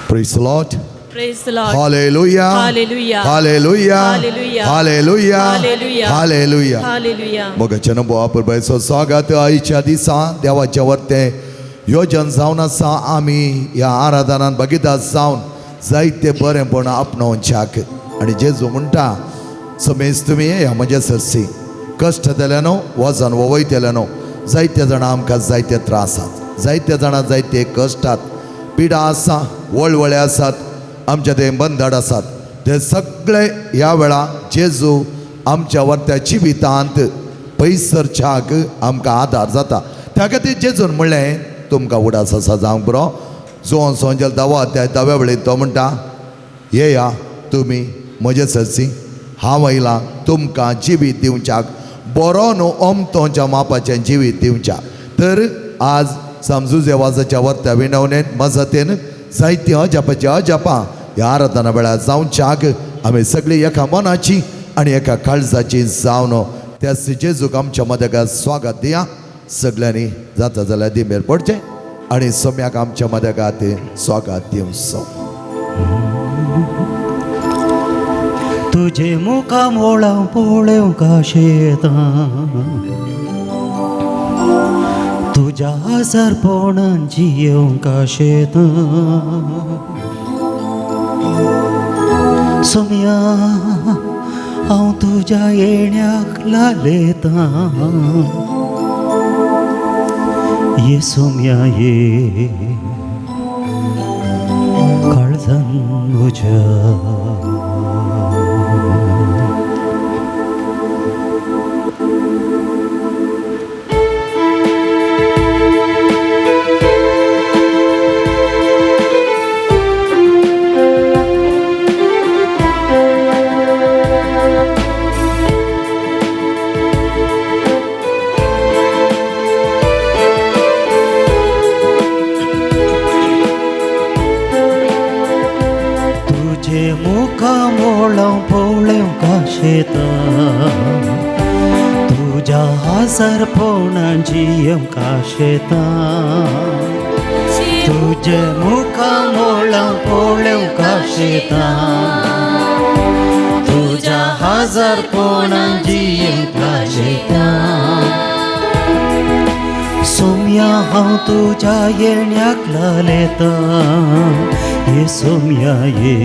Praise the Lord. Praise the Lord. Hallelujah. Hallelujah. Hallelujah. Hallelujah. Hallelujah. Hallelujah. Hallelujah. Hallelujah. मोगाच्या नंबो बायचो स्वागत आयच्या दिसा देवाच्या वरतें योजन जावन आसा. आमी ह्या आराधनान भगिता जावन जायते बरेंपण आपणावच्याक आनी जेजू म्हणटा समेज तुमी येया म्हज्या सरसी कश्ट जाल्या न्हू वजन वयतलें न्हू. जायते जाणां आमकां जायते त्रासात, जायते जाणां जायते कश्टात, पिडा आसा, वळवळे आसात, आमच्या ते बंधड आसात. ते सगळे ह्या वेळा जेजू आमच्या वरत्या जिवितांत पयसरच्याक आमकां आदार जाता. त्या खातीर जेजून म्हणलें तुमकां उडास आसा जावंक बरो. जोन सोंजल दावा त्या दाव्या वेळेर तो म्हणटा येया तुमी म्हजे सरसी, हांव आयलां तुमकां जिवीत दिवच्याक, बरो न्हू अमतोच्या मापाचें जिवीत दिवच्याक. तर आज समजू वाजाच्या वरत्या विनवणेन मजतीन जायती अजापाची अजापां ह्या आराधना वेळार जावच्याक आमी सगळीं एका मनाची आनी एका काळजाची जावन त्या जेजूक आमच्या मदगात स्वागत दिया. सगळ्यांनी जाता जाल्यार दिमेर पडचें आनी सोम्याक आमच्या मदगात स्वागत दिवचो. तुझे मुखा मोळां पळोवंक शेतां, तुज्या आजारपणान जियेवंक शेतां. सोम्या हांव तुज्या येण्याक लालेतां, ये सोम्या ये काळजान म्हज्या. तुज्या आजारपणान जियेवंक शेतां, तुजे मुखा मोळां पळोवंक शेतां, तुज्या आजारपणान जियेवंक शेतां. सोम्या हांव तुज्या येण्याक लालेतां, ये सोम्या ये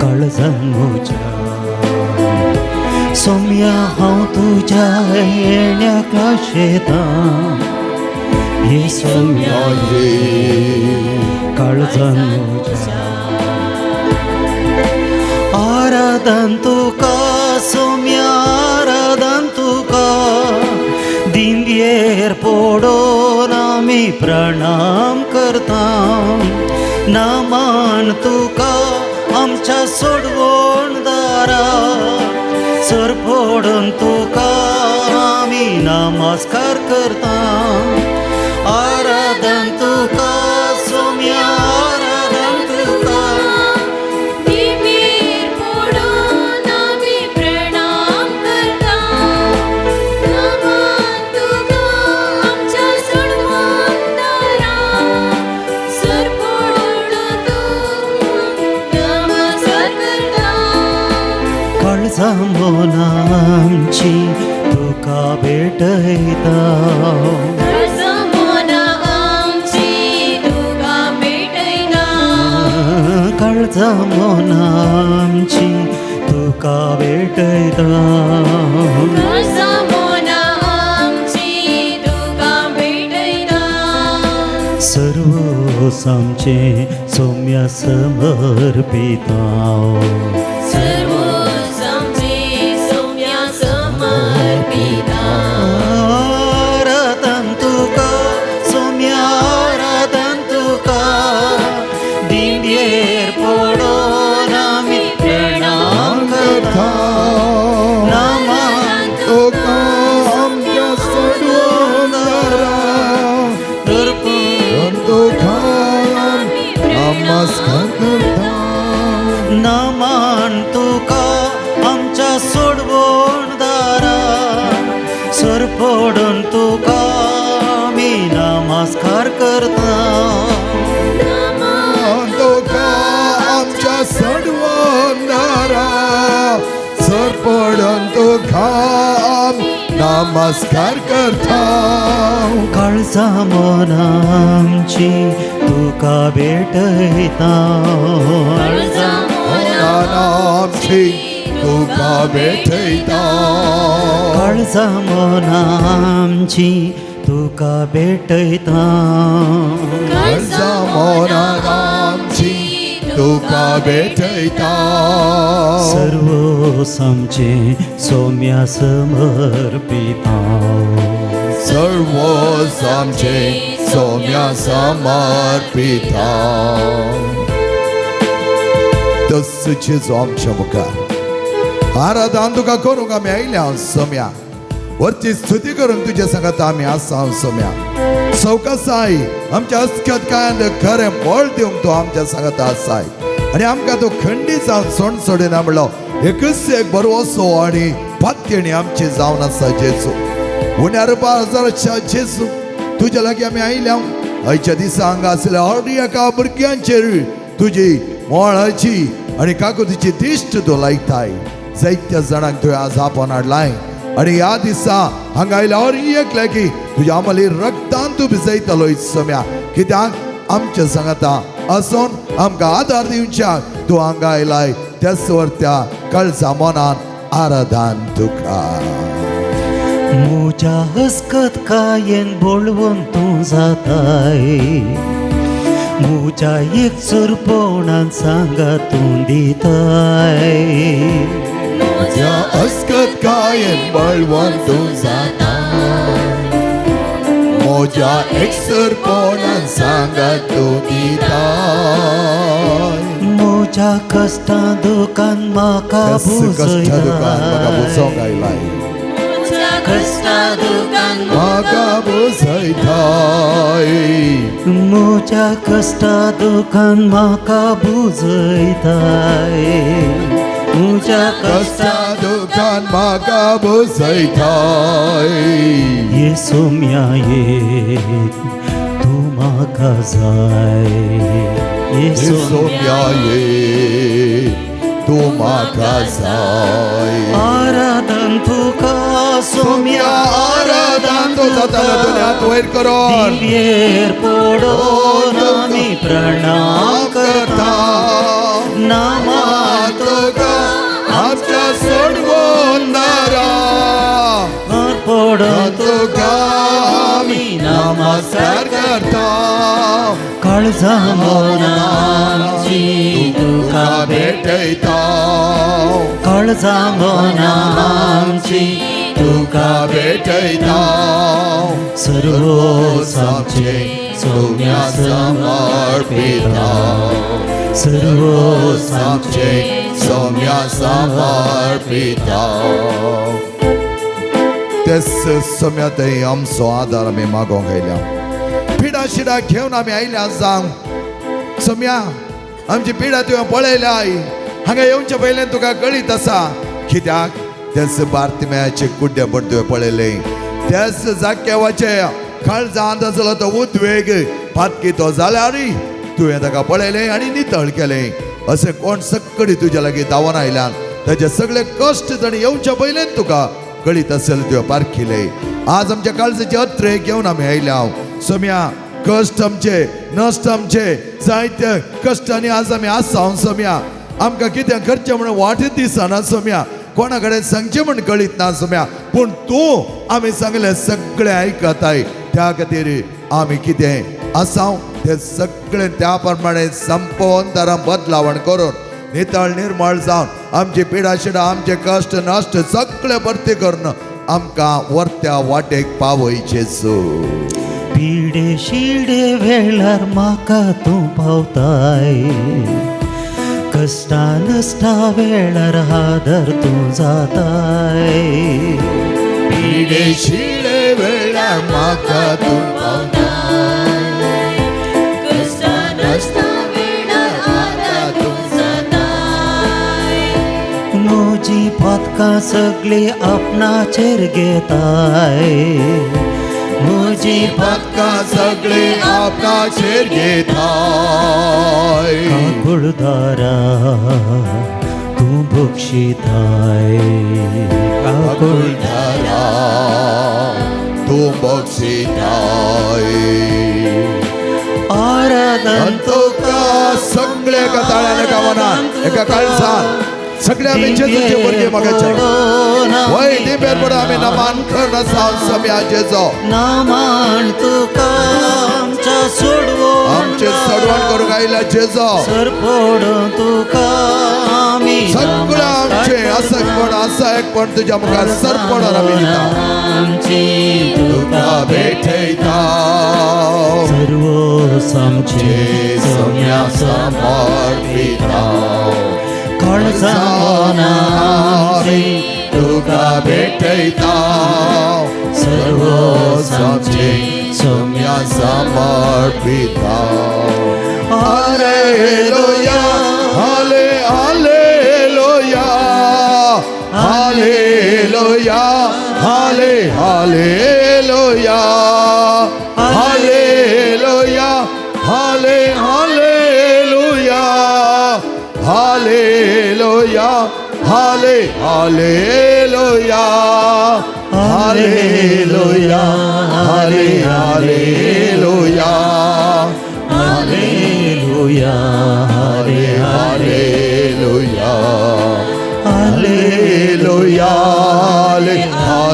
काळजान म्हज्या. सोम्या हांव तुज्या येण्याक शेतां, ये सोम्या ये काळजान म्हज्या. आराधन तुका सोम्या, आराधन तुका, दिंबयेर पडोन आमी प्रणाम करता. नमन तुका आमच्या सोडवण दारा, सर पडून तुका आमी नमस्कार करता. आराधन तुका सोम्या, आराधन तुका, दिंबयेर पडून आमी प्रणाम करता. नमन तुका आमच्या सोडवणदारा, सर पडून तुका नमस्कार करता. काळजां मनां आमची तुका भेटयता, काळजां मनां आमची तुका भेटयता, काळजां मनां आमची तुका भेटयता. काळजां मनां आमची तुका भेटयता. सर्वोस आमचें सोम्या समर्पिता, सर्वोस आमचें सोम्या समर्पिता. आराधन तुका सोम्या, आराधन तुका, दिंबयेर पडोन आमी प्रणाम करता. नमन तुका आमच्या सोडवणदारा, तुका नमस्कार करता. नमन तुका आमच्या सोडवणदारा, सर पडून तुका आमी नमस्कार करता. नमन पडून तुका नमस्कार करता. काळजा मनांची तुका भेटयता. मनांची तुका भेटयता. काळजा मनांची तुका भेटयता. काळजा मनांची तुका भेटयता. सर्व आमचे सोम्या समर्पिता. सर्व आमचे सोम्या समर्पिता. तस जेजू आमच्या मुखार आराधन तुका करूंक आमी आयल्या सोम्या. वरची स्तुती करूंक तुज्या सांगात आमी आसा सोम्या. सवकासाय आमच्या अस्कत काय खरें बळ दिवंक तूं आमच्या सांगात आसाय आनी आमकां तूं खंडीत जावन सोण सोडिना म्हणलो एकच एक बरो आनी पात्यणी आमची जावन आसा जेजू. उण्या रुपा हजाराच्या जेजू तुज्या लागीं आमी आयल्या. आयच्या दिसा हांगा आसल्या हर एका भुरग्यांचेर तुजी मोळाची आनी काकुतीची दिश्ट तूं लायताय. जायत्या जाणांक तुवें आज आपोवन हाडलाय आनी ह्या दिसा हांगा आयल्या हर एक लागीं तुज्या आमली रक्तान तूं भिजयतलो सम्या. कित्याक आमच्या सांगाता आसून आमकां आदार दिवच्याक तूं हांगा आयलाय. त्याच वरत्या कळजा मनान आराधन तुका. म्हज्या हसकत कायेन बळवंत तूं जाताय. म्हज्या एकसुरपणान सांगा तूं दिताय. म्हज्या हसकत कायेन बळवंत तूं जाताय. म्हज्या एकसुरपणान सांगा तूं दिताय. म्हज्या कश्टां दुकान म्हाका बुजोवंक आयलाय. म्हाका बुजयताय. म्हज्या कश्टां दुकान म्हाका बुजयताय. म्हज्या कश्टां दुकान म्हाका बुजयताय. ये सोम्या ये तूं म्हाका जाय. ये सोम्या ये तूं म्हाका जाय. आराधन तुका सोम्या आराधन तुका. तुवें हात वयर करून दिव्येर पडून आमी प्रणाम करता. नामा तुका आमच्या सोडवणारा पडून तुका आमी नमस्कार करता. काळजा मनांची तुका भेटयता. काळजा मनांची तुका भेटयता. सर्व आमचे सोम्या समर्पिता. सर्व आमचे सोम्या समर्पिता. तेच सोम्या थंय आमचो आदार आमी मागोवंक आयल्या. पिडा शिडा घेवन आमी आयल्या जावं सोम्या. आमची पिडा तुवें पळयल्या. हांगा येवचे पयलें तुका कळीत आसा. कित्याक तेच बार्तिम्याचे कुड्डेपण तुवें पळयलें. त्याच जाक्यावाचे काळजांत आसलो तो उद्वेग पातकी तो जाल्यार तुवें ताका पळयलें आनी नितळ केलें. अशें कोण सक्कडी तुज्या लागीं धांवन आयल्यान ताजे सगळे कश्ट ताणें येवच्या पयलें तुका कळीत आसलें तुवें पारखिलें. आज आमच्या काळजाचे अत्रे घेवन आमी आयल्या सोम्या. कश्ट आमचे नश्ट आमचे जायते कश्टांनी आज आमी आसा सोम्या. आमकां कितें करचें म्हणून वाटच दिसना सोम्या. कोणा कडेन सांगचें म्हण कळीत ना सोम्या. पूण तूं आमी सांगलें सगळें आयकताय. त्या खातीर आमी कितें आसा तें सगळें त्या प्रमाणे संपोवन तरा बदलावण करून नितळ निर्मळ जावन आमची पिडा शिडा आमचे कश्ट नश्ट सगळें भरती करून आमकां वरत्या वाटेक पावयचें. पिडे शिडे वेळार म्हाका तूं पावताय. कश्टां नश्टां वेळार आदार तूं जाताय. पिडे शिडे वेळार म्हाका तूं पावताय. कश्टां नश्टां वेळार आदार तूं जाताय. म्हजी पातकां सगळीं आपणाचेर घेताय. म्हजी पातकां सगळीं आपणाचेर घेताय. काकुळदारा तूं तूं बक्षिताय आकुळधारा तूं बक्षिताय आराधन तुका सगळे एका ताळ्यान एका मनान एका काळजान सगळे आमी जेजूचे भुरगे मगाचे वय दिंबेर पडून आमी नमान करून आसा सम्या जेजो नामान तुका आमच्या सोडवण आमचे सडवण करूंक आयला जेजो सरपड तुका आमी सगळे आमचे आसा कोण आसा एक पण तुज्या मुखार सरपण आमी दिता आमची तुका तुका भेटयता सर्व आमचे सम्या समर्पिता काळजान आमची तुका भेटयता सर्व आमचे सम्या समर्पिता हालेलुया हाले हालेलुया हालेलुया हाले हालेलुया हालेलुया हाले हालेलुया हालेलुया हाले हालेलुया हालेलुया हाले हालेलुया हालेलुया हाले हालेलुया हालेलुया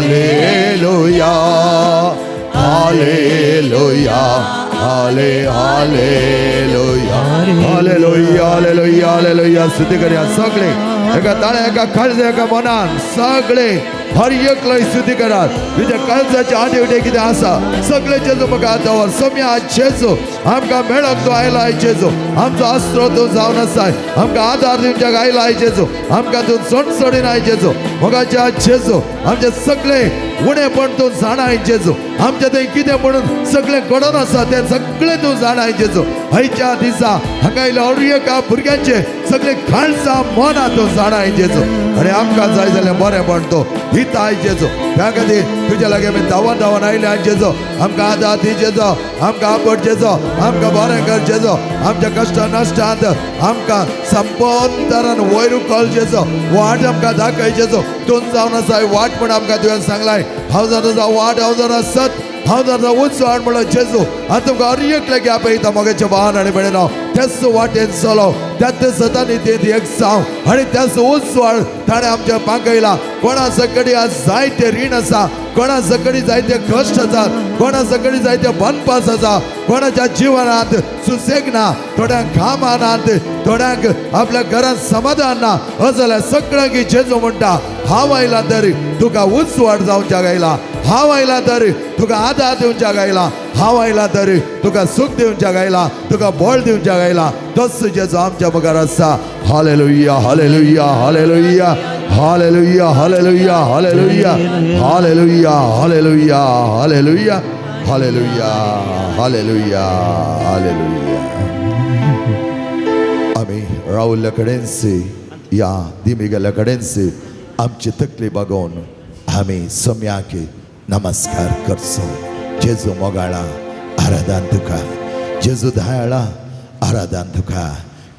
हालेलुया हालेलुया हाले हालेलुया हालेलुया हालेलुया हालेलुया स्तुती करूया सगळे एका ताळ्या एका काळजा एका मनान सगळे हर एकलो स्तुती करात तुज्या काळजाच्या आटे विटे कितें आसा सगळे जेजू म्हाका दवर सम्या जेजू आमकां मेळक तो आयला जेजू आमचो आस्रो तूं जावन आसाय आमकां आदार दिवच्याक आयला जेजू आमकां तूं सणसणीन I जेजू मोगाच्या जेजू आमचे सगळे उणेपण तूं जाणाय जेजू आमच्या थंय कितें म्हणून सगळें घडोवन आसा तें सगळें तूं जाणाय जेजू हयच्या दिसा हांगा आयल्या हर एका भुरग्यांचे सगळे काळजा मनां तूं जाणाय जेजू आनी आमकां जाय जाल्यार बरें तूं दिताय जेजू त्या खातीर तुज्या लागीं आमी धांवन धांवन आयले जेजू आमकां आदार दी जेजू आमकां आपट जेजू आमकां बरें कर जेजू आमच्या कश्ट नश्टांत आमकां संपंतरान वयर उखल जेजू वाट आमकां दाखय जेजू तूं जावन आसा वाट म्हण आमकां तुवें सांगलाय हांव जावन आसा वाट हांव जावन आसा सत हांव जावन उजवाड म्हणलो जेजू आतां तुमकां हर एकल्याक आपयता मोगाचें वाहन आनी भयणीनो त्याच वाटेन चलो त्याच सतानी ते एक जावं आनी त्याच उजवाड ताणें आमच्या पांगयला कोणा सकडी आज जायते रीण आसा कोणा सकडी जायते कश्ट आसात कोणा सकडी जायते बनपास आसा कोणाच्या जिवनांत सुसेग ना थोड्यांक कामानात थोड्यांक आपल्या घरांत समाधान ना अशें जाल्यार सगळ्यांक जेजू म्हणटा हांव आयला तरी तुका उजवाड जावच्याक आयला हांव आयला तरी तुका आदार दिवच्याक आयला हांव आयला तरी तुका सूख दिवच्याक आयला तुका बळ दिवच्याक आयला तोच जेजू आमच्या मुखार आसा hallelujah hallelujah hallelujah hallelujah hallelujah hallelujah hallelujah hallelujah hallelujah hallelujah hallelujah hallelujah. आमी रावल्ल्या कडेनच या दिमी गेल्ल्या कडेनच आमची तकली बागोवन आमी सम्याक नमस्कार करचो. जेजू मोगाळा आराधन तुका, जेजू दयाळा आराधन तुका,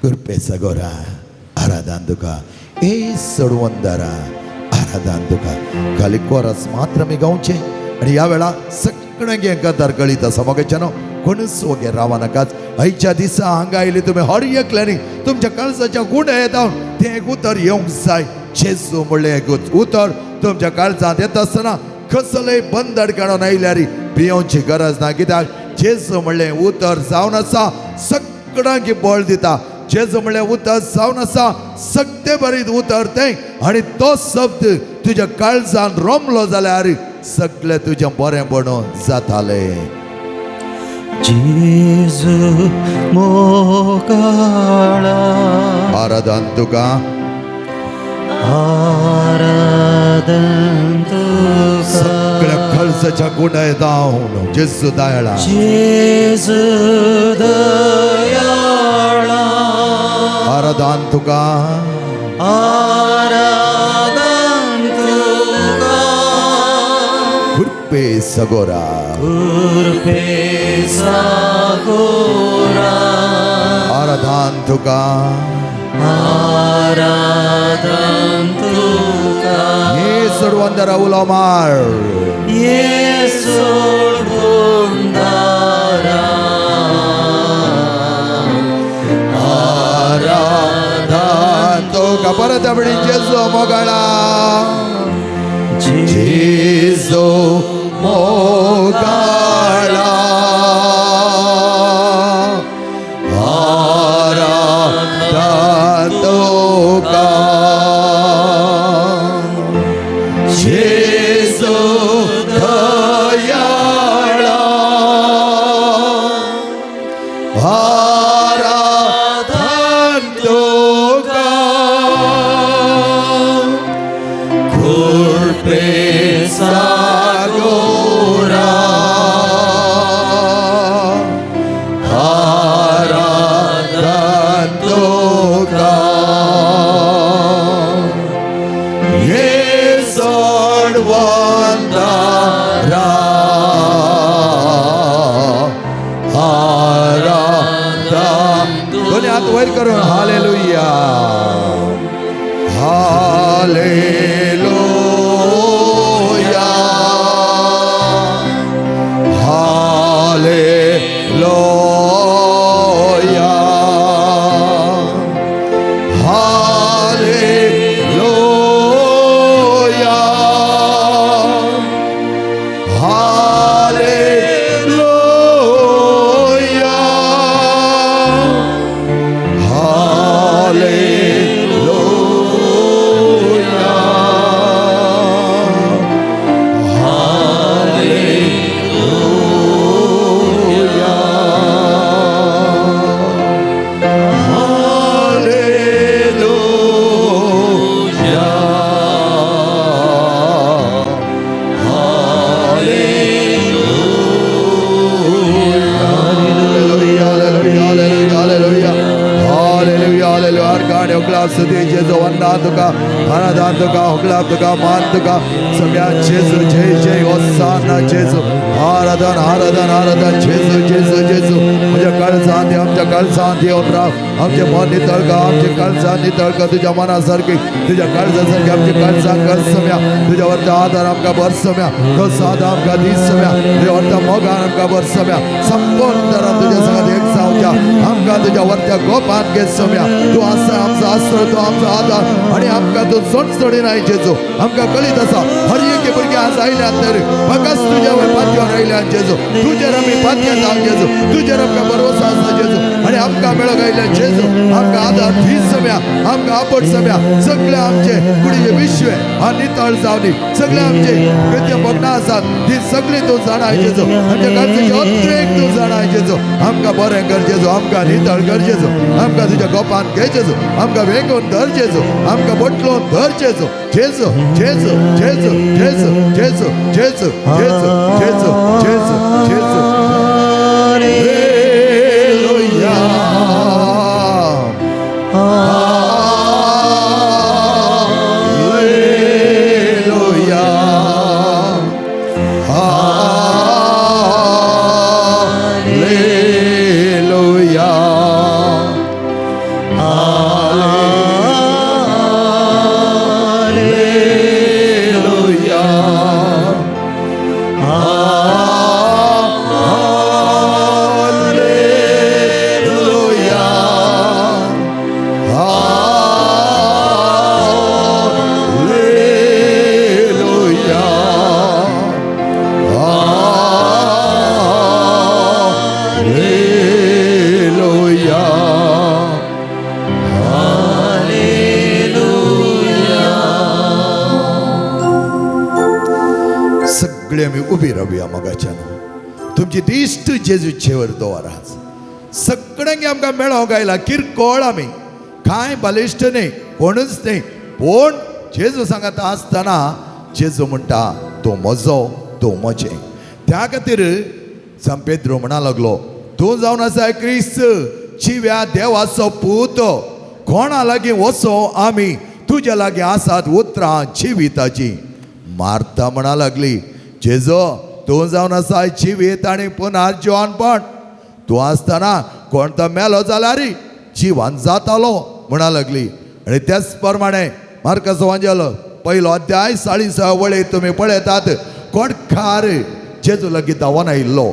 कृपेचा गोरा आराधन तुका, ए सडवंदारा आराधन तुका. खाली कोरस मात्र आमी गावचे आनी ह्या वेळा सगळ्यांक हें गदार कळीत आसा मोगाच्यानो कोणूच वगैरे रावा नाकाच. आयच्या दिसा हांगा आयले तुमी हर एकल्यांनी तुमच्या काळजाच्या गुणे येता तें एक उतर येवंक जाय. जेजू म्हणलें एक उतर तुमच्या काळजांत येता आसतना कसलेय बंदड काडून आयल्यार भियोवची गरज ना. कित्याक जेजू म्हणलें उतर जावन आसा सगळ्यांक बळ दिता. जेजू म्हणलें उतर जावन आसा सगळे बरीत उतर तें आनी तो शब्द तुज्या काळजान रोमलो जाल्यार सगळें तुजें बरें म्हणून जातालें. जेजू मोगाळा आराधन तुका, आराधन तुका, सगळ्या खर्चाच्या गुण येता जेजू दयाळा, जेजू दयाळा, आराधन तुका, आराधन तुका, कृपे सगोरा, कृपे सागोरा, आराधन तुका, आराधन तुका. हे सोडवंदरा उलो मार. येसू गुंदारा. आराधन तुका. परत आपणी जेजू मोगाळा, जेजू मोगाळा, आराधन तुका, जेजू दयाळा, आराधन तुका, कृपे सागोरा, आराधन तुका, ये सोडवंदारा, आराधन. दोन्ही हात वयर करून हालेलुया, हालेलुया, हालेलुया, हालेलुया, हालेलुया, हालेलुया, हालेलुया, hallelujah, hallelujah, hallelujah, hallelujah, hallelujah, hallelujah. हर गाणे उकला स्तुती जेजू, वंदना तुका, आराधना तुका, उकला तुका, मान तुका, सम्या जेजू, जय जय होसाना जेजू, आराधन आराधन आराधन जेजू जेजू जेजू. म्हज्या काळजांत ये, आमच्या काळजांत येवन राव, आमचें मन नितळ कर, आमचें काळजां नितळ कर, तुज्या मना सारकी, तुज्या काळजा सारकी आमची काळजां कर सम्या. तुज्या वरता आदार आमकां भर सम्या, तो साद आमकां दीस सम्या, तुज्या वरता मोगान आमकां भर सम्या, संपूर्ण तरान तुज्या सांगात एक जावच्या आमकां तुज्या वरत्या गोपान घे सम्या. तूं आसा आमचो आसरो, तूं आमचो आदार आनी आमकां तूं सोडसोडिनाय जेजू. आमकां कळीत आसा हर एक भुरगीं आज आयल्यात तर म्हाकाच तुज्या वयर पातयेवन आयल्यात जेजू, तुजेर आमी पातयेत आहात जेजू, तुजेर आमकां भरवंसो आसा जेजू. आनी आमकां मेळोंक आयल्या जेजू, आमकां आदार दीस सम्या, आमकां आपट सम्या. सगळे आमचे कुडीचे विश्व आनी नितळ जावनी, सगळे आमचे कृत्य भग्न आसात ती सगळी तूं जाणाय जेजू, आमच्या गरजेचे अत्रेक तूं जाणाय जेजू. आमकां बरें कर जेजू, आमकां नितळ कर जेजू, आमकां तुज्या गोपान घे जेजू, आमकां वेंगून धर जेजू, आमकां बटलोन धर जेजू. जेजू जेजू जेजू जेजू जेजू जेजू जेजू जेजू जेजू जेजू. हालेलुया, हालेलुया, हालेलुया, हालेलुया, हालेलुया, हालेलुया, हालेलुया. सगळे आमी उबी रावया मोगाच्यान. तुमची दिश्ट जेजूचेर दवरात. सगळ्यांक आमकां मेळोंक आयला किरकोळ, आमी कांय बलिश्ट न्ही, कोणूच न्ही, पूण जेजू सांगता आसतना जेजू म्हणटा तूं म्हजो, तूं म्हजें. त्या खातीर सांत पेद्रो म्हणा लागलो, तूं जावन आसा क्रिस्त, जिव्या देवाचो पूत. कोणा लागीं वचो आमी? तुज्या लागीं आसात उतरां जिविताची. मार्ता म्हणा लागली, जेजो तूं जावन आसा जिवीत आनी पुनर्जिवनपण, तूं आसतना कोण तो मेलो जाल्यार जिवन जातालो. म्हणा लागली. आनी त्याच प्रमाणे मार्काचो वांजेल पयलो अध्याय 40 वळे तुमी पळयतात, कोडकार जेजू लागीं धांवन आयिल्लो,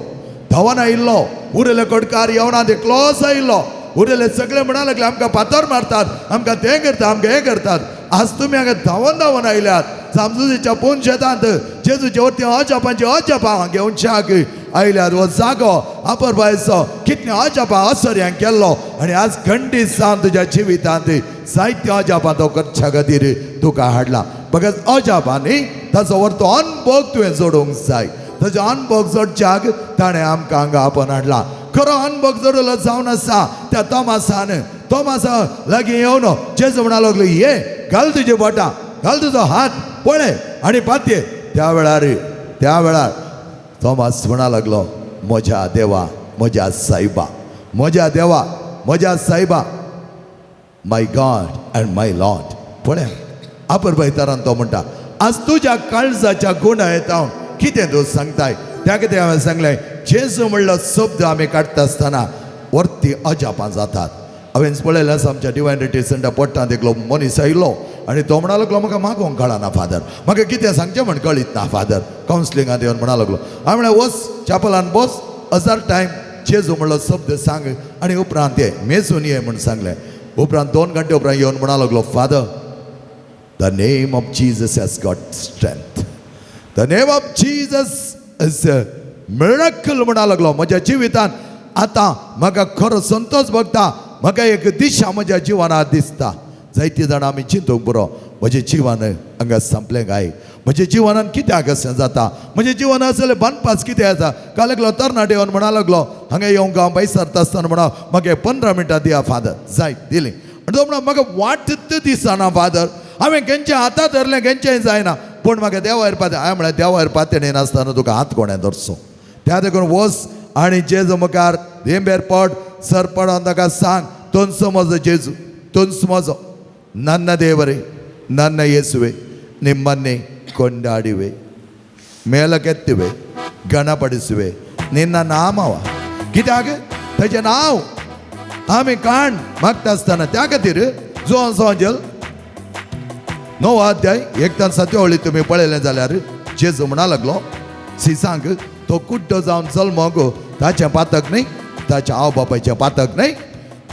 धांवन आयिल्लो, उरले कोडकार येवना एकलोच आयिल्लो. उरले सगळे म्हणा लागले आमकां फातर मारतात, आमकां तें करतात, आमकां हें करतात, आज तुमी हांगा धांवन धांवन आयल्यात. सामजुजीच्या पून शेतांत जेजूचे वरती अजापांची अजापां घेवच्याक आयल्यात. हो जागो आपर बायचो कितले अजापां असर्यां केल्लो आनी आज खंडीत जावन तुज्या जिवितांत जायते अजापां तो करच्या खातीर तुका हाडला. बघत अजापांनी ताचो वरतो अनभोग तुवें जोडूंक जाय. ताजो अनभोग जोडच्याक ताणें आमकां हांगा आपोवन हाडला. खरो अनभोग जोडलो जावन आसा त्या तोमासान. तोमासा लागीं येवन जेजू म्हणा लागलो, ये घाल तुजी बोटां, घाल तुजो हात, पळय आनी पातये. त्या वेळार, त्या वेळार तोमास म्हणा लागलो, म्हज्या देवा, म्हज्या सायबा, म्हज्या देवा, म्हज्या सायबा, my God and my Lord. पळय आपर भायतारान तो म्हणटा, आज तुज्या काळजाच्या गुणा येता कितें तूं सांगताय. त्या कितें हांवें सांगलें, जेजू म्हणलो शब्द आमी काडटा आसतना वरती अजापां जातात. हांवें पळयलें आसा आमच्या डिवायन रिट्रीट सेंटर पोट्टांत एकलो मनीस आयलो आनी तो म्हणा लागलो, म्हाका मागोवंक कळना फादर, म्हाका कितें सांगचें म्हण कळीत ना फादर. कावन्सिलिंगांत येवन म्हणा लागलो. हांवें म्हणलें वच चॅपलान बस, 1000 टायम जेजू म्हणलो शब्द सांग आनी उपरांत ये मेजून ये म्हूण सांगलें. उपरांत 2 घंटे उपरांत येवन म्हणा लागलो, Father, the name of Jesus has got strength, the name of Jesus is a miracle म्हणा लागलो. म्हज्या जिवितान आतां म्हाका खरो संतोष भोगता, म्हाका एक दिशा म्हज्या जिवनात दिसता. जायती जाणां आमी चिंतूंक पुरो, म्हजें जिवन हांगा संपलें काय, म्हज्या जिवनान कित्याक अशें जाता, म्हज्या जिवनात आसलें बांदपास कितें आसा. काल एकलो तरणाटे येवन म्हणा लागलो, हांगा येवंक हांव भायर सरता आसतना म्हणा म्हाका 15 मिनटां दिया फादर. जाय दिली. आनी तो म्हणा म्हाका वाटत दिसना फादर, हांवें खंयच्या हाता धरलें खंयचेंय जायना, पूण म्हाका देवार पाते. हांवें म्हळ्यार देवार पातेणी नासतना तुका हात कोणें धरचो. त्या देखून वच आनी जेजू मुखार धेंबेर पड, सर पडोन ताका सांग, तुमचो म्हजो जेजू, तुमचो म्हजो ನನ್ನ ದೇವರೇ, ನನ್ನ ಯೇಸುವೆ, ನಿಮ್ಮನ್ನೇ ಕೊಂಡಾಡುವೆ, ಮೇಲಕ್ಕೆತ್ತುವೆ, ಘನಪಡಿಸುವೆ ನಿನ್ನ ನಾಮವ. कित्याक ताचें नांव आमी काण मागता आसतना त्या खातीर जुवान सोंजल 9 अध्याय 1 ते 7 वळी तुमी पळयलें जाल्यार जेजू म्हणा लागलो सिसांक, तो कुड्डो जावन जल्मोंक ताचें पातक न्हय, ताच्या आवय बापायचें पातक न्हय,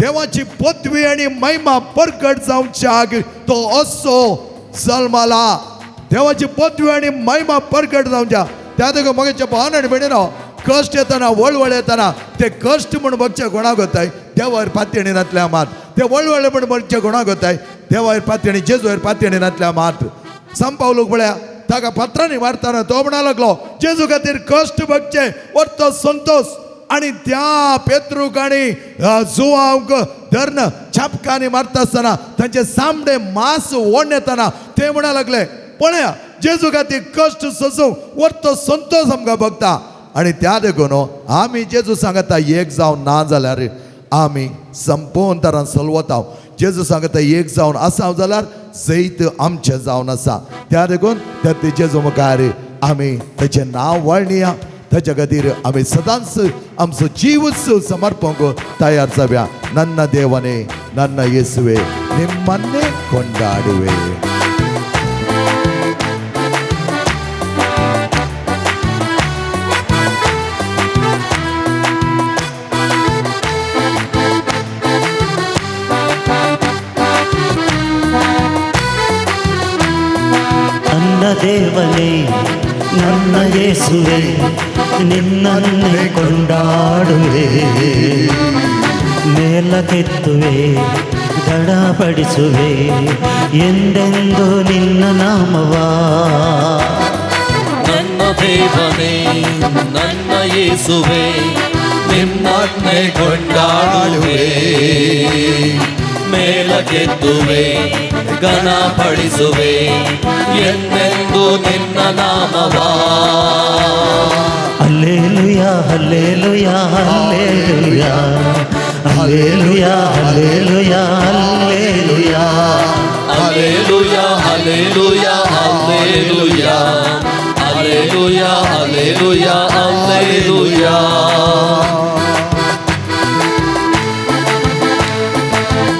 देवाची पदवी आनी महिमा परगट जावच्याक तो असो जल्मला. देवाची पदवी आनी महिमा परगट जावच्या त्या देखून म्हगे भावन आनी भयणीनो, कश्ट येतना वळवळ येतना ते कश्ट म्हूण बगचे कोणाक वताय, देवार पातयणी नातल्या मात. ते वळवळ म्हूण बगचे कोणाक वताय, देवार पातयणी, जेजूर पातयणी नातल्या मात. संपावलूक पळया, ताका फातरांनी मारतना तो म्हणा लागलो जेजू खातीर कश्ट बगचे वरतो संतोष. आनी त्या पेत्रूक आनी जुवांक धਰਨ छापकांनी मारता आसतना तांचे सामडे मांस ओडून येतना ते म्हणा लागले पळया जेजू खातीर कश्ट सोसूंक वरतो संतोष आमकां बगता. आनी त्या देखून आमी जेजू सांगता एक जावन ना जाल्यार आमी संपूर्ण तरान सलवता. जेजू सांगता एक जावन आसा जाल्यार जैत आमचें जावन आसा. त्या देखून त्या जेजू मुखार आमी ताचें नांव वळणया, ताच्या खातीर आमी सदांच आमचो जीवच समर्पण तयार जावया. ನನ್ನ ದೇವನೇ, ನನ್ನ ಯೇಸುವೆ, ನಿಮ್ಮನ್ನೇ ಕೊಂಡಾಡುವೆ. ನನ್ನ ದೇವನೇ, ನನ್ನ ಯೇಸುವೆ, ನಿನ್ನನ್ನೇ ಕೊಂಡಾಡುವೆ, ಮೇಲಕ್ಕೆತ್ತುವೆ, ಘನಪಡಿಸುವೆ ಎಂದೆಂದು ನಿನ್ನ ನಾಮವ. ನನ್ನ ದೇವನೇ, ನನ್ನ ಯೇಸುವೆ, ನಿಮ್ಮನ್ನೇ ಕೊಂಡಾಡುವೆ, ಮೇಲಕ್ಕೆತ್ತುವೆ, ಘನಪಡಿಸುವೆ ಎಂದೆಂದು ನಿನ್ನ ನಾಮವ. Hallelujah, hallelujah, hallelujah, hallelujah, hallelujah, hallelujah. Hallelujah, hallelujah, hallelujah, hallelujah, hallelujah, hallelujah.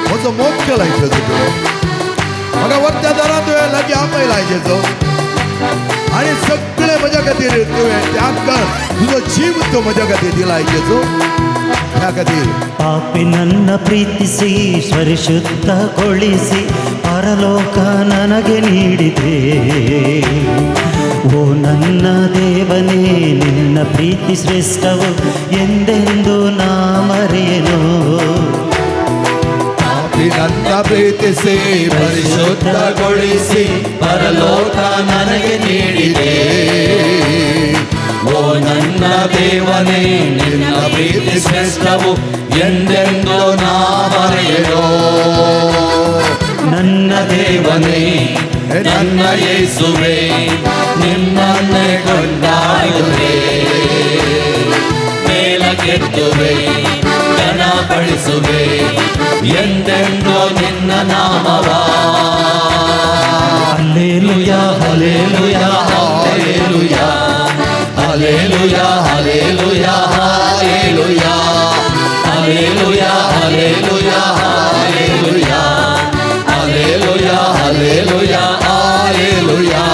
म्हजो मोग केलाय. आपयलाय जेजू आनी सगळे म्हज्या खातीर तुवें त्याग कर तुजो जीव तो म्हज्या खातीर दिलाय जेजू ह्या खातीर. ಪಾಪಿ ನನ್ನ ಪ್ರೀತಿಸಿ ಪರಿಶುದ್ಧಗೊಳಿಸಿ ಪರಲೋಕ ನನಗೆ ನೀಡಿದೆ. ಓ ನನ್ನ ದೇವನೇ ನಿನ್ನ ಪ್ರೀತಿ ಶ್ರೇಷ್ಠವು ಎಂದೆಂದು ನಾ ಮರೆಯನು. ಪಾಪಿ ನನ್ನ ಪ್ರೀತಿಸಿ ಪರಿಶುದ್ಧಗೊಳಿಸಿ ಪರಲೋಕ ನನಗೆ ನೀಡಿದೆ. ಓ ನನ್ನ ದೇವನೇ ನಿನ್ನ ಪ್ರೀತಿ ಶ್ರೇಷ್ಠವು ಎಂದೆಂದು ನಾ ಮರೆಯನು. ನನ್ನ ದೇವನೇ ನನ್ನ ಯೇಸುವೆ ನಿಮ್ಮನ್ನೇ ಕೊಂಡಾಡುವೆ, ಮೇಲಕ್ಕೆತ್ತುವೆ, ಘನಪಡಿಸುವೆ ಎಂದೆಂದು ನಿನ್ನ ನಾಮವ. Alleluia hallelujah hallelujah hallelujah hallelujah hallelujah hallelujah hallelujah hallelujah hallelujah hallelujah hallelujah.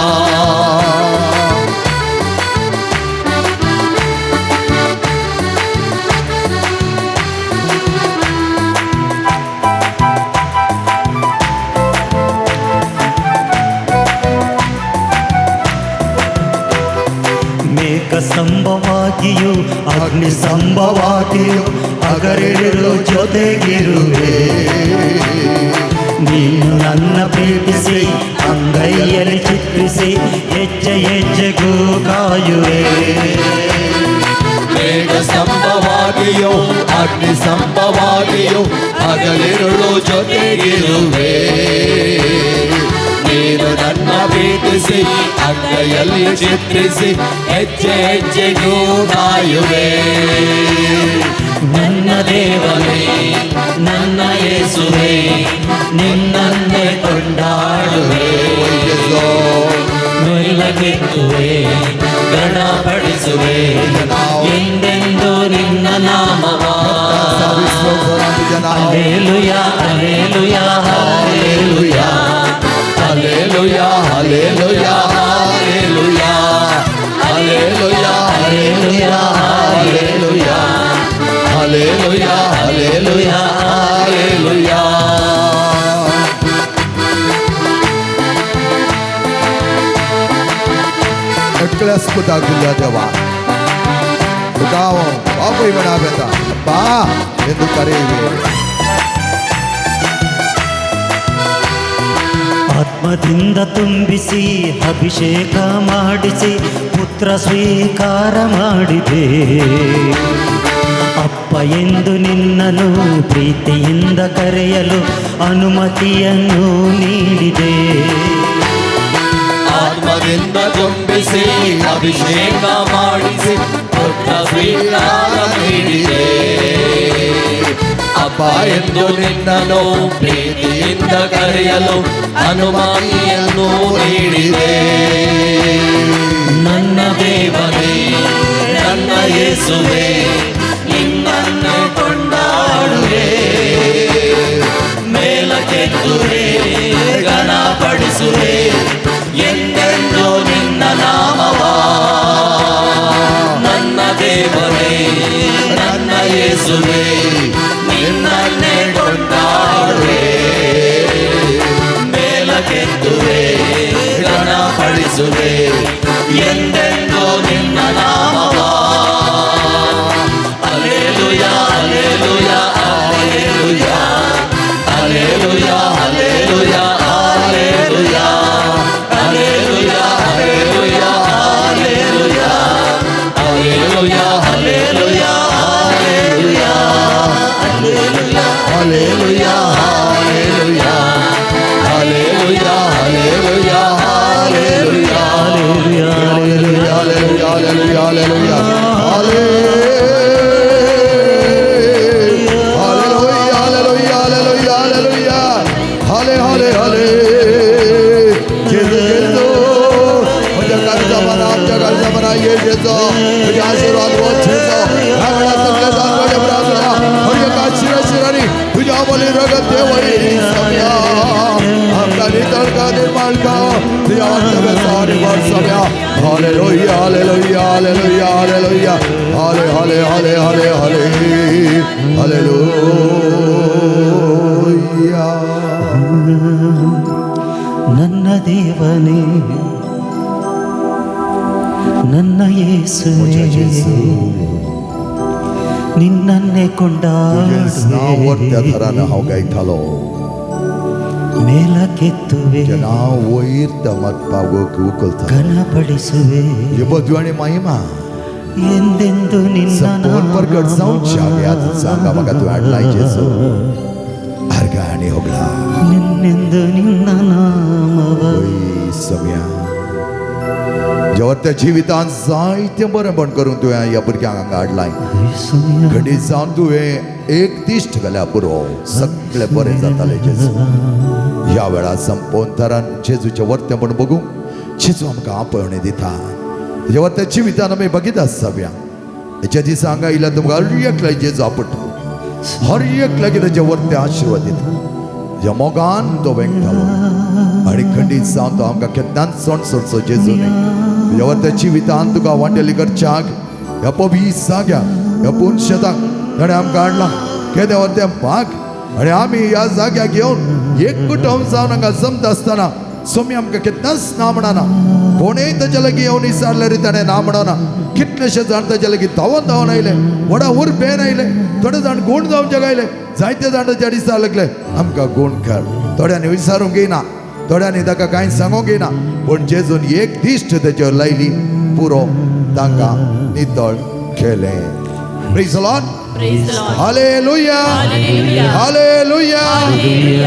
ಮೇಘ ಸ್ತಂಭವಾಗಿಯೂ ಅಗ್ನಿ ಸ್ತಂಭವಾಗಿಯೂ ಹಗಲಿರುಳು ಜೊತೆಗಿರುವೆ. ನೀನು ನನ್ನ ಪ್ರೀತಿಸಿ ಅಂಗೈಯಲ್ಲಿ ಚಿತ್ರಿಸಿ ಹೆಜ್ಜೆ ಹೆಜ್ಜೆಗೂ ಕಾಯುವೆ. ಮೇಘ ಸ್ತಂಭವಾಗಿಯೋ ಅಗ್ನಿ ಸ್ತಂಭವಾಗಿಯೋ ಹಗಲಿರುಳು ಜೊತೆಗಿರುವೆ. ನೀನು ನನ್ನ ಪ್ರೀತಿಸಿ ಅಂಗೈಯಲ್ಲಿ ಚಿತ್ರಿಸಿ ಹೆಜ್ಜೆ ಹೆಜ್ಜೆಗೂ ಕಾಯುವೆ. ನನ್ನ ದೇವನೇ ನನ್ನ ಯೇಸುವೆ ನಿನ್ನನ್ನೇ ಕೊಂಡಾಡುವೆ, ಮೇಲಕ್ಕೆತ್ತುವೆ, ಘನಪಡಿಸುವೆ ಎಂದೆಂದು ನಿನ್ನ ನಾಮವ. Alleluia alleluia hallelujah hallelujah hallelujah hallelujah hallelujah hallelujah hallelujah hallelujah hallelujah hallelujah. एकल्याच पुताक दिल्या देवा तुका हांव बापूय म्हण आपयता अब्बा ಎಂದು ಕರೆಯುವೆ. ಆತ್ಮದಿಂದ ತುಂಬಿಸಿ ಅಭಿಷೇಕ ಮಾಡಿಸಿ ಪುತ್ರ ಸ್ವೀಕಾರ ಮಾಡಿದೆ. ಅಪ್ಪ ಎಂದು ನಿನ್ನನು ಪ್ರೀತಿಯಿಂದ ಕರೆಯಲು ಅನುಮತಿಯನ್ನು ನೀಡಿದೆ. ಆತ್ಮದಿಂದ ತುಂಬಿಸಿ ಅಭಿಷೇಕ ಮಾಡಿಸಿ ಪುತ್ರ ಸ್ವೀಕಾರ ನೀಡಿದೆ. ಅಪ್ಪ ಎಂದು ನಿನ್ನನು ಪ್ರೀತಿಯಿಂದ ಕರೆಯಲು ಅನುಮತಿಯನ್ನು ನೀಡಿದೆ. ನನ್ನ ದೇವನೇ ನನ್ನ ಯೇಸುವೆ ನಿನ್ನನ್ನು ಕೊಂಡಾಡುವೆ, ಮೇಲಕ್ಕೆತ್ತುವೆ, ಘನಪಡಿಸುವೆ ಎಂದೆಂದು ನಿನ್ನ ನಾಮವ. ನನ್ನ ದೇವನೇ ನನ್ನ ಯೇಸುವೆ ನಿನ್ನನ್ನೇ ಕೊಂಡಾಡುವೆ, ಮೇಲಕ್ಕೆತ್ತುವೆ, ಘನಪಡಿಸುವೆ ಎಂದೆಂದು ನಿನ್ನ ನಾಮವ. Alleluia alleluia alleluia alleluia alleluia alleluia alleluia alleluia alleluia alleluia alleluia alleluia hallelujah hallelujah hallelujah hallelujah hallelujah alleluia hallelujah hallelujah hallelujah hallelujah hallelujah hallelujah hallelujah hallelujah. Hallelujah. ನನ್ನ ದೇವನೇ, ನನ್ನ ಯೇಸುವೇ, म्हज्या जेजू. ನಿನ್ನನ್ನೇ तुजेंच नांव वरत्या ಕೊಂಡಾಡುವೆ, थरान हांव गायतालो. ಮೇಲಕ್ಕೆತ್ತುವೆ, तुजें नांव वयर दमत पावोक उखलता. ಘನಪಡಿಸುವೆ, तुजी पदवी आनी महिमा ಎಂದೆಂದು ನಿನ್ನ संपूर्ण प्रगट जावच्या ह्या जागा म्हाका तूं हाडलाय जेजू. आर्गां आनी होगळा. ನಿನ್ನೆಂದು ನಿನ್ನ ನಾಮವ. वय सम्या, जेव्हा त्या जिवितांत जायतें बरेंपण करून तुवें ह्या भुरग्यांक हांगा हाडलाय. ಯೇಸುವೆ, घडये जावन तुवें एक दिश्ट घाल्यार पुरो, सगळें बरें जातालें जेजू. ह्या वेळार संपोवन थरान जेजूचें वर्तेंपण बघूंक जेजू आमकां आपोवणें दिता. तुज्या वर्त्या जिवितान आमी बघित आसाव्या. हेच्या दिसा हांगा आयल्यार तुमकां हर एकल्याक जेजू आपडटा, हर एकल्याक ताचे वर्ते आशिर्वाद दिता. तुज्या मोगान तो वेंगतालो आनी खंडीत जावन तो आमकां केन्नाच सोण सोडचो जेजू न्ही. तुज्या वर्त्या जिवितान तुका वांटेली करच्याक ह्या पवीस जाग्या, ह्या पूर्ण शेताक ताणें आमकां हाडलां. केदें वर्तें भाग आनी आमी ह्या जाग्याक येवन एक कुटुंब जावन हांगा जमता आसतना सोमी आमकां केन्नाच ना म्हणना. कोणूय ताच्या लागीं येवन विचारल्यार ताणें ना म्हणना. कितलेशे जाण ताच्या लागीं धांवन धांवन आयले, व्हडा उर्बेन आयले, थोडे जाण गूण जावचे आयले, जायते जाण ताच्या दिसा लागले आमकां गूण कर. थोड्यांनी विचारूंक येना, थोड्यांनी ताका कांय सांगूंक येना, पूण जेजून एक दिश्ट ताचेर लायली पुरो, तांकां नितळ केलें. Praise the Lord. Praise the Lord. Hallelujah. Hallelujah. Hallelujah.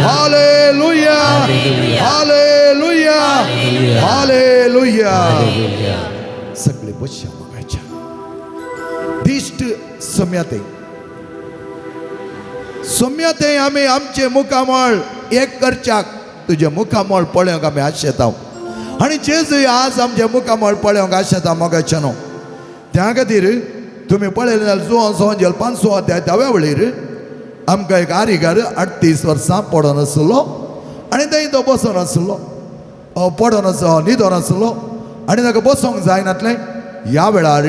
Hallelujah. Hallelujah. Hallelujah. Hallelujah. सगळे बश्या मागायच्या दिश्ट सम्याते सम्याते आमी आमचे मुखामळ एक करच्याक तुजें मुखामळ पळोवंक आमी आशेता. आनी जेजू आज आमचें मुखामळ पळोवंक आशेता मोगाचें न्हू. त्या खातीर तुमी पळयलें जाल्यार जुवां सोंजेल 500 अध्याय धाव्या वळीर आमकां एक आरिगार 38 वर्सां पडोन आसलो आनी थंय तो बसोन आसलो, पडोन आसलो, न्हिदोन आसलो आनी ताका बसोंक जायनातलें. ह्या वेळार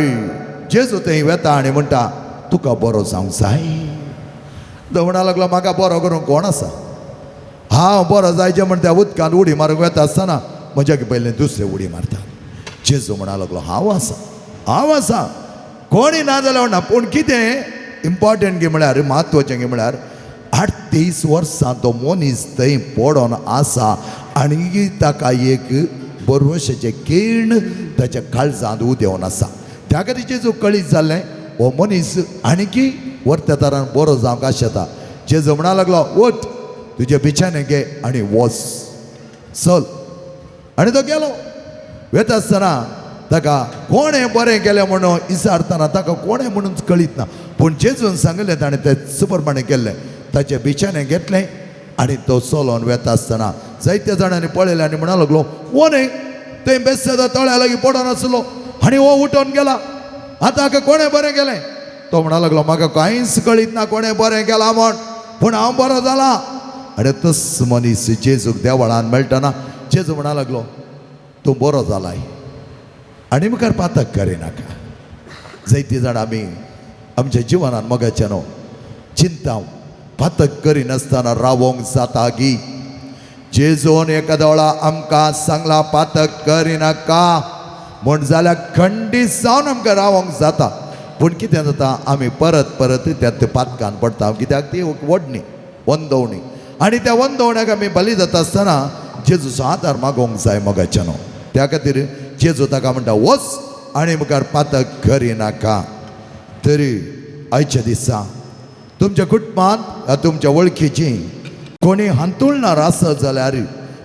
जेजू थंय वेता आनी म्हणटा तुका बरो जावंक जाय. तो म्हणा लागलो म्हाका बरो करूंक कोण आसा, हांव बरो जायचें म्हण त्या उदकांत उडी मारूंक वेता आसतना म्हज्या पयलीं दुसरे उडी मारता. जेजू म्हणा लागलो हांव आसा, हांव आसा, कोणी ना जाल्यार म्हणना. पूण कितें इम्पॉर्टंट गी म्हळ्यार, म्हत्वाचें गी म्हळ्यार 38 वर्सां तो मनीस थंय पडोन आसा आनी ताका एक बरवशाचें किर्ण ताच्या काळजांत उदेवन आसा. त्या खातीर जेजू कळीत जालें हो मनीस आणकी वर्त्या तरान बरो जावंक आशेता. जेजू म्हणा लागलो वच तुजे बिछाने घे आनी वच चल. आनी तो गेलो. वेता आसतना ताका कोणें बरें केलें म्हणून विचारतना ताका कोणें म्हणून कळीत ना, पूण जेजून सांगलें ताणें तें सुपरमाणें केल्लें. ताचें बिछाने घेतलें आनी तो चलोन वेता आसतना जायत्या जाणांनी पळयलें आनी म्हणा लागलो हो न्हय थंय बेस्ता तळ्या लागीं पडोन आसलो आनी हो उठोन गेला, आतां हाका कोणें बरें केलें? तो म्हणा लागलो म्हाका कांयच कळीत ना कोणें बरें केलां म्हण, पूण हांव बरो जाला. आनी तस मनीस जेजूक देवळान मेळटना जेजू म्हणा लागलो तूं बरो जालाय आनी मुखार पातक करिनाका. जायतीं जाणां आमी आमच्या जिवनान मोगाचें न्हू चिंता पातक करिनासतना रावोंक जाता गी. जेजून एका वेळा आमकां सांगलां पातक करिनाका म्हण जाल्यार खंडीत जावन आमकां रावोंक जाता. पूण कितें जाता आमी परत परत त्या पातकान पडटा. कित्याक ती वडणी वंदवणी आनी त्या वंदवण्याक आमी बली जाता आसतना जेजूचो आदार मागोवंक जाय मोगाचें न्हू. त्या खातीर जेजू ताका म्हणटा वच आनी मुखार पातक करिनाका. तरी आयच्या दिसा तुमच्या कुटुंबांत वा तुमच्या वळखीची कोणी हांतुळणार आसत जाल्यार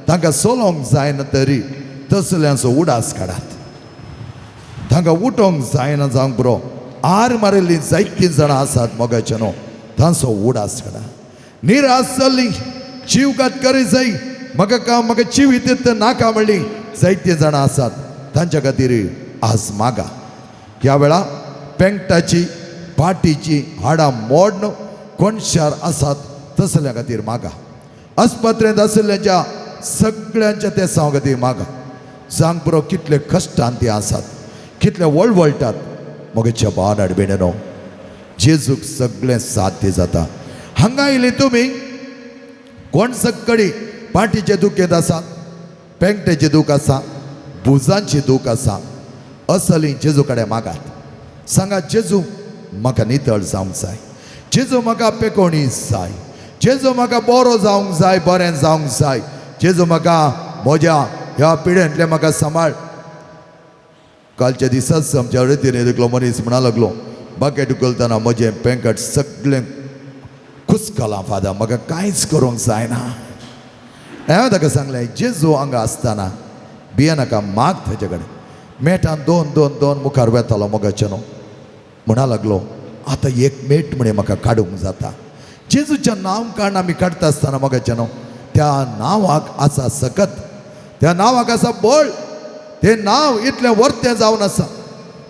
तांकां चलोवंक जायना तरी तसल्यांचो उडास काडात. तांकां उठोवंक जायना जावंक पुरो. आर मारिल्लीं जायतीं जाणां आसात मोगाचें न्हू, तांचो उडास काडा. निराश जाल्ली जीवघात करी जाय म्हाका काम म्हाका जिवीत नाका म्हणली जायतीं जाणां आसात, तांच्या खातीर आज मागा. ह्या वेळा पेंकटाची पाटीची हाडां मोडन कोणशार आसात तसल्या खातीर मागा. आस्पत्रेंत आशिल्ल्यांच्या सगळ्यांच्या ते सांग खातीर मागा. सांग पुरो कितले कश्टान ती आसात, कितले वळवळटात. म्हज्या भावान आडबेणेनो जेजूक सगळें साध्य जाता. हांगा आयली तुमी कोण सकडी पाटीचें दुखेंत आसा, पेंकटेचें दूख आसा, भुजांची दूख आसा, असली जेजू कडेन मागात. सांगा जेजू म्हाका नितळ जावंक जाय, जेजू म्हाका पेकोणी जाय, जेजू म्हाका बरो जावंक जाय, बरें जावंक जाय, जेजू म्हाका म्हज्या ह्या पिढ्यांतलें म्हाका सांबाळ. कालच्या दिसाच आमच्या अडतीन एकलो मनीस म्हणा लागलो, बाकेट उखलतना म्हजें पेंकट सगळें कुसकलां फादर, म्हाका कांयच करूंक जायना. हांवें ताका सांगलें जेजू हांगा आसतना भियेनाका, माग ताचे कडेन. मेटान दोन दोन दोन मुखार वेतालो मोगाचें न्हू. म्हणा लागलो आतां एक मेट म्हणे म्हाका काडूंक जाता. जेजूचें नांव काडून आमी काडटा आसतना मोगाचें न्हू त्या नांवाक आसा सकत, त्या नांवाक आसा बळ, तें नांव इतलें वर्तें जावन आसा.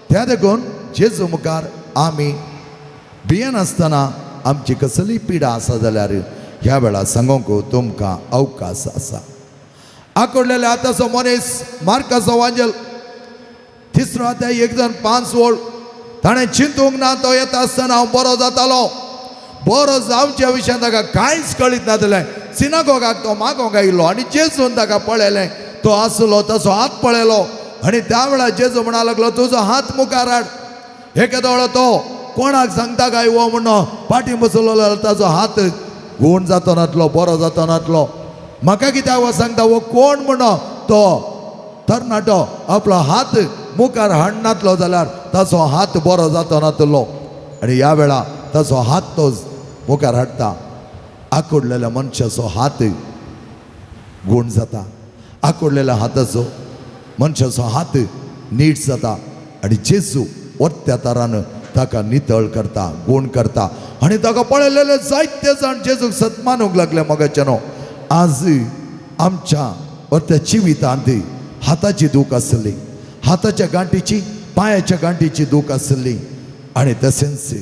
त्या देखून जेजू मुखार आमी भियेनासतना आमची कसलीय पिडा आसा जाल्यार ह्या वेळार सांगूंक तुमकां अवकाश आसा. आकुडलेल्या हाताचो मनीस मार्काचो वांजेल तिसरो अध्याय एक जण 5 ओळ ताणें चिंतूंक ना, तो येता आसतना हांव बरो जातालो. बरो जावच्या विशयान ताका कांयच कळीत नासलें. सिनागोगाक तो मागोंक आयिल्लो आनी जेजून ताका पळयलें, तो आसलो ताचो हात पळयलो आनी त्या वेळार जेजू म्हणा लागलो तुजो हात मुखार हाड. हे केदो तो कोणाक सांगता काय हो म्हणून फाटीं बसलो ताचो हात गूण जातो नातलो, बरो जातो नातलो. म्हाका कित्याक हो सांगता हो कोण म्हणून तो तरणाटो आपलो हात मुखार हाडनातलो जाल्यार ताचो हात बरो जातो नातलो. आनी ह्या वेळार ताचो हात तो मुखार हाडटा. आकुडलेल्या मनशाचो हात गूण जाता, आकुडलेल्या हाताचो मनशाचो हात नीट जाता आनी जेजू वरत्या तारान ताका नितळ करता, गूण करता. आनी ताका पळयलेले जायते जाण जेजूक सत्मानूंक लागले. मोगाचें न्हू आज आमच्या वरत्या जिवितांत हाताची दूख आसली, हाताच्या गांठीची, पांयाच्या गांठीची दूख आसली आनी तशेंच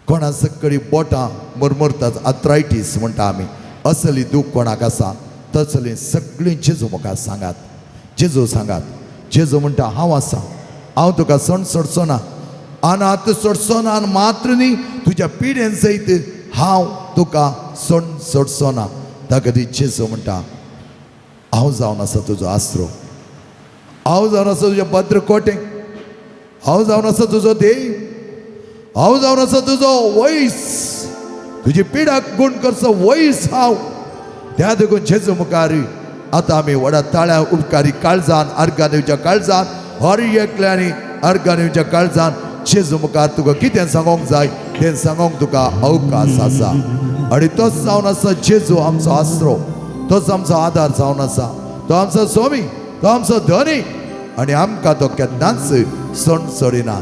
कोणा सकडी बोटां मुरमुरतात, आथरायटीस म्हणटा आमी, असली दूख कोणाक आसा तसली सगळीं जेजू म्हाका सांगात, जेजू सांगात. जेजू म्हणटा हांव आसा, हांव तुका सण सोडचो ना, आनी आतां सोडचो ना, आनी मात्र न्ही तुज्या पिड्यान सयत हांव तुका सण सोडचो ना. ताका ती जेजू म्हणटा हांव जावन आसा तुजो आसरो, हांव जावन आसा तुजें भद्र कोटें, हांव जावन आसा तुजो देव, हांव जावन आसा तुजो वयस, तुजी पिडाक गूण करचो वयस हांव. त्या देखून जेजू मुखार आतां आमी व्हडा ताळ्या उपकारी काळजान, अर्गां दिवच्या काळजान, हर एकल्यांनी अर्गां दिवच्या काळजान जेजू मुखार तुका कितें सांगोंक जाय तें सांगोंक तुका अवकाश आसा. आनी तोच जावन आसा जेजू आमचो आसरो, तोच आमचो आदार जावन आसा, तो आमचो स्वामी, तो आमचो धनी आनी आमकां तो केन्नाच सण सोडिना.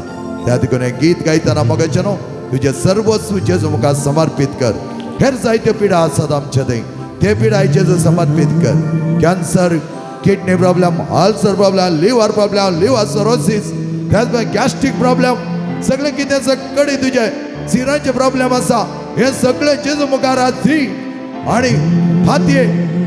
त्या देखून हें गीत गायतना मोगाचें न्हू तुजें सर्वस्व जेजू मुखार समर्पीत कर. हेर जायत्यो पिडा आसात आमचे थंय, ते पिडाय जेजू समर्पीत कर. Cancer, kidney problem, ulcer problem, liver problem, liver cirrhosis, त्याच बरोबर गॅस्ट्रीक प्रॉब्लम, सगळें कितें सगळें तुजें सिरांचे प्रॉब्लम आसा, हे सगळें जेजू मुखार आज दी. आनी फातये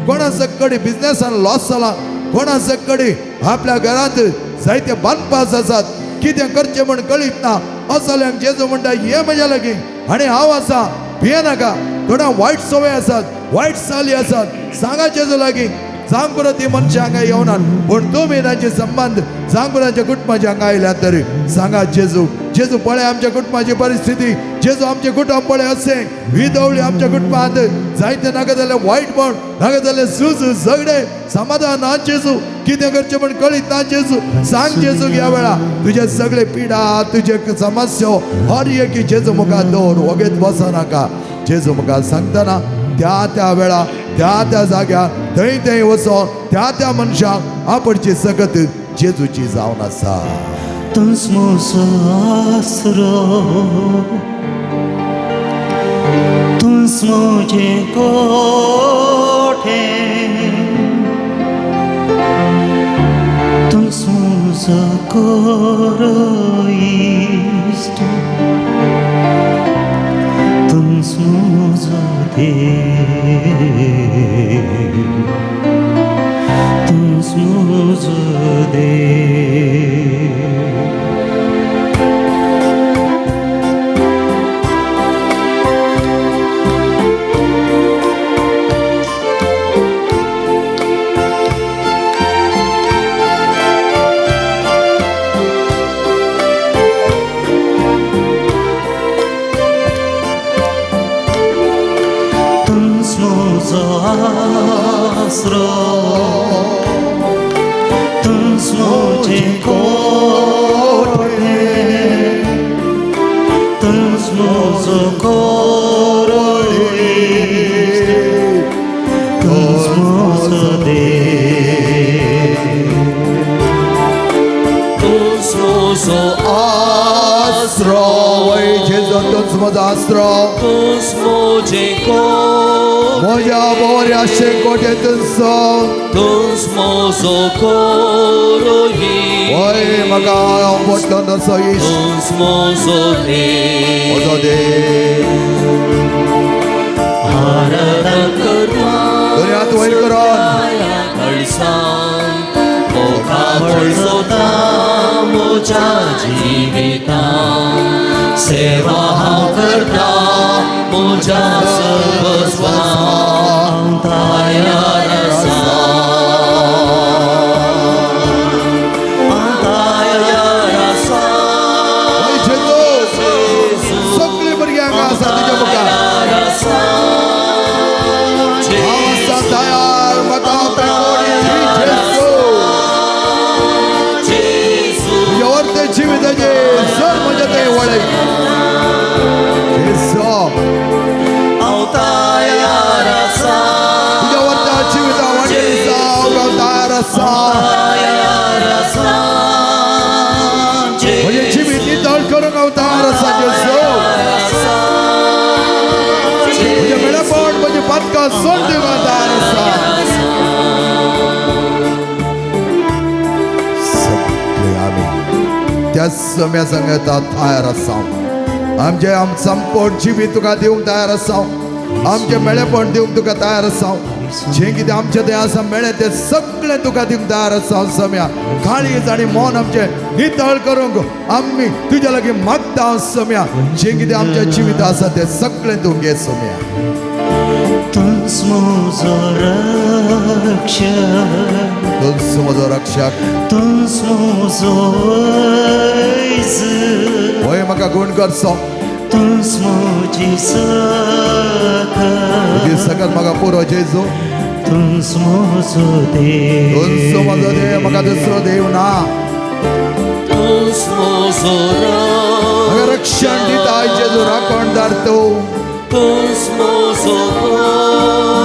कोणा सगळी बिजनेसान लॉस जाला, कोणा सगळी आपल्या घरांत जायते बांदपास आसात, कितें करचें म्हण कळीत ना, असल्यांक जेजू म्हणटा ये म्हज्या लागीं आनी हांव आसा, भियेनाका. थोड्या वायट संवय आसात, वायट चाली आसात, सांगा जेजू लागीं. जावंक पुरो ती मनशां हांगा येवनात, पूण तुमी तांचे संबंद जावंक पुरो तांच्या कुटुंबाचे हांगा आयल्यात तरी सांगा जेजू, जेजू पळय आमच्या कुटुंबाची परिस्थिती, जेजू आमचें कुटुंब पळय अशें विदवली आमच्या कुटुंबांत जायते नाका जाल्यार वायटपण, नाका जाल्यार झूज झगडे, समाधान ना जेजू, कितें करचें म्हण कळीत ना जेजू. सांग जेजू ह्या वेळा तुजे सगळे पिडा, तुजे समस्यो हर एक जेजू मुखार दवर, वगेत बसनाका. जेजू मुखार सांगतना त्या त्या वेळा त्या त्या जाग्यार थंय थंय वचोन त्या त्या मनशांक आपणची सकत जेजूची जावन आसा. तूंच म्हजो आसरो, तूंच म्हजें कोठें, तूंच म्हजो खरो इश्ट, तूंच म्हजो देव, तूंच म्हजो देव. म्हजो आसरो तूंच म्हजें कोठे तूंच म्हजो कोरोळी तूंच म्हजो देव तूंच म्हजो आसरो वय जेजू तूंच म्हजो आसरो तूंच म्हजें कोठे म्हज्या बऱ्या शेकोटे तुजो तूंच म्हजो कोरोही वय म्हाका हांव पडलो तसो इश्ट तूंच म्हजो देव म्हजो देव आराधन करता दोनी हात वयर करून कळसान मोखामळ सोता म्हज्या जिवितान सेवा हांव करता म्हज्या सर्वस्वान तयार आसा तयार आसा वय जेजू सगळीं भुरग्यांक आसा तुज्या मुखार हांव आसा तयार म्हाका पेकोडी दी जेजू तुज्या वर्ते जिविताचे सर म्हज्या ते वळय जेजू तयार आसा तुज्या वर्त्या जिविता वांटे जावंक हांव तयार आसा तयार आसा म्हजें जिवीत नितळ करूंक हांव तयार आसा जेजू म्हजें मेळपण म्हजें पातकां सोड दिवंक हांव तयार आसा सगळे आमी त्या सम्या सांगता तयार आसा आमचें आम संपूर्ण जिवीत तुका दिवंक तयार आसा आमचें मेळेपण दिवंक तुका तयार आसा जें कितें आमचें तें आसा मेळ्ळें तें सगळें तुका दिवंक तयार आसा सम्या काळीज आनी मन आमचें नितळ करूंक आमी तुज्या लागीं मागता सम्या जें कितें आमच्या जिवीत आसा तें सगळें तूं घे सम्या तूंच म्हजो रक्षक तूंच म्हजो रक्षक तूंच म्हजो वैज होय म्हाका गुण करचो तूंच म्हजी सख तुजी सगळ्यात म्हाका पुरो जेजू तूंच म्हजो देव तूंच म्हजो देव म्हाका दुसरो देव ना तूंच म्हजो म्हाका रक्षण दिता जेजू राखणदार तूं तूंच म्हजो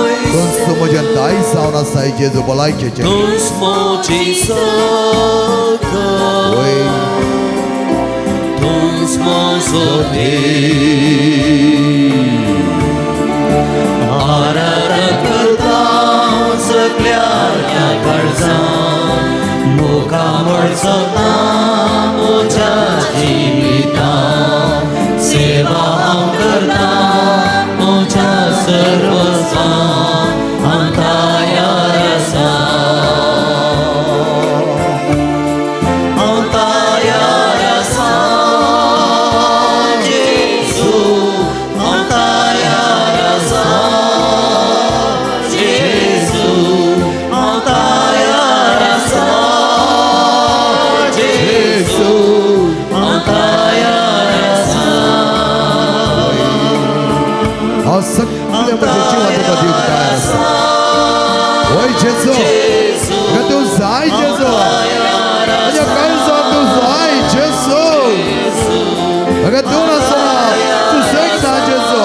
वैज तूंच म्हजें दायज जावन आसा जेजू भलायकेचें तूंच म्हजी सख होय तूंच म्हजो देव आराधन करता सगळ्या ह्या काळजान मोगामळ सोता म्हज्या जिवितान सेवा हांव करता म्हज्या सर्वस्वान हांव तयार आसा हांव तयार आसा जेजू हांव तयार आसा जेजू हांव तयार आसा जेजू हांव तयार आसा हांव सगळें म्हजें जिवन तुका दिवंक तयार आसा होय जेजू म्हाका तूं जाय जेजू म्हज्या काळजाक तूं जाय जेजू म्हाका तूं नासतना तूं सग ना जेजू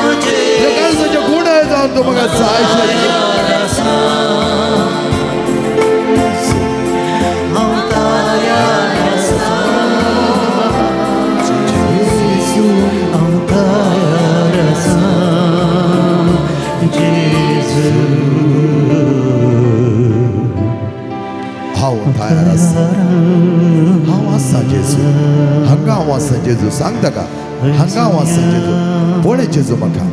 म्हज्या काळजाचे गुण जावन तूं म्हाका जाय जेजू हांव तयार आसा हांव तयार आसा जेजू हांव तयार आसा हांव आसा जेजू हांगा हांव आसा जेजू सांग ताका हांगा हांव आसा जेजू पळय जेजू म्हाका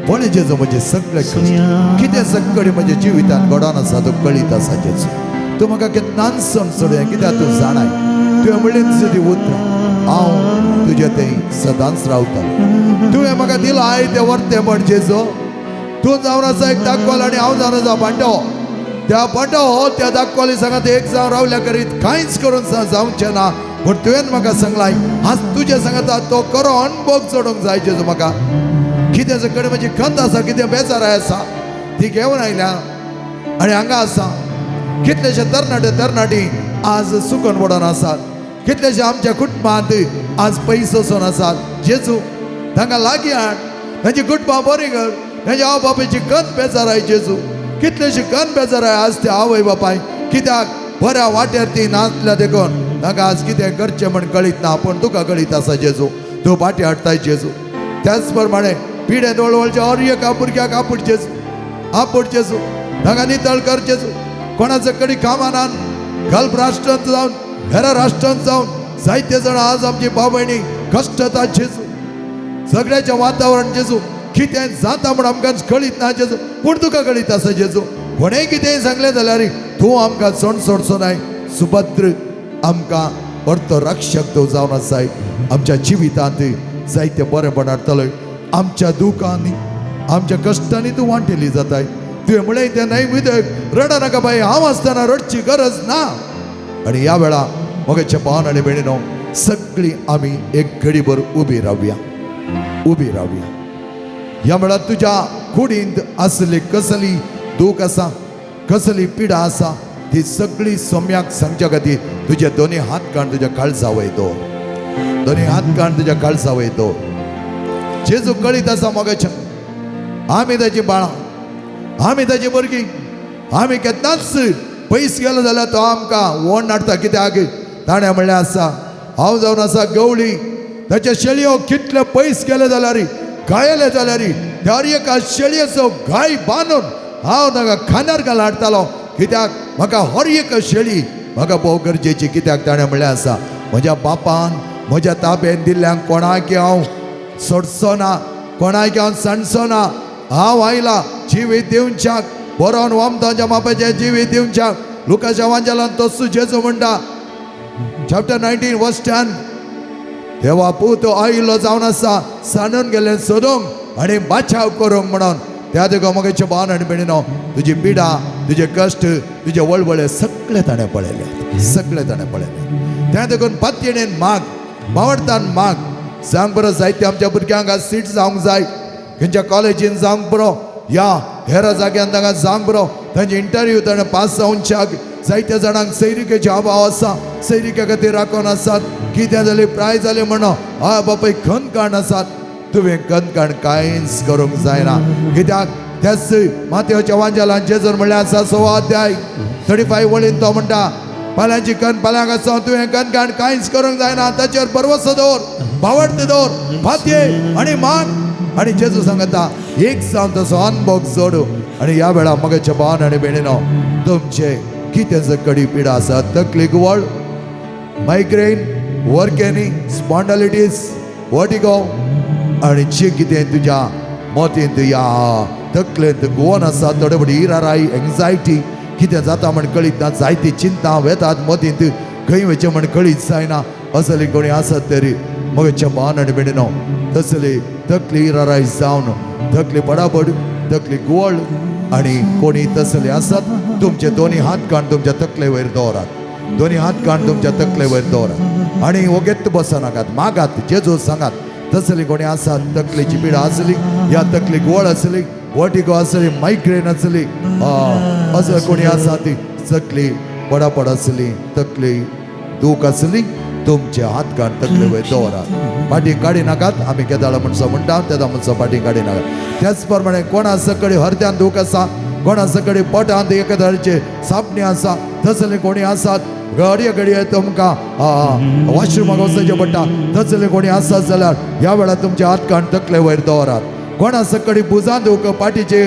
पळय जेजू म्हजें सगळें कश्ट कितें सगळें म्हज्या जिवितान घडोवन आसा तूं कळीत आसा जेजू तूं म्हाका केन्नाच समजोड कित्याक तूं जाणाय तुवें म्हणलें तुजी उतरां हांव तुजे थंय सदांच रावतालो तुवें म्हाका दिलां I तें वर्तें म्हण जेजू तूं जावन आसा एक दाखवल आनी हांव जावन आसा पांडव त्या पांडव त्या दाखवली सांगात एक जावन रावल्या करीत कांयच करून जावचें ना पूण तुवें म्हाका सांगलाय आज तुज्या सांगाता तो करो अणभोग चडोवंक जाय जेजू म्हाका कितें कडेन म्हणजे खंत आसा, कितें बेजाराय आसा, ती घेवन आयल्या आनी हांगा आसा. कितलेशे तरणाटे तरणाटी आज सुकून पडून आसात, कितलेशे आमच्या कुटुंबांत आज पयस वचून आसात. जेजू तांकां लागीं हाड, तांची कुटुंबां बरीं कर, तांच्या आवय बापायची खंत बेजाराय. जेजू कितलेशे खंत बेजाराय आज त्या आवय बापाय, कित्याक बऱ्या वाटेर ती नाचल्या देखून तांकां आज कितें करचें म्हण कळीत ना, पूण तुका कळीत आसा जेजू, तूं वाटी हाडटाय जेजू. त्याच प्रमाणे पिडें वळवळच्या हर एका भुरग्याक आपूट जेजू, आपूट जेजू, तांकां नितळ कर जेजू. कोणाचो कडी कामानान गल्फ राष्ट्रांत जावन हेर राष्ट्रांत जावन जायते जाण आज आमची भाव भयणी कश्टतात जेजू. सगळ्याचें वातावरण जेजू कितें जाता म्हण आमकां कळीत ना जेजू, पूण तुका कळीत आसा जेजू. कोणेंय कितेंय सांगलें जाल्यार तूं आमकां सोण सोडचो नाय. सुभद्र आमकां परतो रक्षक तूं जावन आसाय. आमच्या जिवितांत जायते बरेंपण हाडटलो, आमच्या दुखांनी आमच्या कश्टांनी तूं वांटेली जाताय. तुवें म्हणलें तें न्हय विदक रडा नाका बाई, हांव आसतना रडची गरज ना. आनी ह्या वेळा मोगेचे भावन आनी भयणीनो, सगळीं आमी एक घडीभर उबी रावया, उबी रावया. ह्या वेळार तुज्या कुडींत आसली कसली दूख आसा, कसली पिडा आसा, ती सगळी सोम्याक सांगच्या खातीर तुजे दोनी हात काण तुज्या काळजा वयर दवर, दोनी हात काण तुज्या काळजा वयर दवर. जेजू कळीत आसा मोगाच्या, आमी ताची बाळां, आमी ताची भुरगीं, आमी केन्नाच पयस गेलो जाल्यार तो आमकां वोण हाडटा. कित्याक ताणें म्हणलें आसा, हांव जावन आसा गवळी, ताच्या शेळयो कितले पयस गेले जाल्यार, घायले जाल्यार, त्या एका शेळयेचो घाय बांदून हांव ताका खांदार घाल हाडटालो. कित्याक म्हाका हर एक शेळी म्हाका भोव गरजेची. कित्याक ताणें म्हणलें आसा, म्हज्या बापान म्हज्या ताब्यान दिल्ल्यांक कोणाक हांव सोडचो ना, कोणाक हांव सांडचो ना. हांव आयला जिवीत दिवच्याक, बरोवन वमतांच्या मापाचें जिवीत दिवच्याक. लुकाच्या वांजालान तस्सू जेजू म्हणटा, चॅप्टर 19 वर्स 10, देवा पूत आयिल्लो जावन आसा सांडून गेले सोदूंक आनी बाचाव करूंक म्हणून. त्या देखून मगेचे भावन आनी भयणीनो, तुजी पिडा, तुजे कश्ट, तुजे वळवळे सगळे ताणें पळयले, सगळे ताणें पळयले. त्या देखून पातयेणेन माग, बावडतान माग. सांग बरो, जायते आमच्या भुरग्यांक आज सीट जावंक जाय, खंयच्या कॉलेजीन जावंक बरो, या हेर जाग्यान तांकां जावंक बरो, तांचे इंटरव्यू ताणें पास जावच्याक. जायत्या जाणांक सैरिकेचे अभाव आसा, सैरिके खातीर राखून आसात. कितें जालें प्राय जालें म्हणून हय बापाय खंदकाण आसात. तुवें खंदकाण कांयच करूंक जायना. कित्याक त्याच मातयेच्या वांजालान जेजून म्हणलें आसा, 6 अध्याय 35 वळीन तो म्हणटा, पाल्यांची कन पाल्यांक आसा, तुवें खंदकाण कांयच करूंक जायना. ताचेर भरवसो दवर, भावडते दवर, फातये आनी मान. आनी जेजू सांगता एक जावन तसो अनभोग जोडू. आनी ह्या वेळा मगेचे भावन आनी भयणीनो, तुमचे कितें कडी पिडा आसा, तकली गुवळ, मायग्रेन, वर्केनी, स्पॉन्डलिटीस, वर्टिगो आनी जे कितें तुज्या मोतींत या तकलेंत गुवन आसा, थोडे फावटी इराराय, एंग्जायटी, कितें जाता म्हण कळीत ना, जायती चिंता वेतात मोतींत, खंय वचें म्हण कळीत जायना, असली कोणी आसत तरी मगेचे भावन आनी भयणीनो, तसली तकली इराराय जावन तकली बडाबड, तकली गुवळ आनी कोणी तसले आसत, तुमचे दोनी हात काण तुमच्या तकले वयर दवरात, दोनी हात काण तुमच्या तकले वयर दवरात आनी ओगेत बसनाकात, मागात, जेजू सांगात. तसली कोणी आसात, तकलेची पिडा आसली, या तकली गोळ आसली, वर्टिगो आसली, मायग्रेन आसली, असं कोणी आसा ती तकली पडापड आसली, तकली दूख आसली, तुमचे हात काण तकले वयर दवरात. फाटी काडी नाकात. आमी केदाळा म्हणसो म्हणटा तेदा म्हणसो फाटी काडी नाकात. त्याच प्रमाणे कोणा सकडी हरद्यान दूख आसा, कोणा सकडी पोटांत एके तरेचे सापणी आसा, तसले कोणी आसात, घडये घडये तुमकां वॉशरुमाक वचचें पडटा, तसले कोणी आसात जाल्यार ह्या वेळार तुमचे हात काण तकले वयर दवरात. कोणा सकडी भुजां दूख, पाटीचे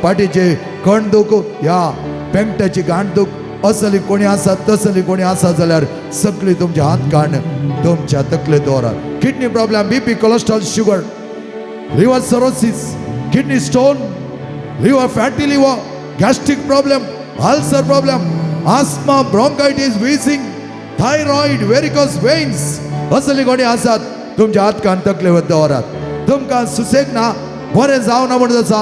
पाटीचे कण दूख, ह्या पेंकट्याची गांठ दूख, असली कोणी आसात, तसली कोणी आसा जाल्यार सगळी तुमचे हात काण तुमच्या तकले दवरात. Kidney problem, BP, cholesterol, sugar, liver cirrhosis, kidney stone, liver fatty liver, gastric problem, ulcer problem, asthma, bronchitis, wheezing, thyroid, varicose veins, असली कोणी आसात, तुमच्या हात कान तकले दवरात. तुमकां सुसेग ना, बरें जावना म्हण आसा,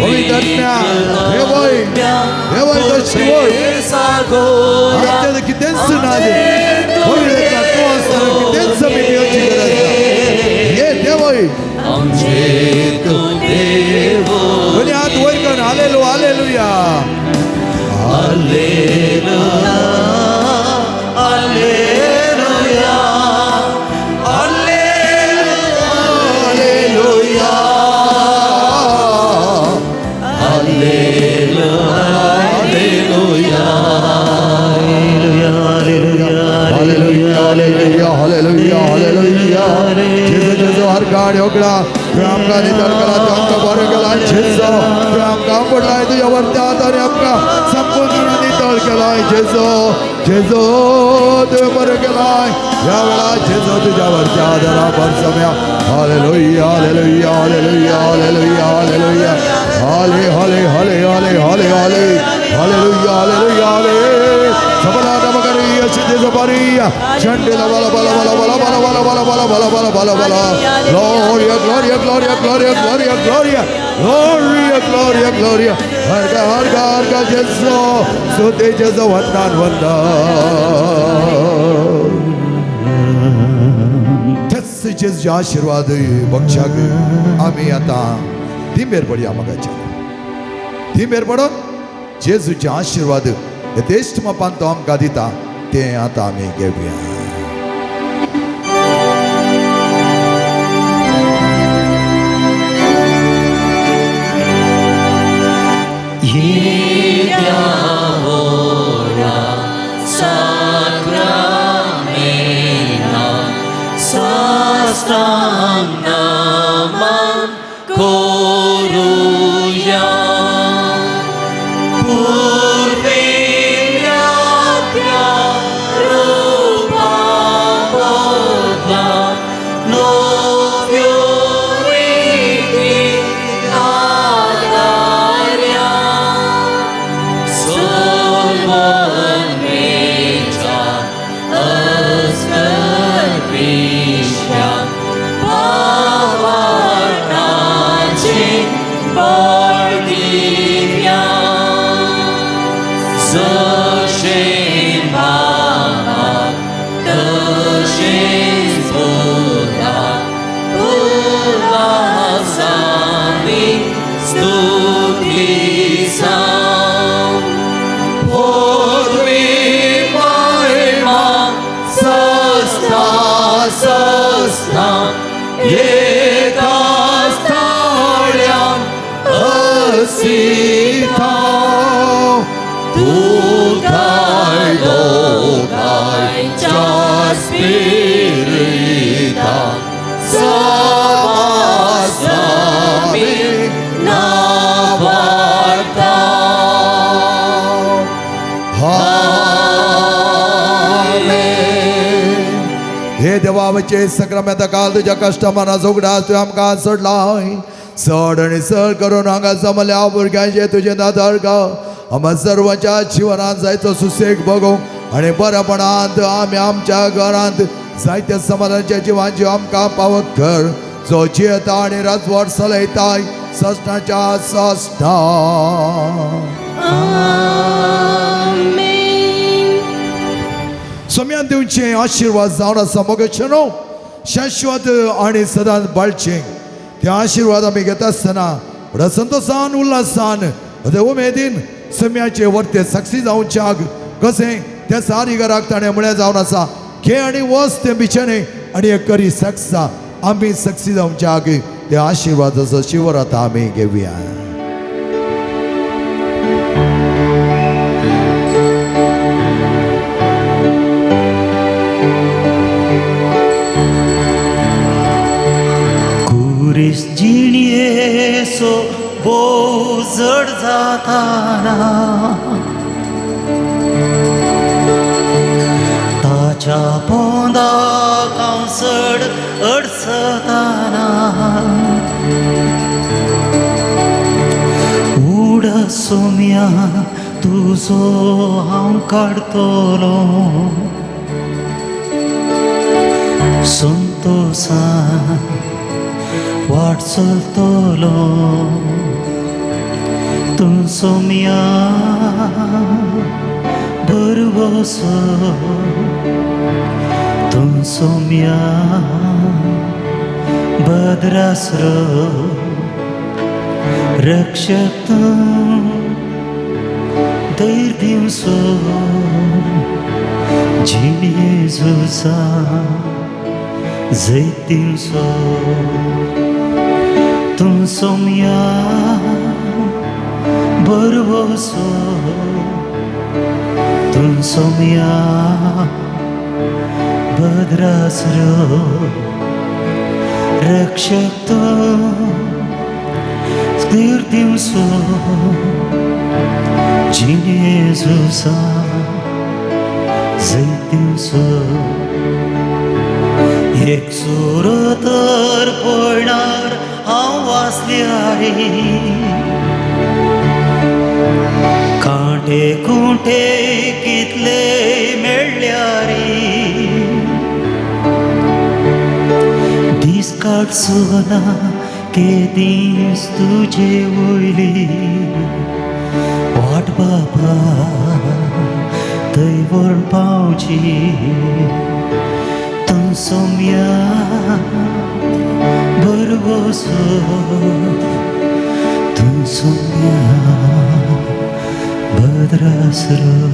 पवित्र देवय देवय तो शिवय आमच्या कितेंच ना पवित्र तूं आसतना कितेंच आमी भिवची गरज ना. ये देवय आमचे तूं देव. दोनी हात वयर करून हालेलुया हालेलुया हालेलुया हालेलुया हालेलुया हालेलुया हालेलुया हालेलुया हालेलुया हालेलुया. जेजू जेजू हर गाड योगडा तुवें आमकां नितळ केला, तूं आमकां बरें केला. जेजू तुवें आमकां पडलाय तुज्या वरत्या हातांनी आमकां संपूर्ण नितळ केलाय. जेजू जेजू तुवें बरें केलाय ह्या वेळार. जेजू तुज्या वरत्या हातार भरसम्या. हालेलुया हालेलुया हालेलुया हालेलुया हालेलुया हाले हाले हाले हाले हाले हाले हालेलुया हालेलुया हाले. सबला नमकरिया सिद्धि सपरिया चंडिला बला बला बला बला बला बला बला बला बला बला बला बला. Gloria Gloria Gloria Gloria Gloria Gloria Gloria Gloria Gloria. हर का हर का हर का जेसो सुते जेसो वंदन वंदन. तेच जेजूचे आशीर्वाद बक्षाक आमी आतां दिंबेर पडया. म्हाका दिंबेर पडोन जेजूचे आशीर्वाद यथेश्ट मापान तो आमकां दिता तें आतां आमी घेवया. येद्या व्हडा साक्रामेंताक साश्टांग नमन करुया. पुर्विल्ल्या त्या रुपा बदला नव्यो रिती आदार्या. सर्वमेच्या अस्कर्विश्या पावाटाचे बळ दिव्या. जशें बाबाक तशेंच पुताक उल्हासांनी स्तुती जावं. पदवी महिमा सस्ता सस्ता एकाच ताळ्यान असिता. तुकाय दोगांयच्या स्पिरिता सवासामी नावार्ता. आमेन. हे देवाचे सक्रामेंता काल तुज्या कश्टमरां उगडास तुवें आमकां सोडलाय. चड आनी चड करून हांगा जमल्या भुरग्यांचे तुजें नदर गाव आमकां सर्वांच्या जिवनांत जायतो सुसेग भोगोवंक आनी बरेपणांत आमी आमच्या घरांत जायत्या समाजाच्या जिवांची आमकां पावक कर. जो जियेता आनी राजवट चलयताय ससनाच्या ससना. सोम्यान दिवचे आशिर्वाद जावन आसा मोगेचे न्हू शाश्वत आनी सदांच बाळचे. ते आशिर्वाद आमी घेता आसतना व्हडा संतोसान उल्हासान उमेदीन सम्याचे वर्ते साक्षी जावच्याक कशें त्या सारी घराक ताणें म्हळें जावन आसा घे आनी वच तें बिचणे आनी एक करी सक्सा. आमी साक्षी जावच्याक ते आशिर्वादाचो शिवर आतां आमी घेवया. कुरीस जिणयेचो भोव जड जाताना ताच्या पोंदाक हांव चड अडचताना. उड सोम्या तुजो हांव काडटलो संतोसान वाट चलतलो. तूं सोम्या भरवसो तूं सोम्या भद्रासरो रक्षक तूं धैर्य दिवसो जिणे झुजा जैत दिवसो तूं सोम्या भरवसो तूं सोम्या भद्रासरो रक्षक तूं धैर्य दिवसो जिणे झुजा जैत दिवसो एक सूर तर पळणार हांव वाचल्यार कांटे कुंटे कितले मेळ्ळ्यार दीस काडचो ना केदीस तुजे वयली वाट बाबा थंय व्हरून पावची तूं सोम्या भरवसो तूं सोम्या भद्रासरो.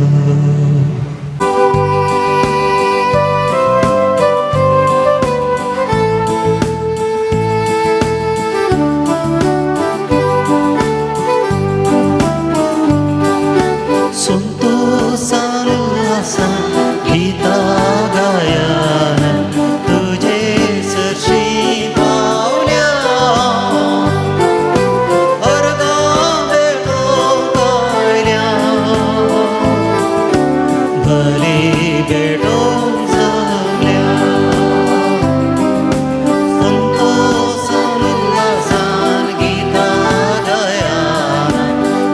संतोषान उल्हासान गीता गायन तुझे सरशी पावल्या अर्गां भेटोवंक आयल्या बरी भेटोवंक जमल्या संतोषान उल्हासान गीता गायन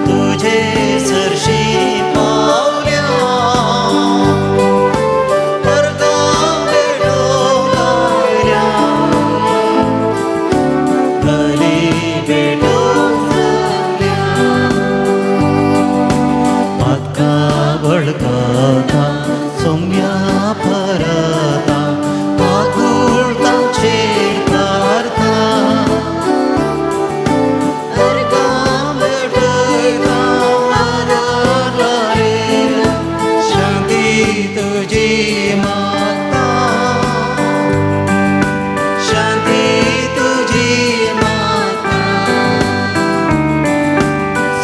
तुझे सरशी पावल्या अर्गां भेटोवंक आयल्या बरी भेटोवंक जमल्या पातका बळकता सोम्या परता काकुळतांचेर करता अर्गां भेटयता आदर शांती तुजी मागता शांती तुजी मागता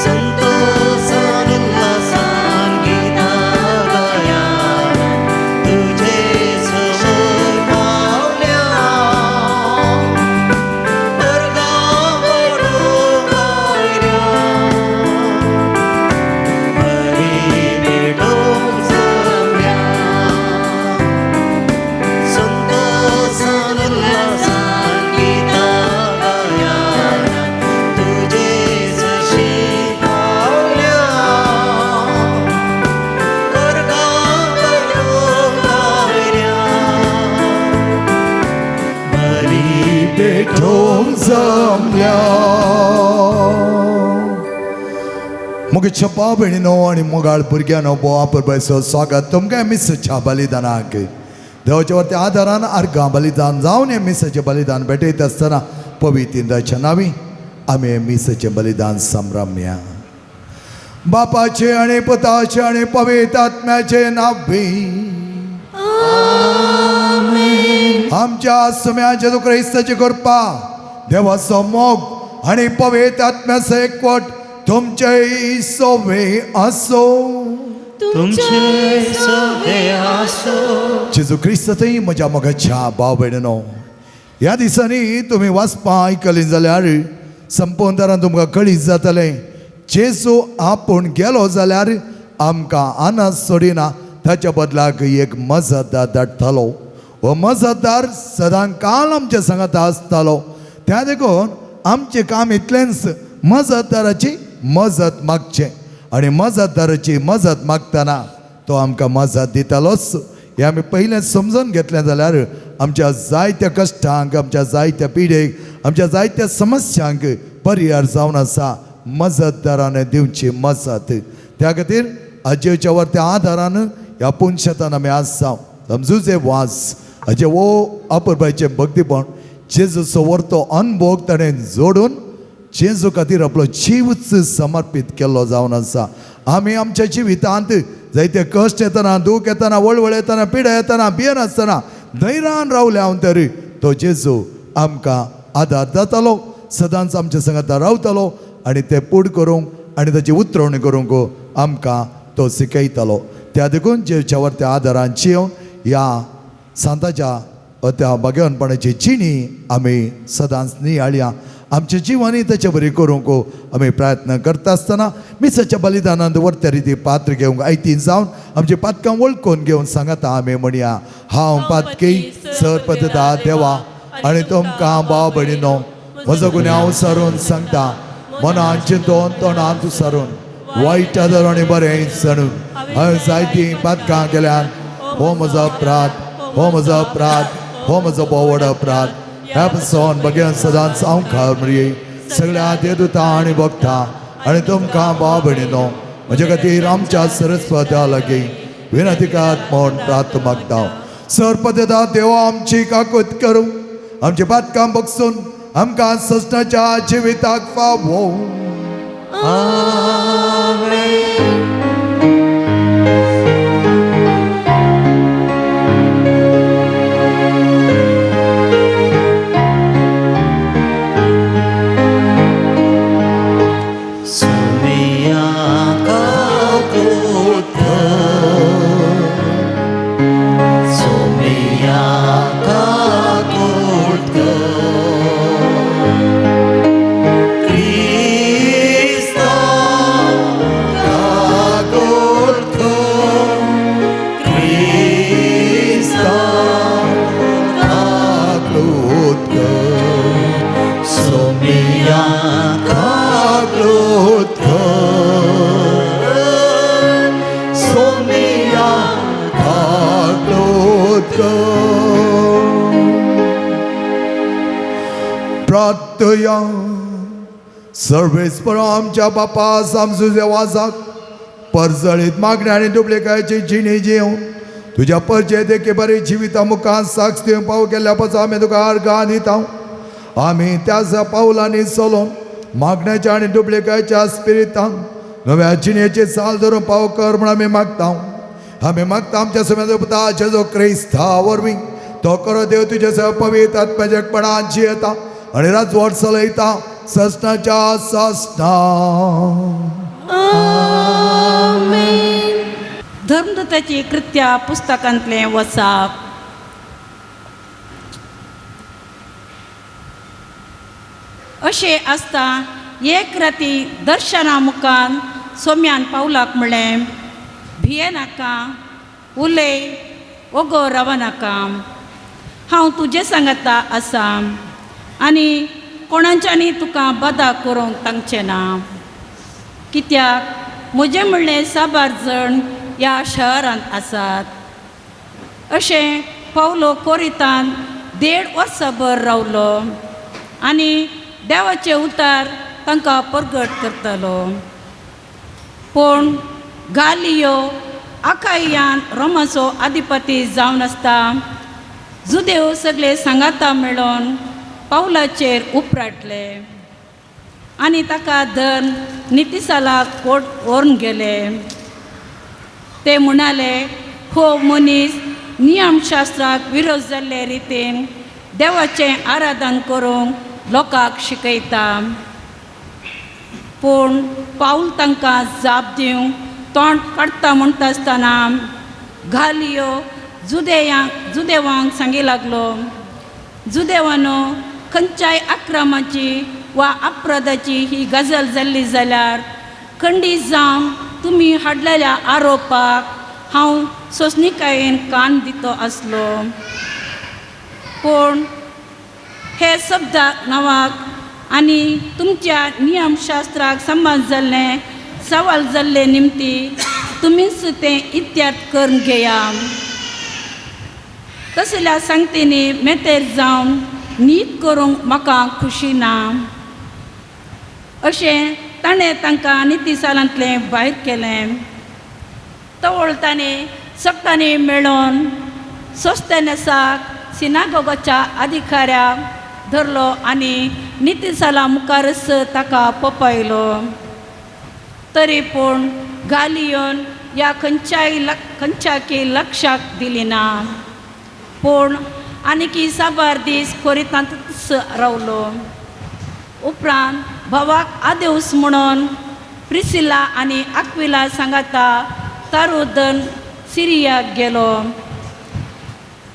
संतोषान उल्हासान गीता गायन तुझे सर पावल्या अर्गां भेटोवंक आयल्या बरी भेटोवंक जमल्या संतोषान उल्हासान गीता गायन तुझे सरशी पावल्या अर्गां भेटोवंक आयल्या बरी भेटोवंक जमल्या. मोगेच्या भाव भयणीनो आनी मोगाळ भुरग्यांनो, बोवा परबायचो स्वागत तुमकां मिसाच्या बलिदानाक. देवाच्या वरती आदारान अर्गां बलिदान जावन हें मिसाचें बलिदान भेटयत आसतना पवित्र नांवी आमी हें मिसाचें बलिदान संभ्रमया. बापाचे आनी पुताचे आनी पवित्र आत्म्याचे नांवी. आमच्या सुम्या जेजू क्रिस्ताची कृपा, देवाचो मोग आनी पवित्र आत्म्याचो एकवट तुमचे सोवे आसो. तुमचे सवे आसो. जेजू क्रिस्ताचेय म्हज्या मोगाच्या भाव भयणीनो, ह्या दिसांनी तुमी वाचपां आयकलीं जाल्यार संपवंतरान तुमकां कळीत जातलें, जेजू आपूण गेलो जाल्यार आमकां आनाज सोडिना, ताच्या बदलाक एक मजतदार धाडटलो. हो मजतदार सदां काल आमच्या सांगाता आसतालो. त्या देखून आमचें काम इतलेंच, मजतदाराची मजत मागचें आनी मजतदाराची मजत मागतना तो आमकां मजत दितालोच. हें आमी पयलें समजून घेतलें जाल्यार आमच्या जायत्या कश्टांक, आमच्या जायत्या पिडेक, आमच्या जायत्या समस्यांक परिहार जावन आसा. मजतदारान दिवची मजत. त्या खातीर आजयेच्या वर त्या आदारान ह्या पुनशेतान आमी आसा. समजुचे वास अजे वो अपुरबायचें भक्तीपण जेजूचो वरतो अनभोग ताणें जोडून जेजू खातीर आपलो जीवच समर्पीत केल्लो जावन आसा. आमी आमच्या जिवितांत जायते कश्ट येतना, दूख येतना, वळवळ येतना, पिडा येतना, भियेनासतना धैर्यान रावले हांव तरी तो जेजू आमकां आदार जातालो, सदांच आमच्या सांगाता रावतालो आनी ते पूड करूंक आनी ताची उतरवणी करूंक आमकां तो शिकयतालो. त्या देखून जेच्या वर त्या आदारान जिवन ह्या सांताच्या त्या भाग्यवानपणाची जिणी आमी सदांच नियाळया. आमच्या जिवानी ताचे बरी करूंक आमी प्रयत्न करता आसतना मिसाच्या बलिदानांत वरत्या रिती पात्र घेवंक आयतीन जावन आमची पातकां वळखून घेवन सांगाता आमी म्हणया, हांव पातकी सरपतदा देवा आनी तुमकां भाव भयणीनो म्हजो गुन्यांव सरून सांगता, मनान चिंतून तोंडान सरून वायट आदर आनी बरें सणून हांवें जायतीं पातकां केल्यान. हो म्हजो अपराध, हो म्हजो अपराध, हो म्हजो बोवड अपराध. ह्या पसून बगेन सदांच हांव खावरी सगळ्या देदुता आनी भक्ता आनी तुमकां भाव भयणीनो म्हजे खातीर आमच्या सरस्वत्या लागीं विनंतीकात म्हूण प्रार्थ मागता. सरपदेदा देवा आमची काकूत करूं, आमची पातकां बगसून आमकां ससनाच्या जिविताक फावो. सोमिया काकूत कर, सोमिया काकूत कर, क्रिस्ता काकूत कर, क्रिस्ता काकूत कर, सोमिया काकूत कर, सोमिया काकूत कर. प्रार्थया. सर्वेस्पर आमच्या बापा सामसू देवासाक परजळीत मागण्या आनी डुप्लिकायची जिणी जेवन तुज्या परजे देखी बरी जिविता मुखार साक्ष दिवंक पाव केल्ल्या पासून आमी तुका अर्गां दिता. आमी त्याच पावलांनी चलोवन मागण्याच्या आनी डुप्लिकायच्या स्पिरितान नव्या जिणेची चाल धरून पाव कर म्हूण आमी मागता. आमी मागता आमच्या समेत पुता जेजू क्रिस्ता वरवीं तो करो देव तुज्या सह पवित्र आत्म्याच्या एकपणान जियेता आनी राजवट चलयता ससनाच्या ससना. धर्मदूताची कृत्या पुस्तकांतलें वसाप. अशें आसता एक राती दर्शना मुखान सोम्यान पावलाक म्हणलें, भियेनाका, उलय, ओगो रावनाका, हांव तुजे सांगाता आसा आनी कोणाच्यानी तुका बदा करूंक तांगचें ना, कित्याक म्हजें म्हणलें साबार जण ह्या शहरांत आसात. अशें पावलो कोरितान 1.5 वर्सां रावलो आनी देवाचें उतार तांकां परगट करतालो. पूण गालियो आकायान रोमाचो अधिपती जावन आसता जुदेव सगळे सांगाता मेळोन पावलाचेर उपराटले आनी ताका धरून नितिसालाक कोट व्हरून गेले. ते म्हणाले, हो मनीस नियमशास्त्राक विरोध जाल्ले रितीन देवाचें आराधन करूंक लोकांक शिकयता. पूण पावल तांकां जाप दिवंक तोंड काडटा म्हणटा आसतना गालियो जुदेवांक सांगी लागलो, जुदेवानो खंयच्याय आक्रमाची वा अपराधाची ही गजाल जाल्ली जाल्यार खंडीत जावन तुमी हाडलेल्या आरोपाक हांव सोंसणीकायेन कान दितो आसलो. पूण हे शब्दा नांवाक आनी तुमच्या नियमशास्त्राक संबंद जाल्लें सवाल जाल्ले निमती तुमीच तें इत्याद करून घेया. तसल्या सांगतेनी मेतेर जावन नीत करूंक म्हाका खुशी ना. अशें ताणें तांकां नितीसालांतलें भायर केलें. तवळ ताणें सगटांनी मेळोन सोस्तेनसाक सिनागोगाच्या अधिकाऱ्याक धरलो आनी नितीसाला मुखारच ताका पोपायलो. तरी पूण गालियोन ह्या खंयच्याकी लक्षाक दिली ना, पूण आनीकी साबार दीस कोरितांतच रावलो. उपरांत भावाक आदेवस म्हणून प्रिसिला आनी आक्विला सांगाता तारुदन सिरियाक गेलो.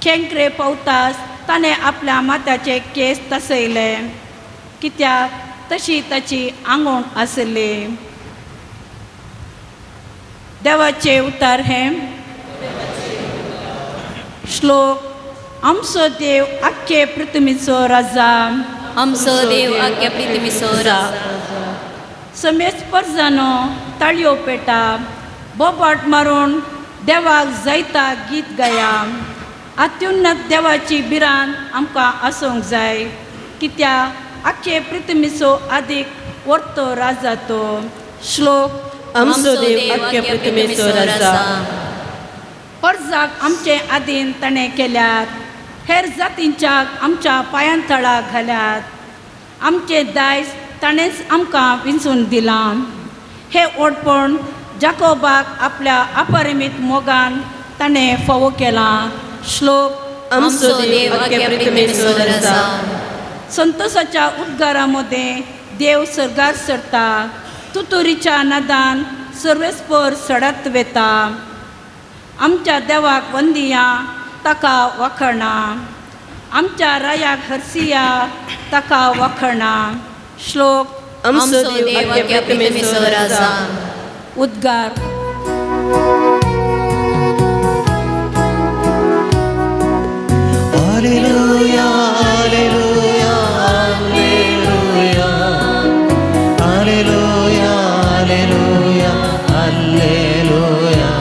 खेंकरे पावतास ताणें आपल्या माथ्याचे केंस तसयले, कित्याक तशी ताची आंगवण आसली. देवाचे उतार हें. श्लोक. आमचो देव आख्खे पृथ्वीचो राजा. आमचो देव आख्या पृथ्वीचो राजा. समेज परजानो ताळयो पेटा, बोबाट मारून देवाक जायता गीत गाया. अत्युन्नत देवाची भिरांत आमकां आसूंक जाय, कित्याक आख्खे पृथ्वीचो आदीक वर्तो राजा तो. श्लोक. आमचो देव आख्या पृथ्वीचो राजा. परजाक आमचे आदीन ताणें केल्यात, हेर जातींच्या आमच्या पांयांतळाक घाल्यात. आमचें दायज ताणेंच आमकां विंचून दिलां. हें ओडपण जाकोबाक आपल्या अपरिमीत मोगान ताणें फावो केलां. श्लोक. आमचो देव आख्या पृथ्वीचो राजा. संतोषाच्या उद्गारा मदें देव सर्गार सरता, तुतुरीच्या नादान सर्वेस्पर सडत वेता. आमच्या देवाक वंदिया, ताका वखणा. आमच्या रायाक हरसिया, ताका वखणा. श्लोक. आमचो देव आख्या पृथ्वीचो राजा. उद्गार. Alleluia, alleluia, alleluia. Alleluia, alleluia, alleluia.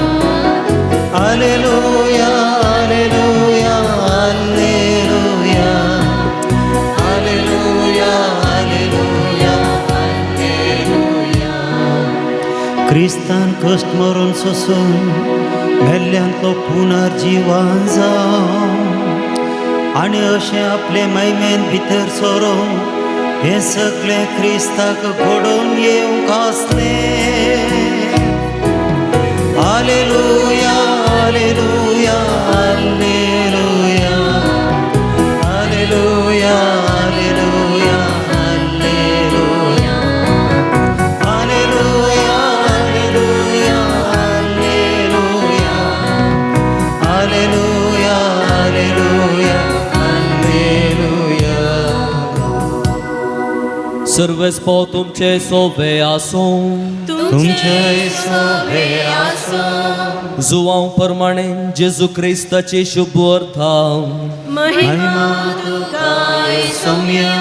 Alleluia, alleluia, alleluia. Alleluia, alleluia, alleluia. क्रिस्तान कश्ट मरून सोसून मेल्ल्यांतलो पुनर्जिवन जावं आनी अशें आपले मैमेन भितर सरोन हें सगळें क्रिस्ताक घडोवन येवंक आसलें. Alleluia, alleluia, alleluia. Alleluia, alleluia, alleluia. Alleluia, alleluia, alleluia. Alleluia, alleluia, alleluia. सर्वेस्पोर तुमचे सोवे आसूं. तुमचे सोबे आसूं. जुवांव प्रमाणे जेजू क्रिस्ताची शुभ अर्था. महिमा तुका सोम्या.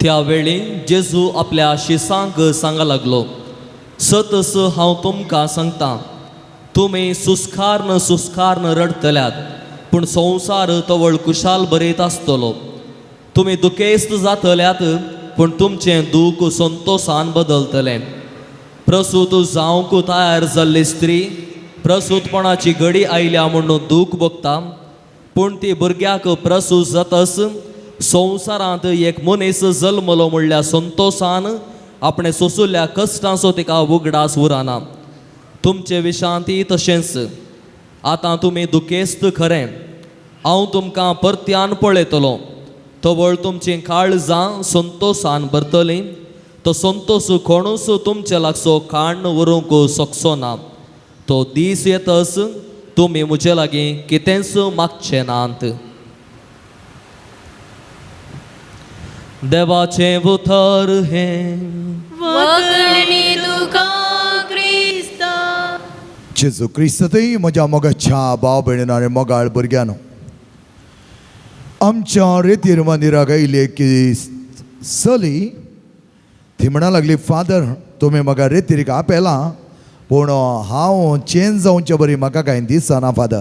त्या वेळी जेजू आपल्या शिसांक सांगा लागलो, सतस हांव तुमकां सांगता, तुमी सुस्कारन सुस्कारन रडटल्यात, पूण संवसार तवळ कुशाल बरयत आसतलो. तुमी दुखेस्त जातल्यात, पूण तुमचें दूख संतोसान बदलतलें. प्रसूत जावंक तयार जाल्ली स्त्री प्रसूतपणाची घडी आयल्या म्हणून दूख भोगता, पूण ती भुरग्याक प्रसूत जातस संवसारांत एक मनीस जल्मलो म्हणल्यार संतोसान आपणे सोंशिल्ल्या कश्टांचो तिका उगडास उरना. तुमचे विशांती तशेंच आतां तुमी दुखेस्त खरें, हांव तुमकां परत्यान पळयतलो. तवळ तुमचीं काळजां संतोसान भरतलीं. तो संतोस कोणूच तुमचे लागचो काण्ण व्हरूंक शकचो ना. तो दीस येतस तुमी म्हजे लागीं कितेंच मागचे नात. देवाचें उतर हें. वखणी तुका क्रिस्ता. जेजू क्रिस्तय म्हज्या मोगाच्या भाव भयणीन आनी मोगाळ भुरग्यानो, आमच्या रेतीर मंदिराक आयली की चली. ती म्हणा लागली, फादर तुमी म्हाका रेतीरीक आपयलां, पूण हांव चेंज जावचे बरी म्हाका कांय दिसना फादर.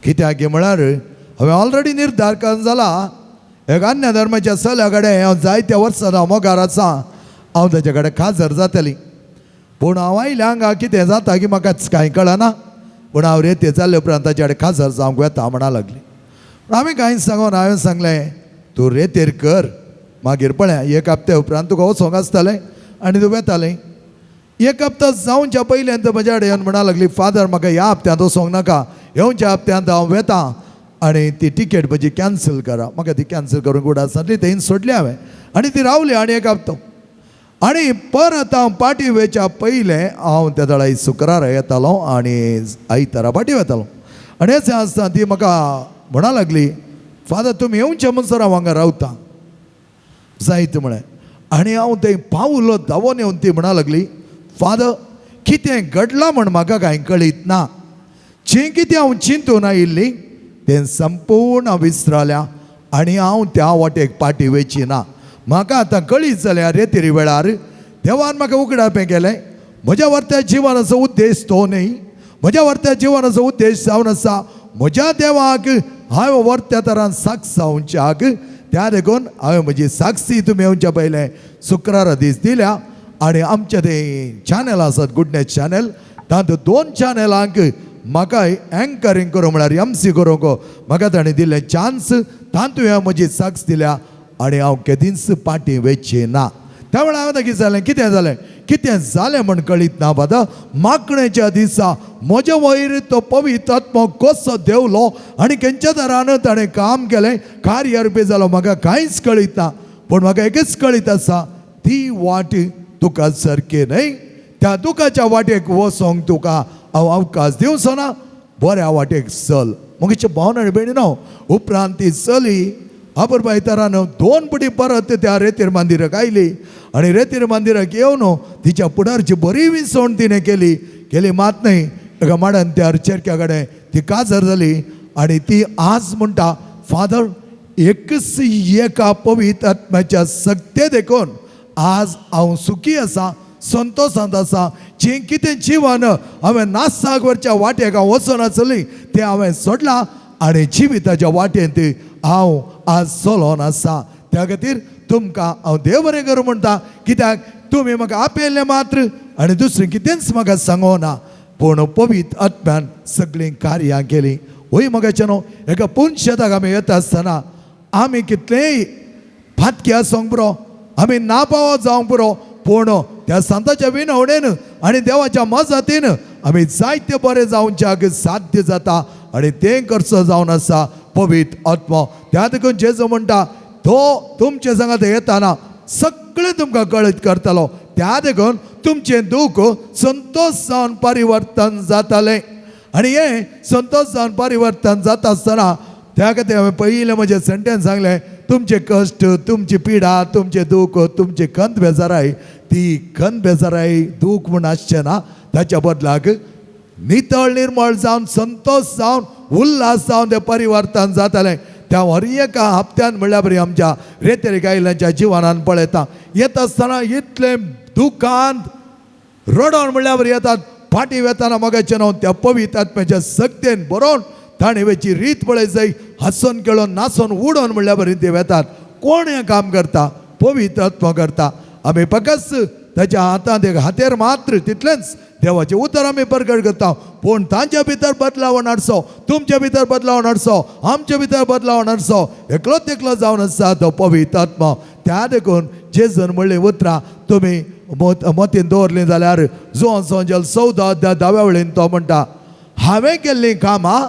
कित्याक म्हळ्यार हांवें ऑलरेडी निर्धार करून जाला, एक अन्य धर्माच्या चल्या कडेन हांव जायत्या वर्सां हांव मोगार आसा हांव ताच्या कडेन काजर जाताली. पूण हांव आयलें हांगा कितें जाता की म्हाका कांय कळना, पूण हांव रेते जाल्ले उपरांत ताच्या कडेन काजर जावंक वेता म्हणा लागली. पूण हांवें कांय सांगून हांवें सांगलें तूं रेतेर कर, मागीर पळय एक हप्त्या उपरांत तुका वचोंक आसतालें आनी तूं वेतालें. एक हप्ता जावच्या पयल्यान तर म्हज्या कडेन येवन म्हणा लागली, फादर म्हाका ह्या हप्त्यांत वचोंक नाका, येवच्या हप्त्यांत हांव वेता आनी ती टिकेट म्हजी कॅन्सल करा. म्हाका ती कॅन्सल करूंक उडास जाली, थंय सोडली हांवें आनी ती रावली. आनी एक हप्तो आनी परत हांव पाटी वेच्या पयलें हांव त्या दळा शुक्रारा येतालो आनी आयतारा पाटी वेतालो. आनी अशें आसतना ती म्हाका म्हणा लागली, फादर तुमी येवचे म्हणसर हांव हांगा रावता जायत म्हळें. आनी हांव थंय पावलो धांवोन येवन ती म्हणा लागली, फादर कितें घडलां म्हण म्हाका कांय कळीत ना, जें कितें हांव चिंतून आयिल्ली तें संपूर्ण विसरल्या आनी हांव त्या वाटेक पाटी वेची ना. म्हाका आतां कळीत जाल्यार रेतेरी वेळार देवान म्हाका उगडापें केलें, म्हज्या वर्त्या जिवनाचो उद्देश तो न्हय, म्हज्या वर्त्या जिवनाचो उद्देश जावन आसा म्हज्या देवाक हांवें वर्त्या तरान साक्ष जावच्याक. त्या देखून हांवें म्हजी साक्षी तुमी येवच्या पयलें शुक्रारा दीस दिल्या. आनी आमचें तें चॅनल आसात गुडनेस चॅनल, तातूंत 2 चॅनलांक म्हाका एंकरींग करूंक म्हळ्यार एमसी करूंक म्हाका ताणें दिल्लें चान्स, तातूंत हांवें म्हजी साक्ष दिल्या आनी हांव केदींच पाटी वेची ना. त्या वेळार हांवें कितें जालें कितें जालें कितें जालें म्हण कळीत ना फादर, मागणेच्या दिसा म्हज्या वयर तो पवित्र आत्मो कसो देंवलो आनी खंयच्या तरान ताणें काम केलें, कार्य जालो म्हाका कांयच कळीत ना. पूण म्हाका एकच कळीत आसा, ती वाट तुका सारकी न्हय, त्या दुखाच्या वाटेक वचोंक तुका हांव अवकाश दिवचो ना, बऱ्या वाटेक चल. म्हजे भावन आनी भयणी न्हू उपरांत ती चली अपुरबाय तरान 2 पुटी परत त्या रेतीर मंदिराक आयली आनी रेतीर मंदिराक येवन तिच्या पुडारची बरी विसवण तिणें केली. केली मात न्हय, एका माडान त्या चेरक्या कडेन ती काजर जाली आनी ती आज म्हणटा, फादर एकच एका पवित्र आत्म्याच्या सक्ते देखून आज हांव सुखी आसा, संतोशांत आसा. जें कितें जिवन हांवें नासाक वरच्या वाटेक हांव वचनासली तें हांवें सोडलां आनी जिविताच्या वाटेंत हांव आज चलोन आसा. त्या खातीर तुमकां हांव देव बरें करूं म्हणटा, कित्याक तुमी म्हाका आपयल्लें मात्र आनी दुसरें कितेंच म्हाका सांगो ना, पूण पवित्र आत्म्यान सगळीं कार्यां केलीं. वय म्हाका न्हू एका पुनशेताक आमी येता आसतना आमी कितलेय फातकी आसूंक पुरो, आमी नापावो जावंक पुरो, पूण त्या संताच्या विनवणेन आनी देवाच्या मजतीन आमी जायते बरें जावच्याक साध्य जाता आनी तें करचो जावन आसा पवित्र आत्मो. त्या देखून जेजू म्हणटा तो तुमचे सांगात येताना सगळें तुमकां कळीत करतलो, त्या देखून तुमचें दूख संतोश जावन परिवर्तन जातालें. आनी हें संतोश जावन परिवर्तन जाता आसतना त्या खातीर हांवें पयलें म्हजें सेंटेन्स सांगलें, तुमचे कश्ट, तुमची पिडा, तुमचें दूख, तुमची खंत बेजाराय, ती खंत बेजाराय दूख म्हूण आसचें ना, ताच्या बदलाक नितळ निर्मळ जावन संतोश जावन उल्हास जावन तें परिवर्तन जातालें. त्या हर एका हप्त्यान म्हणल्यार बरी आमच्या रेतेरी गायल्यांच्या जिवनान पळयता येता आसतना इतलें दुखांत रडोन म्हणल्यार बरी येतात, फाटीं वेताना मगाचें न्हू त्या पवित्र आत्म्याच्या सक्तेन बरोवन ताणें वेची रीत पळय जाय, हांसोन खेळोन नाचोन उडोन म्हणल्यार बरी ते वेतात. कोण हें काम करता? पवित्र आत्मो करता. आमी फकत ताच्या हातांत एक हातेर मात्र तितलेंच देवाचें उतर आमी परगट करता, पूण तांच्या भितर बदलावण हाडचो, तुमच्या भितर बदलावण हाडचो, आमच्या भितर बदलावण हाडचो, एकलोच एकलो जावन आसा तो पवित्र आत्मो. त्या देखून जेजून म्हणलीं उतरां तुमी मतीन दवरलीं जाल्यार जुवान सोंजल 14 अध्याय 10व्या वळीन तो म्हणटा, हांवें केल्लीं कामां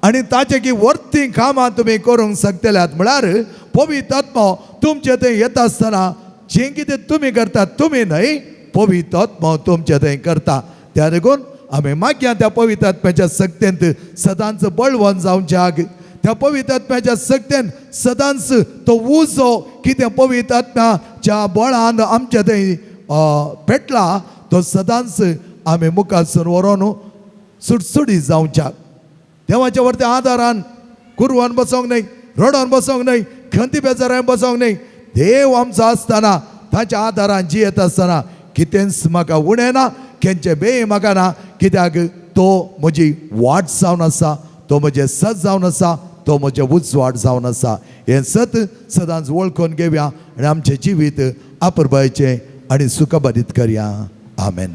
आनी ताचे की वर्ती कामां तुमी करूंक शकतल्यात. म्हळ्यार पवित्र आत्मो तुमचे थंय येता आसतना जें कितें तुमी करतात तुमी न्हय, पवित्र आत्मो तुमचे थंय करता. त्या देखून आमी मागया त्या पवित्र आत्म्याच्या सक्तेंत सदांच बळवंत जावच्याक, त्या पवित्र आत्म्याच्या सक्तेन सदांच तो उजो कितें पवित्र आत्म्याच्या बळान आमच्या थंय पेटला तो सदांच आमी मुखारसून व्हरोन सुटसुटीत जावच्याक. देवाच्या वरती आदारान कुरवान बसोंक न्हय, रडोन बसोंक न्हय, खंती बेजारान बसोंक न्हय. देव आमचो आसतना ताच्या आदारान जियेत आसतना कितेंच म्हाका उणें ना, केंचे बेय म्हाका ना, कित्याक तो म्हजी वाट जावन आसा, तो म्हजें सत जावन आसा, तो म्हजें उजवाड जावन आसा. हें सत सदांच वळखून घेवया आनी आमचें जिवीत आपरबायचें आनी सुखभरीत करया. आमेन.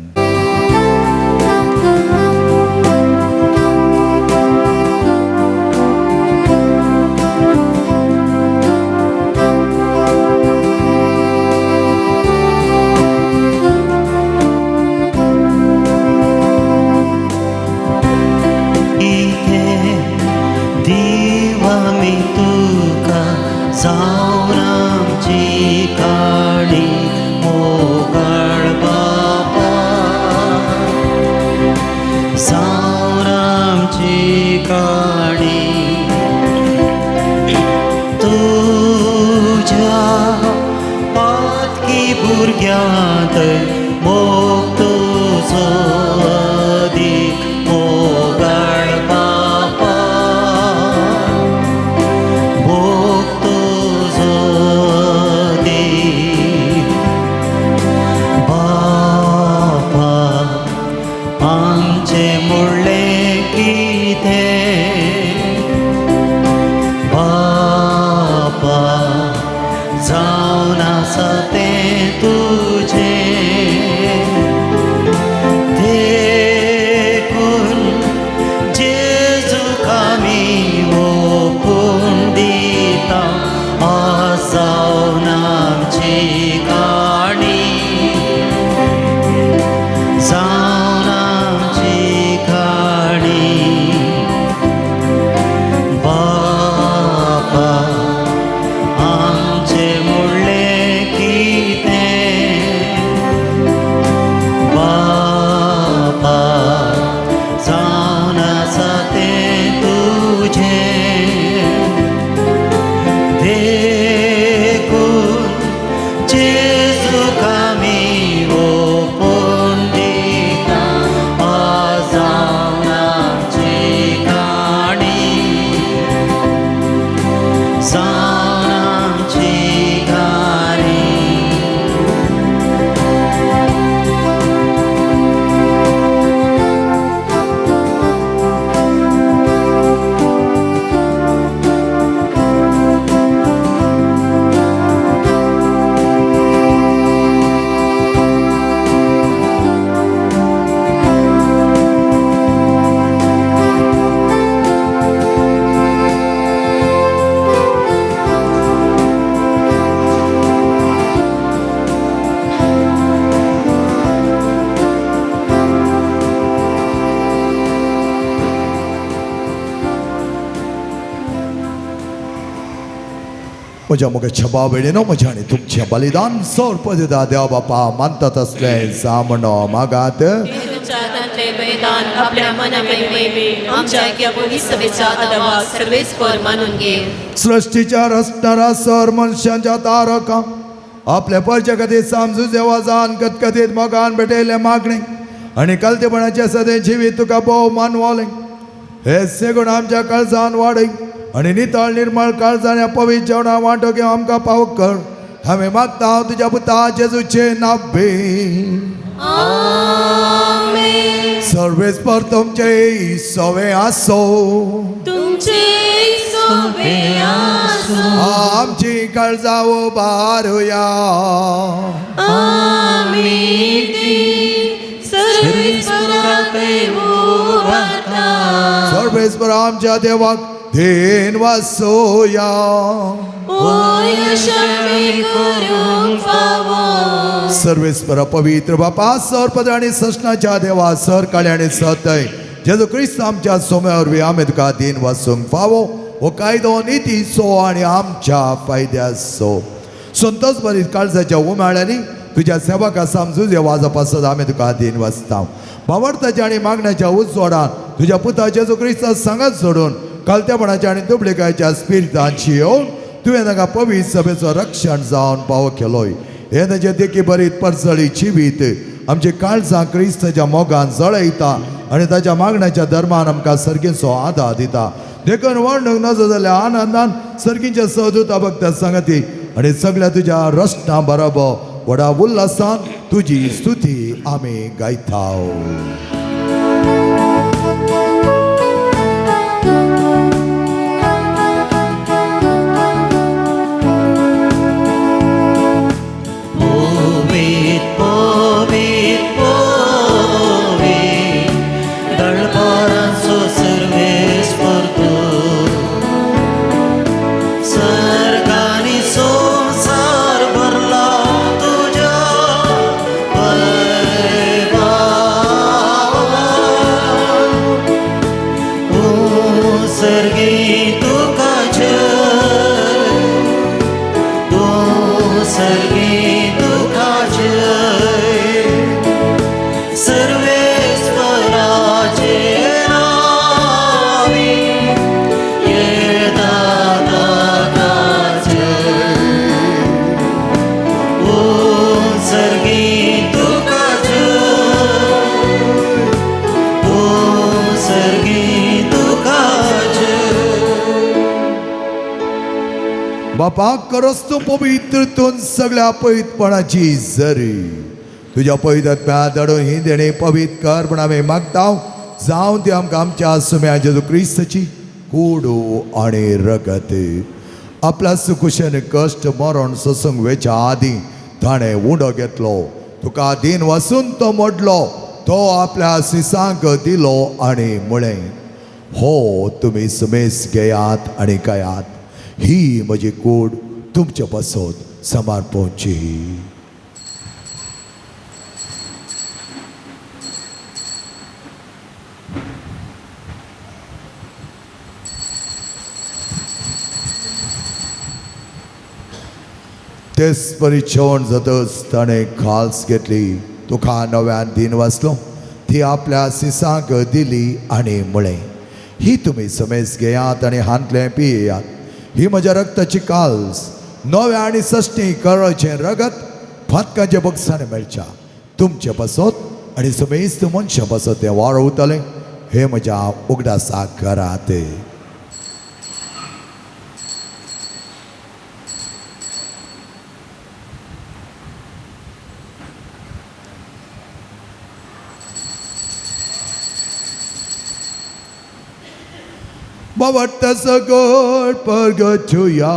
म्हज्या मोगाच्या भाव-भयणीनो, म्हज्या आनी तुमचें बलिदान सोर दिता देव बापा मानतात असलें जामणो मागात. बलिदान आपल्या आमच्या सर्वेस्पर मानून घे. सृष्टीच्या रचणारा सर मनशांच्या तारका आपल्या परच्या खातीर समजू देवाजान कतकतीत मोगान भेटयल्ले मागणे आनी कलतेपणाचे सदें जिवीत तुका भोव मानवलें. हे सेगूण आमच्या काळजान वाडय आनी नितळ निर्मळ काळजान ह्या पवित्र जेवणा वांटो घेवन आमकां पावक कर. हांवें मागता तुज्या पुता जेजूचे नांव. सर्वेस्पर तुमचे सवे आसो. तुमचे सवे आसो. आमची काळजां उबारुया. आमी ती सर्वेस्पराक उबारता. सर्वेस्पर आमच्या देवाक then वासोया. सर्वेस्पर पवित्र बापा सर आनी ससनाच्या देवा सर काळे आनी सतय जेजू क्रिस्त आमच्या सोम्या वरवीं आमी तुका then वासूंक फावो हो कायदो नितीचो आनी आमच्या फायद्याचो. संतोष बरी काळजाच्या उमाळ्यांनी तुज्या सेवका समजून वाजा पासत आमी तुका then वाचता. भावार्थाच्या आनी मागण्याच्या उजवाडान तुज्या पुता जेजू क्रिस्ता सांगात सोडून कालतेपणाच्या आनी दुबळेकायच्या स्पिरितांची येवन तुवें ताका पवित्र सभेचो रक्षण जावन पावो केलोय. हे ताचे देखी बरीत परजळी जिवीत आमची काळजां क्रिस्ताच्या मोगान जळयता आनी ताच्या मागण्याच्या धर्मान आमकां सर्गीचो आदार दिता. देखून वर्णूंक नजो जाल्यार आनंदान सर्गीच्या सहदूता भक्ता सांगती आनी सगळ्या तुज्या रचना बरोबर व्हडा उल्हासान तुजी स्तुती आमी गायता. सर्गी तुका जय, तूं सर्गी तुका जय, सर्वेस्पराचे नावी येता ताका जय, तूं सर्गी तुका जय, तूं सर्गी तुका जय. बापा करस तूं पवित्र तूं सगळ्या पवित्रपणाची जरी तुज्या पवित्र आत्म्या धाडून ही देणे पवित्र कर म्हण आमी मागता. जावं ती आमकां आमच्या सुम्या जेजू क्रिस्ताची कुडू आनी रगत. आपल्या सुकुशेन कश्ट मरण सोसूंक वेच्या आदीं ताणें उंडो घेतलो, तुका दीन वसून तो मोडलो, तो आपल्या सिसांक दिलो आनी म्हळें, हो तुमी सुमेस घेयात आनी खायात, ही म्हजी कूड तुमचे पासत समर्पणची. तेच परी जेवण जातच ताणें खाल्स घेतली, तुका नव्यान दीन वाचलो, ती आपल्या सिसांक दिली आनी म्हळें, ही तुमी समेज घेयात आनी हांतलें पियेयात, ही म्हज्या रक्ताची काल्स, नव्या आनी सश्टी करळचें रगत फातकांच्या बक्षांनी मेळच्या तुमचे पासत आनी समेस्त मनशां पासत तें वाडवतलें, हें म्हज्या उगडासाक करात. बाबा सगळ परगचुया.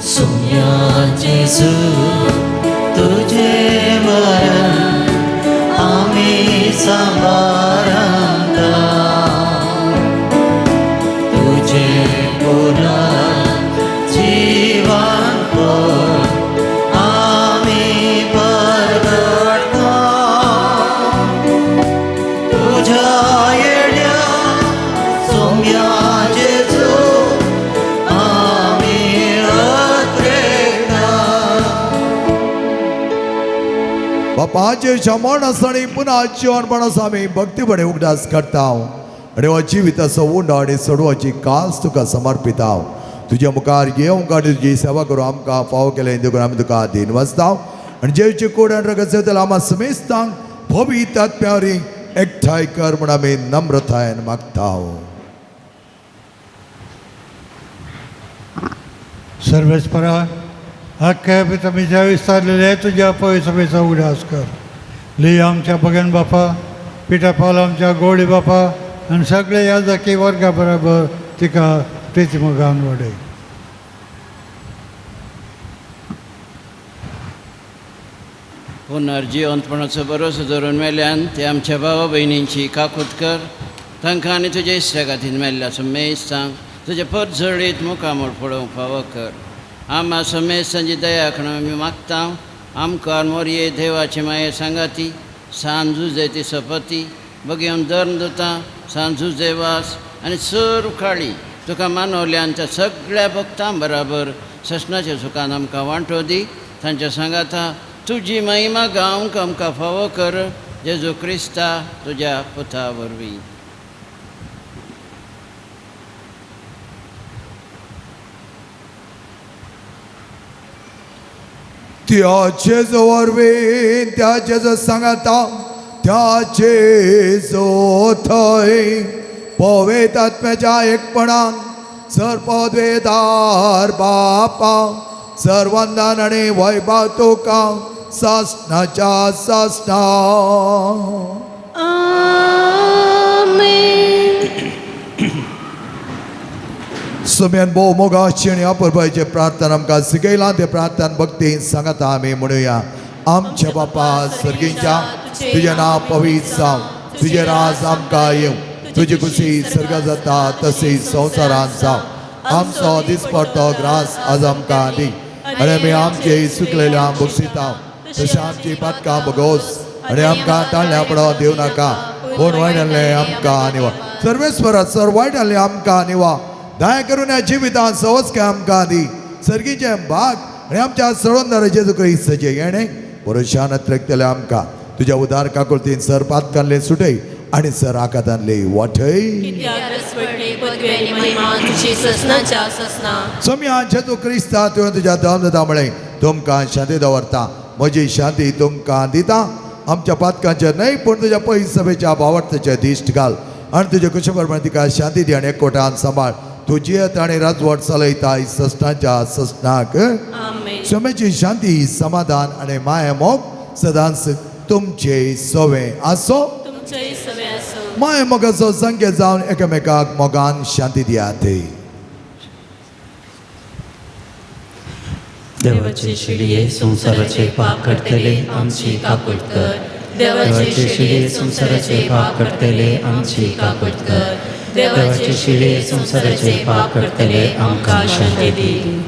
सुम्या जेजू तुझे मरण आमी सांबारता, तुझे पुनर्जीवन आमी परगटता, तुझ्या येण्या सुम्या जेजू आमी अत्रेकता. बापाचे शमण आसतना पुन्हा जिवनपण आसा आमी भक्तीपणे उगडास करता आनी हो जिविताचो उंडो आनी सोडवाची कास तुका समर्पिता. तुज्या मुखार येवंक आनी तुजी सेवा करूं आमकां फावो केलें देखून आमी तुका दीन वाचता आनी जेवची कूड आनी रगत जाल्यार आमकां समेस्तांक पवित्र आत्म्या एकठांय कर म्हूण आमी नम्रतायेन मागता. सर्वेस्परा अख्ख्या पितमीच्या विस्तारलेल्या तुझ्या पवित्रतेचा उगडास कर. ली आमच्या बगन बापा, पिठापाल आमच्या गोळी बापा आनी सगळे ह्या जाकी वर्गा बराबर तिका प्रितीमोगान वाडय. पुनर्जिवंतपणाचो भरोसो धरून मेल्यान ते आमच्या भावा भयणींची काकूत कर, तांकां आनी तुज्या इश्टा खातीर मेल्ल्या समेस्तांक तुजे परजळीत मुखामळ पळोवंक फावो कर. आमा समेस्तांची दया करून आमी मागता. आमकां मोरये देवाचे माये सांगाती सान जुजे ती सपती बगेवन धर्म दिता सान जुजे वास आनी सर्व काळी तुका मानवल्यान त्या सगळ्या भक्तां बराबर ससनाच्या सुखान आमकां वांटो दी. तांच्या सांगाता तुजी महिमा गावंक आमकां फावो कर, जेजू क्रिस्ता तुज्या पुता वरवीं. त्या जेजू वरवीं, त्या जेजू सांगाता, त्या जेजू थंय पवित्र आत्म्याच्या एकपणान सर्पद्वेदार बापा सर्वंदन आनी वैभव तुका सासणाच्या सासणा. आमेन. सुम्यान भोव मोगाची आनी अपुरबायेची प्रार्थना आमकां शिकयलां, ते प्रार्थना भक्ती सांगता आमी म्हणुया. आमच्या बापा सर्गींच्या, तुजें नांव पवित्र जावं, तुजें राज आमकां येवं, तुजी खुशी सर्गा जाता तशी संवसारांत जावं. आमचो दिसपडतो ग्रास आज आमकां दी आनी आमी आमचे चुकलेल्या बक्षिता तशें आमची पातकां बगोस आनी आमकां ताळ्या पडो दिवं नाका पूण वायट आहलें आमकां निवा. सर्वेस्वरा सर वायट आहलें आमकां निवा. दया करून ह्या जिवितांत सवस्के आमकां दी सर्गीचें भाग आनी आमच्या सळोंदर जेजू क्रिस्ताचें येणें पुरुशान अत्रेकतलें आमकां तुज्या उदार काकुळतीन सर पातकांले सुटय आनी सर आकातांले वाटय. सोम्या जेजू क्रिस्ता तुवें तुज्या दम दिता म्हळें तुमकां शांती दवरता म्हजी शांती तुमकां दिता. आमच्या पातकांचेर न्हय पूण तुज्या पयस सभेच्या भावार्थाचेर दिश्ट घाल आनी तुजे कुशे प्रमाणे तिका शांती दी आनी एकवटान सांबाळ. तूं जियेत आनी राजवट चलयता सस्नाच्या सस्नाक. सोम्याची शांती समाधान आनी माया मोग सदांच तुमचे सवे आसो. माया मोगाचो संकेत जावन एकामेकाक मोगान शांती दियात. देवाचे शिडये संवसाराचे पाप करतले आमची काकूट कर. देवाचे शिडये संवसाराचे पाप करतले आमची काकूट कर. देवाचे शिडये संवसाराचे पाप करतले आमकां शांती दी.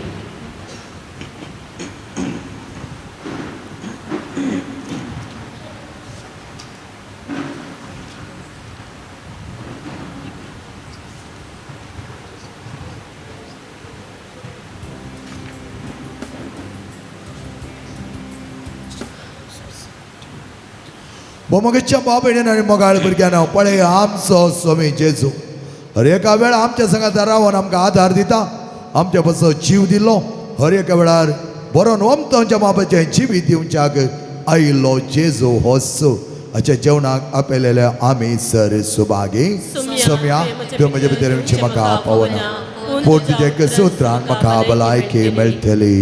मोगेच्या बाबेन आनी मोगाळ भुरग्यान पळय आमचो स्वामी जेजू हर एका वेळार आमच्या संगात रावन आमकां आदार दिता. आमच्या पासून जीव दिलो हर एका वेळार बरोवन ओमतो बाबाचें जिवीत दिवच्याक आयिल्लो जेजू होस. हाच्या जेवणाक आपयलेले आमी सर सुभागी. सोम्या तूं म्हजे भितर येवचें म्हाका पावना पूण तुजे सुत्रान म्हाका भलायकी मेळटली.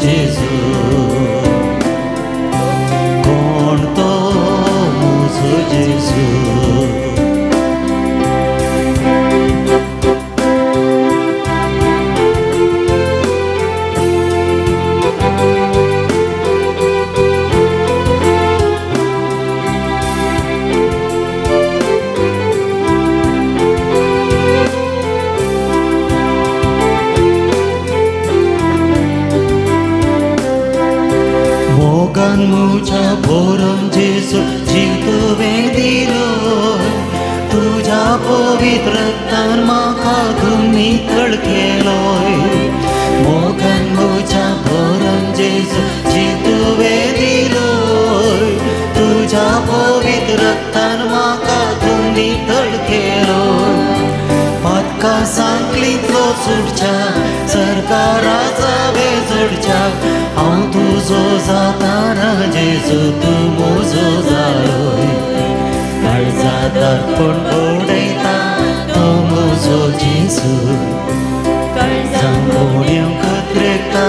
जेजू, कोण तो जेजू. मोगान मुझ्या भोरम जेजू जीव तुवें दिलो, तुज्या पवित्र रक्तान म्हाका तूं नितळ केलोय. मोगान मुझ्या भोरम जेजू जीव तुवें दिलो, तुज्या पवित्र रक्तान म्हाका तूं नितळ केलोय. पातका सांकलींतलो सुटच्या, सरकाराचा बेजोडच्या, हांव तुजो जाताना जेजू तूं म्हजो जालोय. काळजा दर्पण उडयता तो म्हजो जेजू, काळजां कोण्यो कत्रेता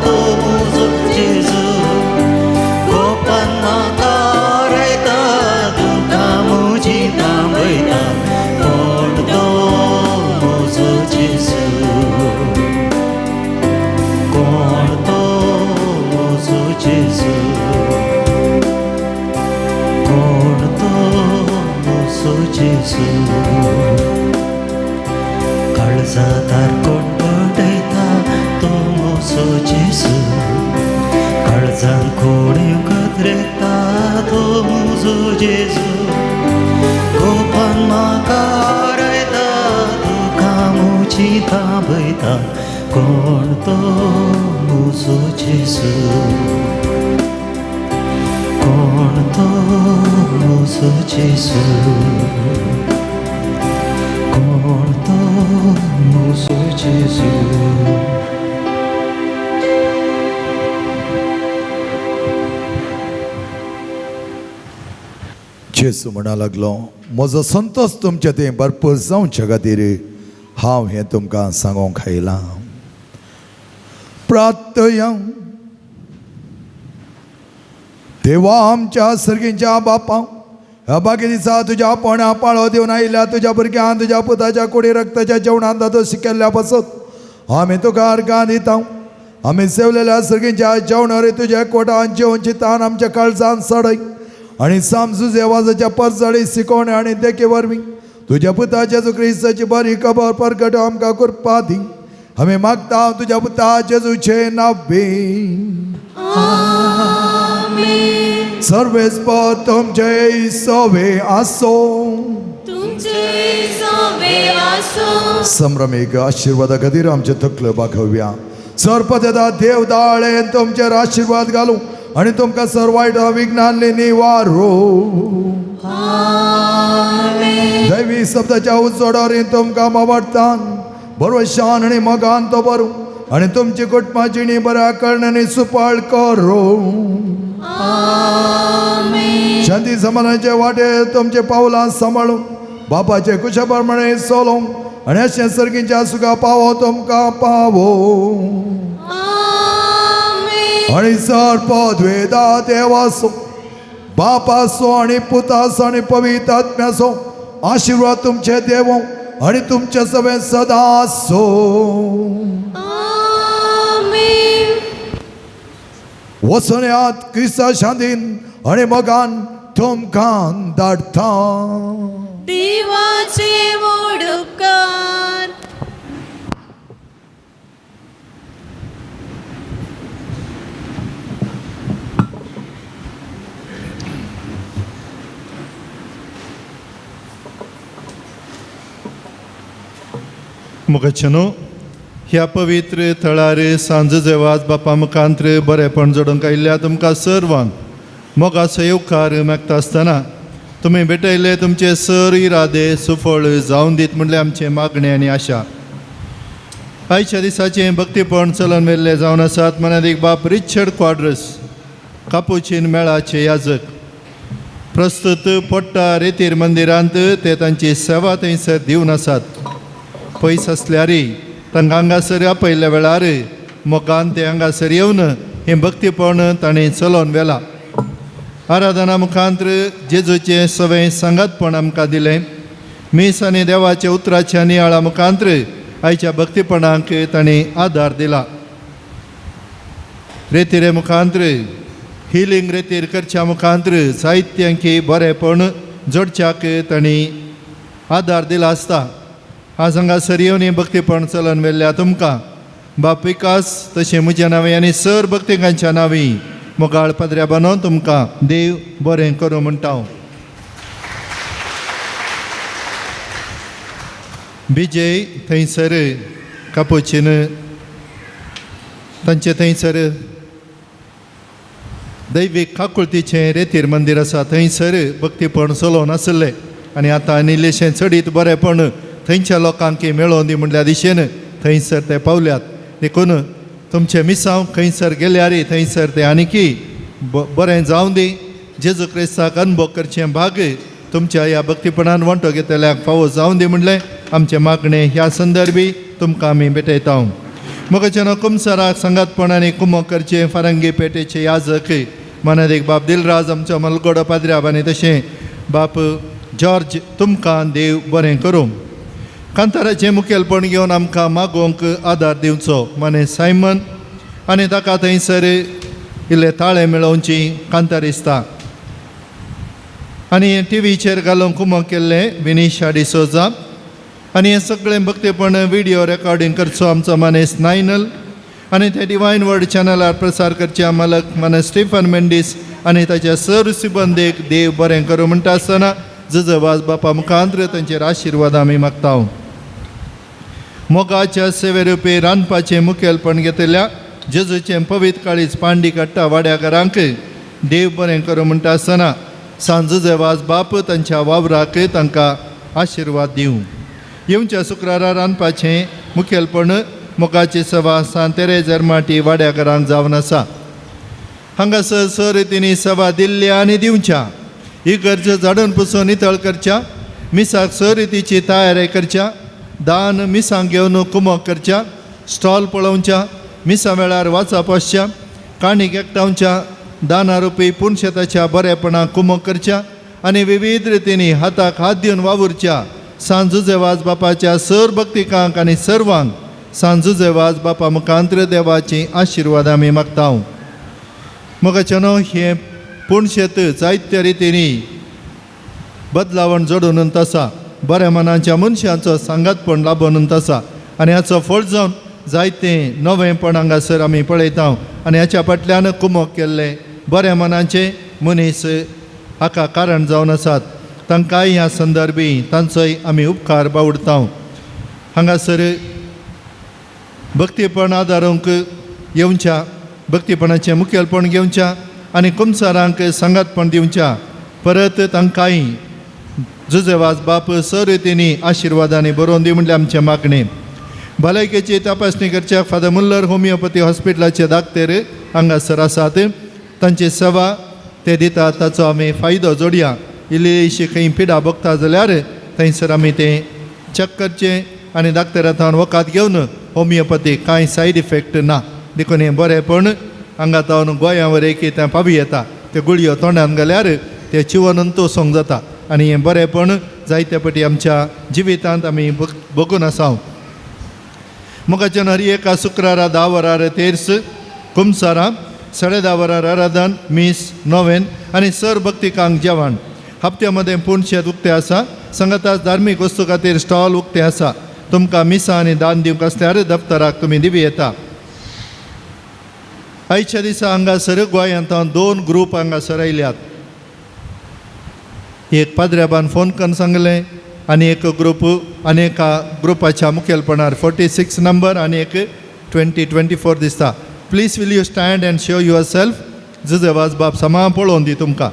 तो म्हजो जेजू. गोपान म्हाका हारयता, दुकां म्हजीं थांबयता, कोण तो म्हजो जेजू, कोण तो म्हजो जेजू, कोण तो म्हजो जेजू. काळजा दार कोण बडयता तो म्हजो जेजू, काळजान कोण्यो कत्रेता तो म्हजो जेजू. गोपान म्हाका हारयता, दुकां म्हजीं थांबयता, कोण तो म्हजो जेजू, कोण तो म्हजो जेजू, कोण तो म्हजो जेजू. जेजू म्हणा लागलो, म्हजो संतोश तुमचे थंय भरपूर जावचे खातीर हांव हें तुमकां सांगूंक आयलां. प्रार्थया. देवा आमच्या सर्गींच्या बापा, ह्या बाकी दिसा तुज्या पोण्या पाळो दिवन आयिल्ल्या तुज्या भुरग्यान तुज्या पुताच्या कुडी रक्ताच्या जेवणान दादोस केल्ल्या पासत आमी तुका अर्गां दिता. आमी सेवलेल्या सर्गींच्या जेवणार तुज्या कोटान जेवणची तान आमच्या काळजान सडय आनी सामसुजे वाजाच्या परजळी शिकोवणे आनी देखी वरवीं तुज्या पुता जेजू क्रिस्ताची बरी खबर परगट आमकां कृपा दी. आमी मागता तुज्या पुता जेजूचे नांवे. सर्वेस्पर तुमचे सवे आसो. तुमचे सवे आसो. संभ्रमीक आशिर्वादा खातीर आमचे तकल्यो बागोवया. सरपदेता देव दाळेन तुमचेर आशिर्वाद घालूं आनी तुमकां सर वायट विघ्नांनी निवारो. दैवी शब्दाच्या उजवाडार तुमकां मावडटान बरोशान आनी मोगान तो बरो आनी तुमची कुटुंबा जिणी बऱ्या करण्यांनी सुपाळ करो. शांती समानाचे वाटे तुमचे पावलां सांबाळून बापाचे कुशा प्रमाणे चलोवंक आनी अशें सर्गीच्या सुखा पावो तुमकां पावो. आनी सर पदवेदा देवासो बापासो आनी पुतासो आनी पवित्र आत्म्याचो आशिर्वाद तुमचे देव आनी तुमचे सगळे सदां आसो. वचून यात क्रिस्ता शांतीन आनी मोगान तुमकां धाडटा. देवाचे व्हड उपकार. मुखाच्यानो ह्या पवित्र थळार सांज जेवाज बापा मुखांत्र बरेपण जोडूंक आयिल्ल्या तुमकां सर्वांक मोगाचो येवकार मागता आसतना तुमी भेटयल्ले तुमचे सर इरादे सुफळ जावन दीत म्हणल्यार आमचें मागणें आनी आशा. आयच्या दिसाचें भक्तीपण चलन व्हेल्ले जावन आसात मनादीक बाप रिचर्ड क्वाड्रस कापुचीन मेळाचे याजक. प्रस्तुत पोट्टा रेतीर मंदिरांत ते तांची सेवा थंयसर दिवन आसात. पयस आसल्यारय तांकां हांगासर आपयल्ल्या वेळार मोगान ते हांगासर येवन हें भक्तीपण ताणें चलोवन व्हेलां. आराधना मुखांत्र जेजूचें सवें सांगातपण आमकां दिलें. मीस आनी देवाच्या उतराच्या नियाळा मुखांत्र आयच्या भक्तीपणाक तांणी आदार दिला. रेतिरे मुखांत्र हिलींग रेतीर करच्या मुखांत्र साहित्यांकी बरेंपण जोडच्याक तांणी आदार दिला आसता. आज हांगासर येवन भक्तीपण चलन व्हेल्ल्या तुमकां बाप विकास तशें म्हज्या नांवी आनी सर भक्तिकांच्या नांवी मोगाळ पदऱ्या बनोवन तुमकां देव बरें करूं म्हणटा हांव. विजय थंयसर कापोचीन तांचे थंयसर दैवीक काकुळतीचें रेतीर मंदीर आसा थंयसर भक्तीपण चलोवन आसलें आनी आतां आनी इल्लेशें चडीत बरेंपण थंयच्या लोकांक मेळोवन दी म्हणल्या दिशेन थंयसर ते पावल्यात. देखून तुमचें मिसांव खंयसर गेल्यार थंयसर ते आनीकी बरें जावं दी. जेजू क्रिस्ताक अनुभव करचें भाग तुमच्या ह्या भक्तीपणान वांटो घेतल्याक फावो जावं दी म्हणलें आमचें मागणें ह्या संदर्भी तुमकां आमी भेटयता. मोगाच्यान कुमसराक सांगातपण आनी कुमक करचें फारंगी पेटेचे याजक मनादीक बाप दिलराज आमचो मलगोडो पाद्र्याब आनी तशें बाप जॉर्ज तुमकां देव बरें करूं. कांताराचें मुखेलपण घेवन आमकां मागोवंक आदार दिवचो माने सायमन आनी ताका थंयसर इल्ले ताळे मेळोवची कांतार दिसता. आनी टिवीचेर घालूंक कुमक केल्लें विनिशा डिसोजा आनी हें सगळें भक्तीपण विडियो रेकॉर्डिंग करचो आमचो मानेस नायनल आनी ते डिवायन वर्ड चॅनलार प्रसार करचे मालक मानेस स्टिफन मेंडीस आनी ताच्या सर सिबंदेक देव बरें करूं म्हणटा आसतना जजवाज बापा मुखांत्र तांचेर आशिर्वाद आमी मागता. मोगाच्या सेवेरुपी रांदपाचें मुखेलपण घेतल्या जेजूचें पवित्र काळीज पांडी काडटा वाड्याकारांक देव बरें करूं म्हणटा आसतना सांजुजेवाज बाप तांच्या वावराक तांकां आशिर्वाद दिवं. येवच्या शुक्रारा रांदपाचें मुखेलपण मोगाची सभा सांतेरे जरमाटी वाड्याकारांक जावन आसा. हांगासर स रितींनी सभा दिल्ल्या आनी दिवच्या ही गरज झाडून पुसून नितळ करच्या मिसाक स रितीची तयारी करच्या दान मिसांक घेवन कुमक करच्या स्टॉल पळोवच्या मिसा वेळार वाचप आसच्या काणीक एकठांवच्या दानारुपी पुणशेताच्या बरेपणाक कुमक करच्या आनी विविध रितींनी हाताक हात दिवन वावुरच्या सांजुजेवाज बापाच्या सर भक्तिकांक आनी सर्वांक सांजुजेवाज बापा मुखांत्र देवाची आशिर्वाद आमी मागता. मोगाच्यानो हें पुणशेत जायत्या रितींनी बदलावण जोडून आसा बऱ्या मनाच्या मनशांचो सांगातपण लाबोवन आसा आनी हाचो फळ जावन जायते नवेंपण हांगासर आमी पळयता आनी हाच्या फाटल्यान कुमक केल्ले बऱ्या मनाचे मनीस हाका कारण जावन आसात. तांकांय ह्या संदर्भी तांचोय आमी उपकार बावडता. हांगासर भक्तीपण आदारूंक येवच्या भक्तीपणाचें मुखेलपण घेवच्या आनी कुमसारांक सांगातपण दिवच्या परत तांकांय जुजेवाज बाप सर रितींनी आशिर्वादांनी बरोवन दी म्हणल्यार आमचें मागणें. भलायकेची तपासणी करच्या फादर मुल्लर होमियोपॅथी हॉस्पिटलाचे दाक्तेर हांगासर आसात. तांची सेवा ते दितात ताचो आमी फायदो जोडया. इल्ली खंय पिडा भोगता जाल्यार थंयसर आमी तें चॅक करचें आनी दाक्तेरा थावन वखद घेवन होमियोपॅथी कांय सायड इफेक्ट ना देखून हें बरेंपण हांगा थावन गोंया वयर की तें पावी येता त्यो गुळयो तोंडान घाल्यार तें चिवनून तोसोंक जाता आनी हें बरेंपण जायते पटी आमच्या जिवितांत आमी भोगून आसा. मुखाच्यान हर एका शुक्रारा 10 वरार तेर्स कुमसारां 10:30 वरार आराधन मीस नोवेन आनी सर भक्तिकांक जेवण. हप्त्या मदें पुणशेत उक्तें आसा. सांगाताच धार्मीक वस्तू खातीर स्टॉल उक्तें आसा. तुमकां मिसां आनी दान दिवंक आसल्यार दफ्तराक तुमी दिवं येता. आयच्या दिसा हांगासर गोंयांत 2 ग्रूप हांगासर आयल्यात. एक पाद्र्याबान फोन करून सांगलें आनी एक ग्रूप आनी एका ग्रुपाच्या मुखेलपणार 46 नंबर आनी एक 2024 दिसता. Please will you stand and show yourself. जुजेवाज बाप समा पळोवन दी तुमकां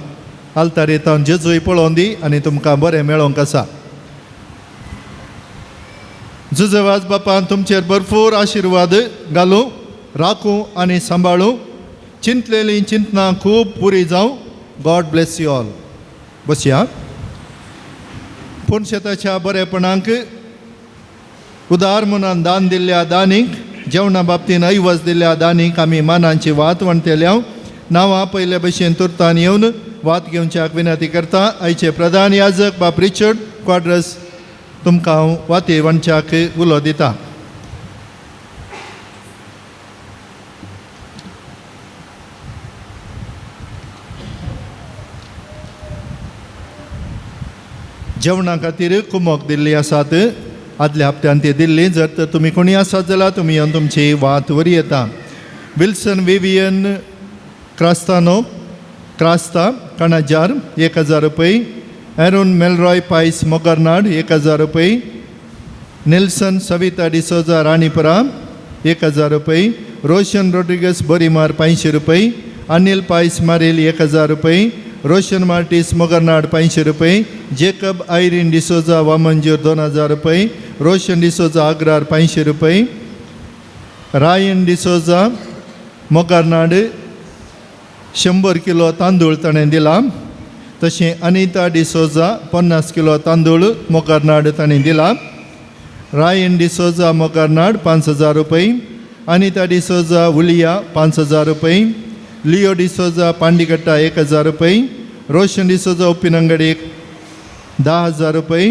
आल्तार येता जेजूय पळोवन दी आनी तुमकां बरें मेळोंक आसा. जुजेवाज बापान तुमचेर भरपूर आशिर्वाद घालूं राखूं आनी सांबाळूं. चिंतलेलीं चिंतनां खूब पुरी जावं. गॉड ब्लेस you all. बसया. पुणशेताच्या बरेपणाक उदार मनान दान दिल्ल्या दानीक जेवणा बाबतीन ऐवज दिल्ल्या दानीक आमी मानांची वात वणतेल्या. नांवां पयले भशेन तुर्तान येवन वात घेवच्याक विनंती करता. आयचे प्रधान याजक बाप रिचर्ड क्वाड्रस तुमकां हांव वाती वांटच्याक उलो दिता. जेवणा खातीर कुमोक दिल्ली आसात, आदल्या हप्त्यान ती दिल्ली. जर तर तुमी कोणी आसात जाल्यार तुमी येवन तुमची वात वरी येता. विल्सन विवियन क्रास्तानो क्रास्ता काणाजार 1000 रुपये, एरोन मेलरॉय पायस मोगरनाड 1000 रुपये, नेल्सन सविता डिसोजा राणीपुरा 1000 रुपये, रोशन रोड्रिगस बोरीमार 500 रुपये, अनिल पायस मारेल 1000 रुपये, रोशन मार्टीस मोगरनाड 500 रुपये, जेकब आयरीन डिसोजा वामंजूर 2000 रुपये, रोशन डिसोजा आग्रार 500 रुपये, रायन डिसोजा मोगरनाड 100 किलो तांदूळ ताणें दिला. तशें अनिता डिसोजा 50 किलो तांदूळ मोगरनाड ताणें दिला. रायन डिसोजा मोगरनाड 5000 रुपये, अनिता डिसोजा उलिया 5000 रुपये, लिओ डिसोजा पांडिकट्टा 1000 रुपये, रोशन डिसोजा उप्पिनंगडी 10000 रुपये,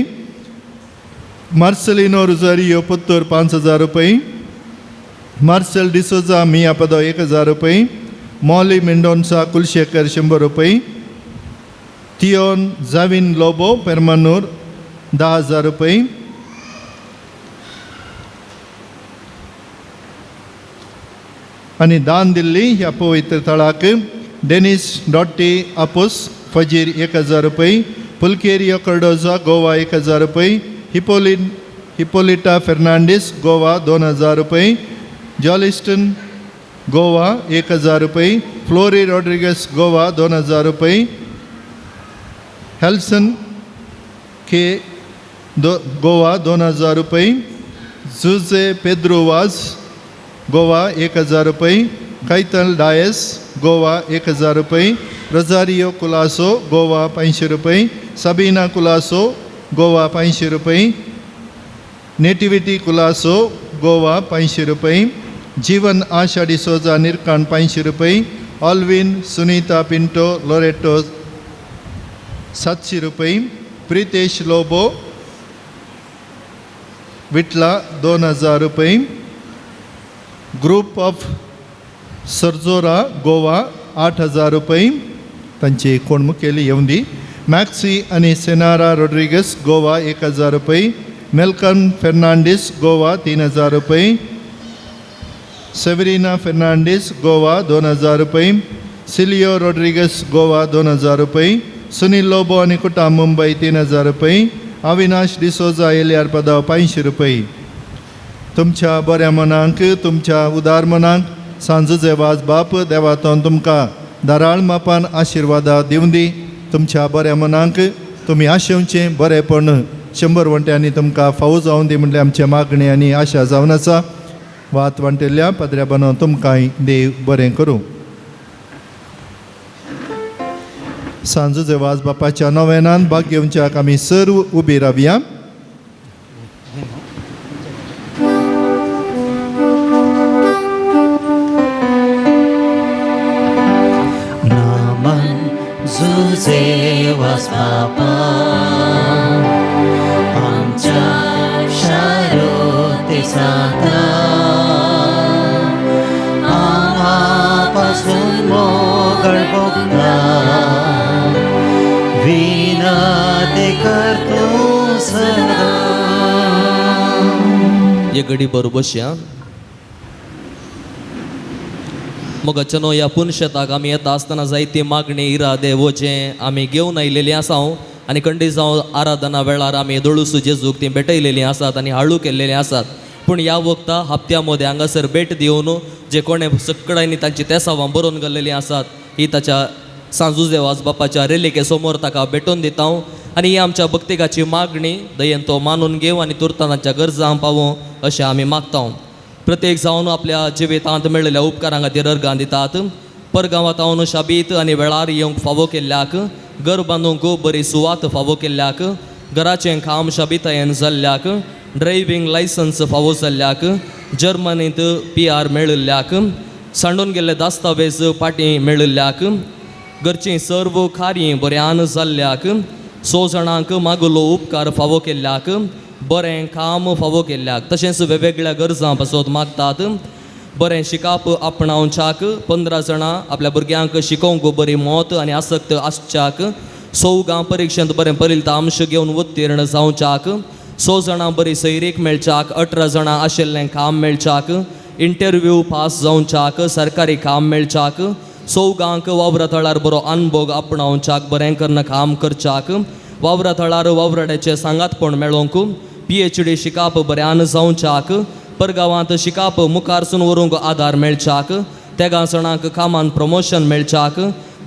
मार्सेलिनो रुजारियो पुत्तूर 5000 रुपये, मार्सेल डिसोजा मियापदो 1000 रुपये, मॉली मेंडोन्सा कुलशेखर 100 रुपये, थियोन जाविन लोबो पेरमानूर 10000 रुपये, आनी दान दिल्ली ह्या पवित्र थळाक डेनिस डॉटी आपोस फजीर 1000 रुपये, पुलकेरियो कर्डोजा गोवा 1000 रुपये, हिपोलिटा फेर्नांडीस गोवा 2000 रुपये, जॉलिस्टन गोवा 1000 रुपये, फ्लोरी रॉड्रिगस गोवा 2000 रुपये, हेल्सन के गोवा 2000 रुपये, जुजे पेद्रो वाज गोवा 1000 रुपये, कैतल डायस गोवा 1000 रुपये, रोजारियो कुलासो गोवा 500 रुपये, सबीना कुलासो गोवा 500 रुपये, नेटिविटी कुलासो गोवा 500 रुपये, जीवन आशा डिसोजा निरकाण 500 रुपये, ऑल्विन सुनीता पिंटो लोरेटो 700 रुपये, प्रितेश लोबो विटला 2000 रुपये, ग्रुप ऑफ सरजोरा गोवा 8000 रुपये, तांची कोण मुखेली येवन दी. मॅक्सी आनी सेनारा रोड्रिगस गोवा 1000 रुपये, मेल्कन फेर्नांडीस गोवा 3000 रुपये, सेवरीना फेर्नांडीस गोवा 2000 रुपये, सिलियो रोड्रिगस गोवा 2000 रुपये, सुनील लोबो आनी कुटा मुंबय 3000 रुपये, अविनाश डिसोजा एलियार पदाव 500 रुपये. तुमच्या बऱ्या मनांक, तुमच्या उदार मनांक सांजचे वाज बाप देवातून तुमकां धाराळ मापान आशिर्वादा दिवन दी. तुमच्या बऱ्या मनांक तुमी आशेवचें बरेंपण 100 वंट्यांनी तुमकां फावो जावन दी म्हणल्यार आमचे मागणी आनी आशा जावन आसा. वात वांटिल्ल्या पदऱ्या बनोवन तुमकांय देव बरें करूं. सांजचे वाज बापाच्या नवेनान भाग घेवच्याक आमी सर्व उबी रावया. जुजे वास बापा आमच्या शारोते साता, आमापासून मोगळ भोगता, विनंती करतो सदा. ये घडी बरोबर बसया. मोगाच्यानो ह्या पुनशेताक आमी येता आसतना जायती मागणी इरादे वोजे आमी घेवन आयलेली आसा आनी खंडीत जावं आराधना वेळार आमी दोळूसू जेजूक ती भेटयलेली आसात आनी हाळू केल्लेली आसात. पूण ह्या वखता हप्त्या मदें हांगासर भेट दिवन जे कोणें सकडांनी तांची तेसावां बरोवन गेल्लेली आसात ही ताच्या सांजुजे वाज बापाच्या रेलिके समोर ताका भेटोवन दिता आनी ही आमच्या भक्तिकाची मागणी दयेन तो मानून घेवं आनी तुर्तान तांच्या गरजां पावों अशें आमी मागता. प्रत्येक जावन आपल्या जिवितांत मेळिल्ल्या उपकारां खातीर अर्गां दितात. परगांवांत हांव शाबीत आनी वेळार येवंक फावो केल्ल्याक, घर बांदूंक बरी सुवात फावो केल्ल्याक, घराचें काम शाबितायेन जाल्ल्याक, ड्रायव्हींग लायसन्स फावो जाल्ल्याक, जर्मनींत पी आर मेळिल्ल्याक, सांडून गेल्ले दस्तावेज पाटी मेळिल्ल्याक, घरचीं सर्व कार्य बऱ्यान जाल्ल्याक 6 जाणांक मागलो उपकार फावो केल्ल्याक बरें काम फावो केल्ल्याक तशेंच वेगवेगळ्या गरजां पासत मागतात बरें शिकाप आपणावच्याक 15 जाणां आपल्या भुरग्यांक शिकोवंक बरी मत आनी आसक्त आसच्याक 4 परिक्षेंत बरें परितांश घेवन उत्तीर्ण जावच्याक 6 जाणां बरी सैरीक मेळच्याक 18 जाणां आशिल्लें काम मेळच्याक इंटरव्यू पास जावच्याक सरकारी काम मेळच्याक 4 वावरा थळार बरो अनभोग आपणावच्याक बरें करून काम करच्याक वावरा थळार वावराड्याचें सांगातपण मेळोवंक PhD शिकाप बऱ्यान जावच्याक परगांवांत शिकाप मुखारसून व्हरूंक आदार मेळच्याक 13 जाणांक कामान प्रमोशन मेळच्याक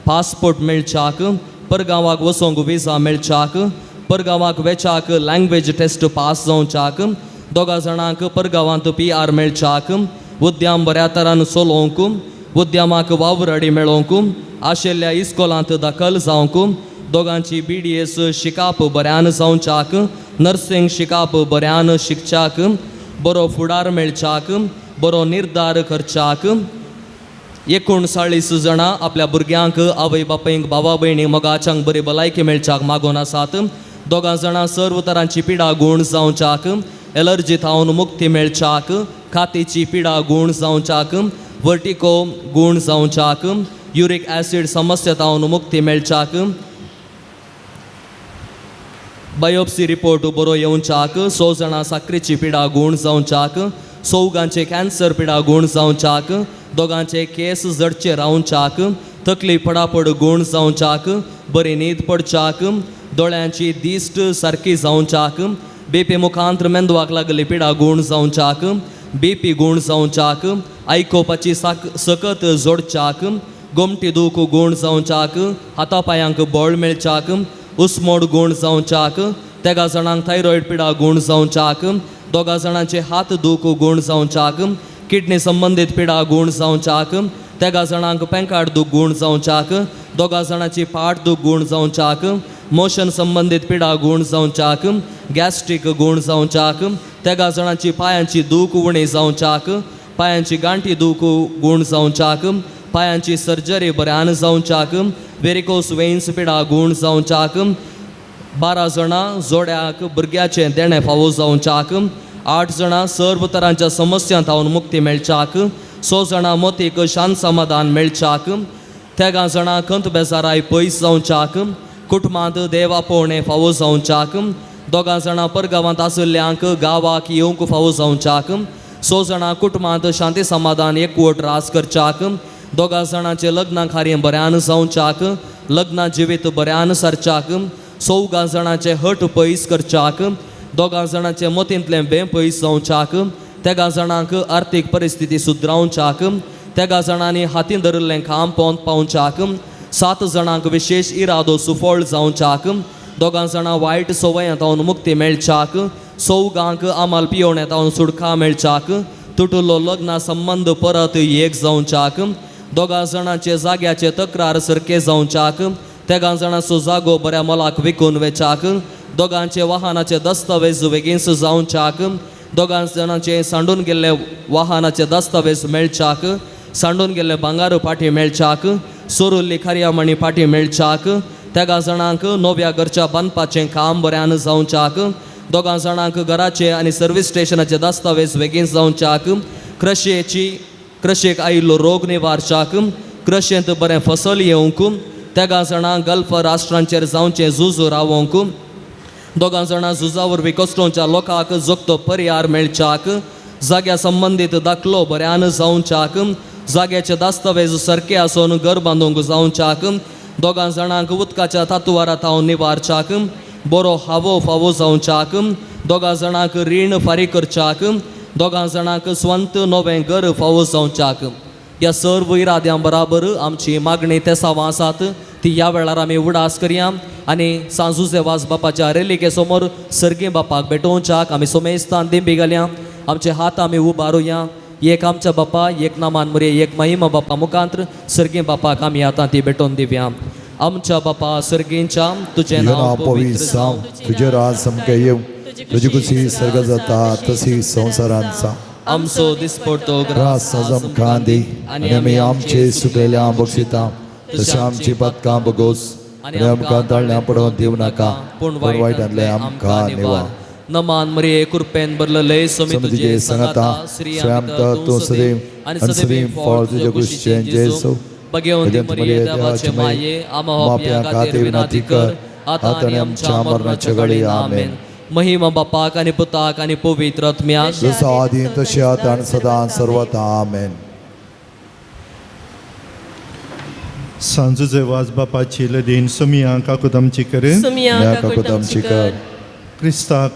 पासपोर्ट मेळच्याक परगांवाक वचोंक विजा मेळच्याक परगांवाक वेच्याक लँग्वेज टेस्ट पास जावच्याक 2 जाणांक परगांवांत PR मेळच्याक उद्याम बऱ्या तरान चलोवंक उद्यमाक वावराडी मेळोवंक आशिल्ल्या इस्कोलांत दाखल जावंक 2 BDS शिकाप बऱ्यान जावच्याक नर्सिंग शिकाप बऱ्यान शिकच्याक बरो फुडार मेळच्याक बरो निर्धार करच्याक 39 जाणां आपल्या भुरग्यांक आवय बापायंक भावा भयणी मोगाच्यांक बरी भलायकी मेळच्याक मागून आसात 2 जाणां सर्व तरांची पिडा गूण जावच्याक एलर्जी थावन मुक्ती मेळच्याक कातीची पिडा गूण जावच्याक वर्टिको गूण जावच्याक युरीक ॲसिड समस्या थावन मुक्ती मेळच्याक बायोप्सी रिपोर्ट बरो येवच्याक 6 जाणां साकरेची पिडा गूण जावच्याक 4 कॅन्सर पिडा गूण जावच्याक 2 केस जडचे रावच्याक तकली पडापड गूण जावच्याक बरी न्हीद पडच्याक दोळ्यांची दिश्ट सारकी जावच्याक बीपी मुखांत मेंदवाक लागली पिडा गूण जावच्याक बीपी गूण जावच्याक आयकोवपाची सकत जोडच्याक गोमटी दूख गूण जावच्याक हाता पांयांक बळ मेळच्याक उस्मोड गूण जावच्याक 13 जाणांक थायरॉयड पिडा गूण जावच्याक 2 जाणांचे हात दूख गूण जावच्याक किडनी संबंदीत पिडा गूण जावच्याक 13 जाणांक पेंकाड दूख गूण जावच्याक 2 जाणांची पाट दूख गूण जावच्याक मोशन संबंदीत पिडा गूण जावच्याक गॅस्ट्रीक गूण जावच्याक 13 जाणांची पांयांची दूख उणी जावच्याक पांयांची गांठी दूख गूण जावच्याक पांयांची सर्जरी बऱ्यान जावच्याक वेरिकोस वेन्स पिडा गूण जावच्याक 12 जाणां जोड्याक भुरग्याचें देणें फावो जावच्याक 8 जाणां सर्व तरांच्या समस्यां थावन मुक्ती मेळच्याक 6 जाणां मोतीक शांत समाधान मेळच्याक 13 जाणां खंत बेजाराय पयस जावच्याक कुटुंबांत देव आपोवणें फावो जावच्याक 2 जाणां परगांवांत आशिल्ल्यांक गांवाक येवंक फावो जावच्याक 6 जाणां कुटुंबांत शांती समाधान एकवट रास करच्याक 2 जाणांचें लग्न कार्य बऱ्यान जावच्याक लग्न जिवीत बऱ्यान सरच्याक 4 जाणांचे हट पयस करच्याक 2 जाणांचे मतींतलें बें पयस जावच्याक 13 जाणांक आर्थीक परिस्थिती सुदरावच्याक 13 जाणांनी हातीन धरिल्लें काम पोंत पावच्याक 7 जाणांक विशेश इरादो सुफळ जावच्याक 2 जाणां वायट संवयां तावन मुक्ती मेळच्याक 4 आमाल पियोवण्या तावन सुटका मेळच्याक तुटुल्लो लग्ना संबंद परत एक जावच्याक 2 जाणांचे जाग्याचे तक्रार सारके जावच्याक 13 जाणांचो जागो बऱ्या मोलाक विकून वेच्याक 2 वाहनाचे दस्तावेज बेगीन जावच्याक 2 जाणांचे सांडून गेल्ले वाहनाचे दस्तावेज मेळच्याक सांडून गेल्ले भांगार पाटी मेळच्याक सोरुल्ली खारयामणी पाटी मेळच्याक 13 जाणांक नव्या घरच्या बांदपाचें काम बऱ्यान जावच्याक 2 जाणांक घराचे आनी सर्वीस स्टेशनाचे दस्तावेज बेगीन जावच्याक क्रशेक आयिल्लो रोग निवारच्याक क्रशेंत बरें फसल येवंक 13 जाणां गल्फ राष्ट्रांचेर जावचें झूज रावोवंक 2 जाणां झुजा वरवीं कश्टोंच्या लोकांक जोगतो पर्यार मेळच्याक जाग्या संबंदीत दाखलो बऱ्यान जावच्याक जाग्याचे दस्तावेज सारके आसून घर बांदूंक जावच्याक 2 जाणांक उदकाच्या तातुवारा थावन निवारच्याक बरो हावो फावो जावच्याक 2 जाणांक रीण फारीक करच्याक 2 जाणांक स्वंत नवें घर फावो जावच्याक. ह्या सर्व इराद्यां बराबर आमची मागणी तेसावां आसात ती ह्या वेळार आमी उडास करया आनी सांजुजे वास बापाच्या रेलिके समोर सर्गी बापाक भेटोवच्याक आमी सोमेस्तान दिंबी घालया. आमचे हात आमी उबारुया. एक आमच्या बापा एक नामान मुरे एक महिमा बापा मुखांत्र सर्गी बापाक आमी आतां ती भेटोवन दिवया. आमच्या बापा सर्गींच्या तुजें नांव पवित्र जावं, तुजें राज सामकें येवं, तुजी खुशी सर्ग जाता तशी संवसारांत जावं. आमचो दिसपडतो ग्रास आज आमकां दी आनी आमी आमचे सुकलेल्या बक्षिता तशें आमची पदकां बगोस आनी आमकां ताळण्यां पडोवन दिवं नाका, पूण वायटांतलें आमकां निवार. नमान मरिये, कृपेन भरलेले, स्वामी तुजे संगता, श्रेयांत तूं सदैव आनी सदैव फळ तुज्या कुशीचें जेजू. भगवंती मरिये, देवाचे माये, आम्हा पाप्यां खातीर विनंती कर, आतां आनी आमच्या मरणाच्या घडये. आमेन. महिमा बापाक आनी पुताक आनी पवित्र आत्म्याक, जसो आदी तशें आतां आनी सदां सर्वथा. आमेन. सांजूचे वाज बापाची लदीन सुमिया काकूत आमची कर. सुमिया काकूत आमची कर. क्रिस्ताक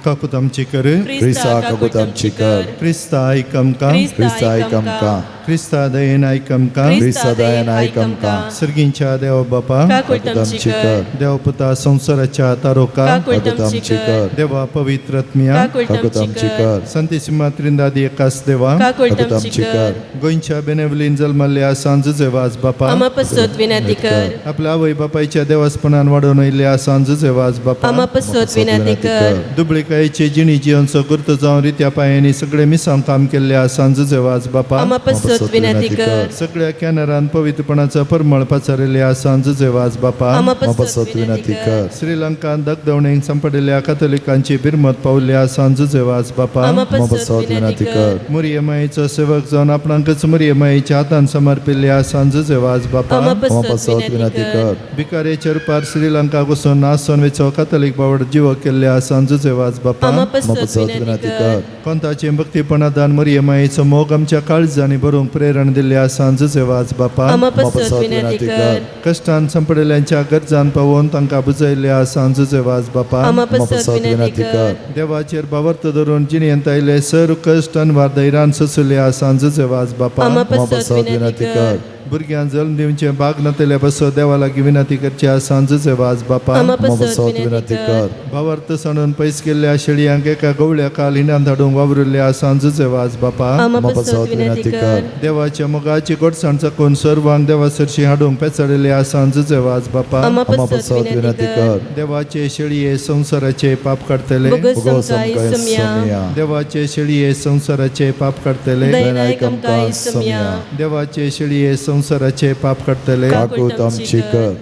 काकूत आमची कर. क्रिस्ता काकूत आमची कर. क्रिस्ता आयक आमकां. क्रिस्ता आयक आमकां. क्रिस्ता दयेन आयक आमकां. क्रिस्ता दयेन आयक आमकां. सर्गींच्या देव बापा, काकूत आमची कर. देव पुता संवसाराच्या तारोका, काकूत आमची कर. देवा पवित्र आत्म्या, काकूत आमची कर. संतीसिमा त्रिंदादी एकास देवा, काकूत आमची कर. गोंयच्या बेनेवलीन जल्मल्ल्या सांजूचे वाज बापा, आमा पसत विनंती कर. आपल्या आवय बापायच्या देवासपणान वाडोवन येयल्ल्या सांजूचे वाज बापा, आमा पसत विनंती कर. दुबळीकायेची जिणी जियेवचो गुर्त जावन रित्या पांयांनी सगळे मिसांव काम केल्ल्या सांजूचे वाज बापा, आमा पसत विनंती कर. सगळ्या कॅनरान पवित्रपणाचो परमळ पसरिल्ल्या सांजूचे वाज बापा, आमा पसत विनंती कर. श्रीलंकान दगदवणेक सांपडिल्ल्या कॅथलिकांची बिरमत पावल्ल्या सांजूचे वाज बापा, आमा पसत विनंती कर. मुरियमाईचो सेवक जावन आपणाकच मुरियमाईच्या हातान समर्पिल्ल्या सांजूचे वाज बापा, आमा पसत विनंती कर. भिकारेच्या रुपार श्रीलंका वचून नासोन वेचो कॅथलिक बावड जीव केल्ल्या सांजूचे वाज बापा, आमा पसत विनंती कर. कोंताचे भक्तीपणादान मुरियमाईचो मोग आमच्या काळजांनी भरूंक प्रेरण दिल्ल्या सांजूचे वाज बापा, आमा पसत विनंती कर. कश्टान सांपडिल्ल्यांच्या गरजान पावोवन तांकां बुजयल्ल्या सांजूचे वाज बापा, आमा पसत विनंती कर. देवाचेर बावर्त धरून जिणेंत आयले सर कश्ट अनवार धैर्यान सोंसुल्ल्या सांजूचे वाज बापा, आमा पसत विनंती कर. भुरग्यां जल्म दिवचें भाग नातल्या पासत देवा लागीं विनंती करच्या सांजूचे वाज बापा, आमा पसत विनंती कर. भावार्थ सांडून पयस गेल्ल्या शेळयांक एका गवळ्या काल हिणान धाडूंक वावरुल्ल्या सांजूचे वाज बापा, आमा पसत विनंती कर. देवाच्या मोगाची गोडसाण चकून सर्वांक देवा सरशी हाडूंक पेचाडिल्ल्या सांजूचे वाज बापा, आमा पसत विनंती कर. देवाचे शेळये संवसाराचे पाप काडटले, बोगस आमकां सुमिया. देवाचे शेळये संवसाराचे पाप काडटले, दयेन आयक आमकां सुमिया. देवाचे शेळये संवसाराचे पाप काडटले. काकूत आमची कर.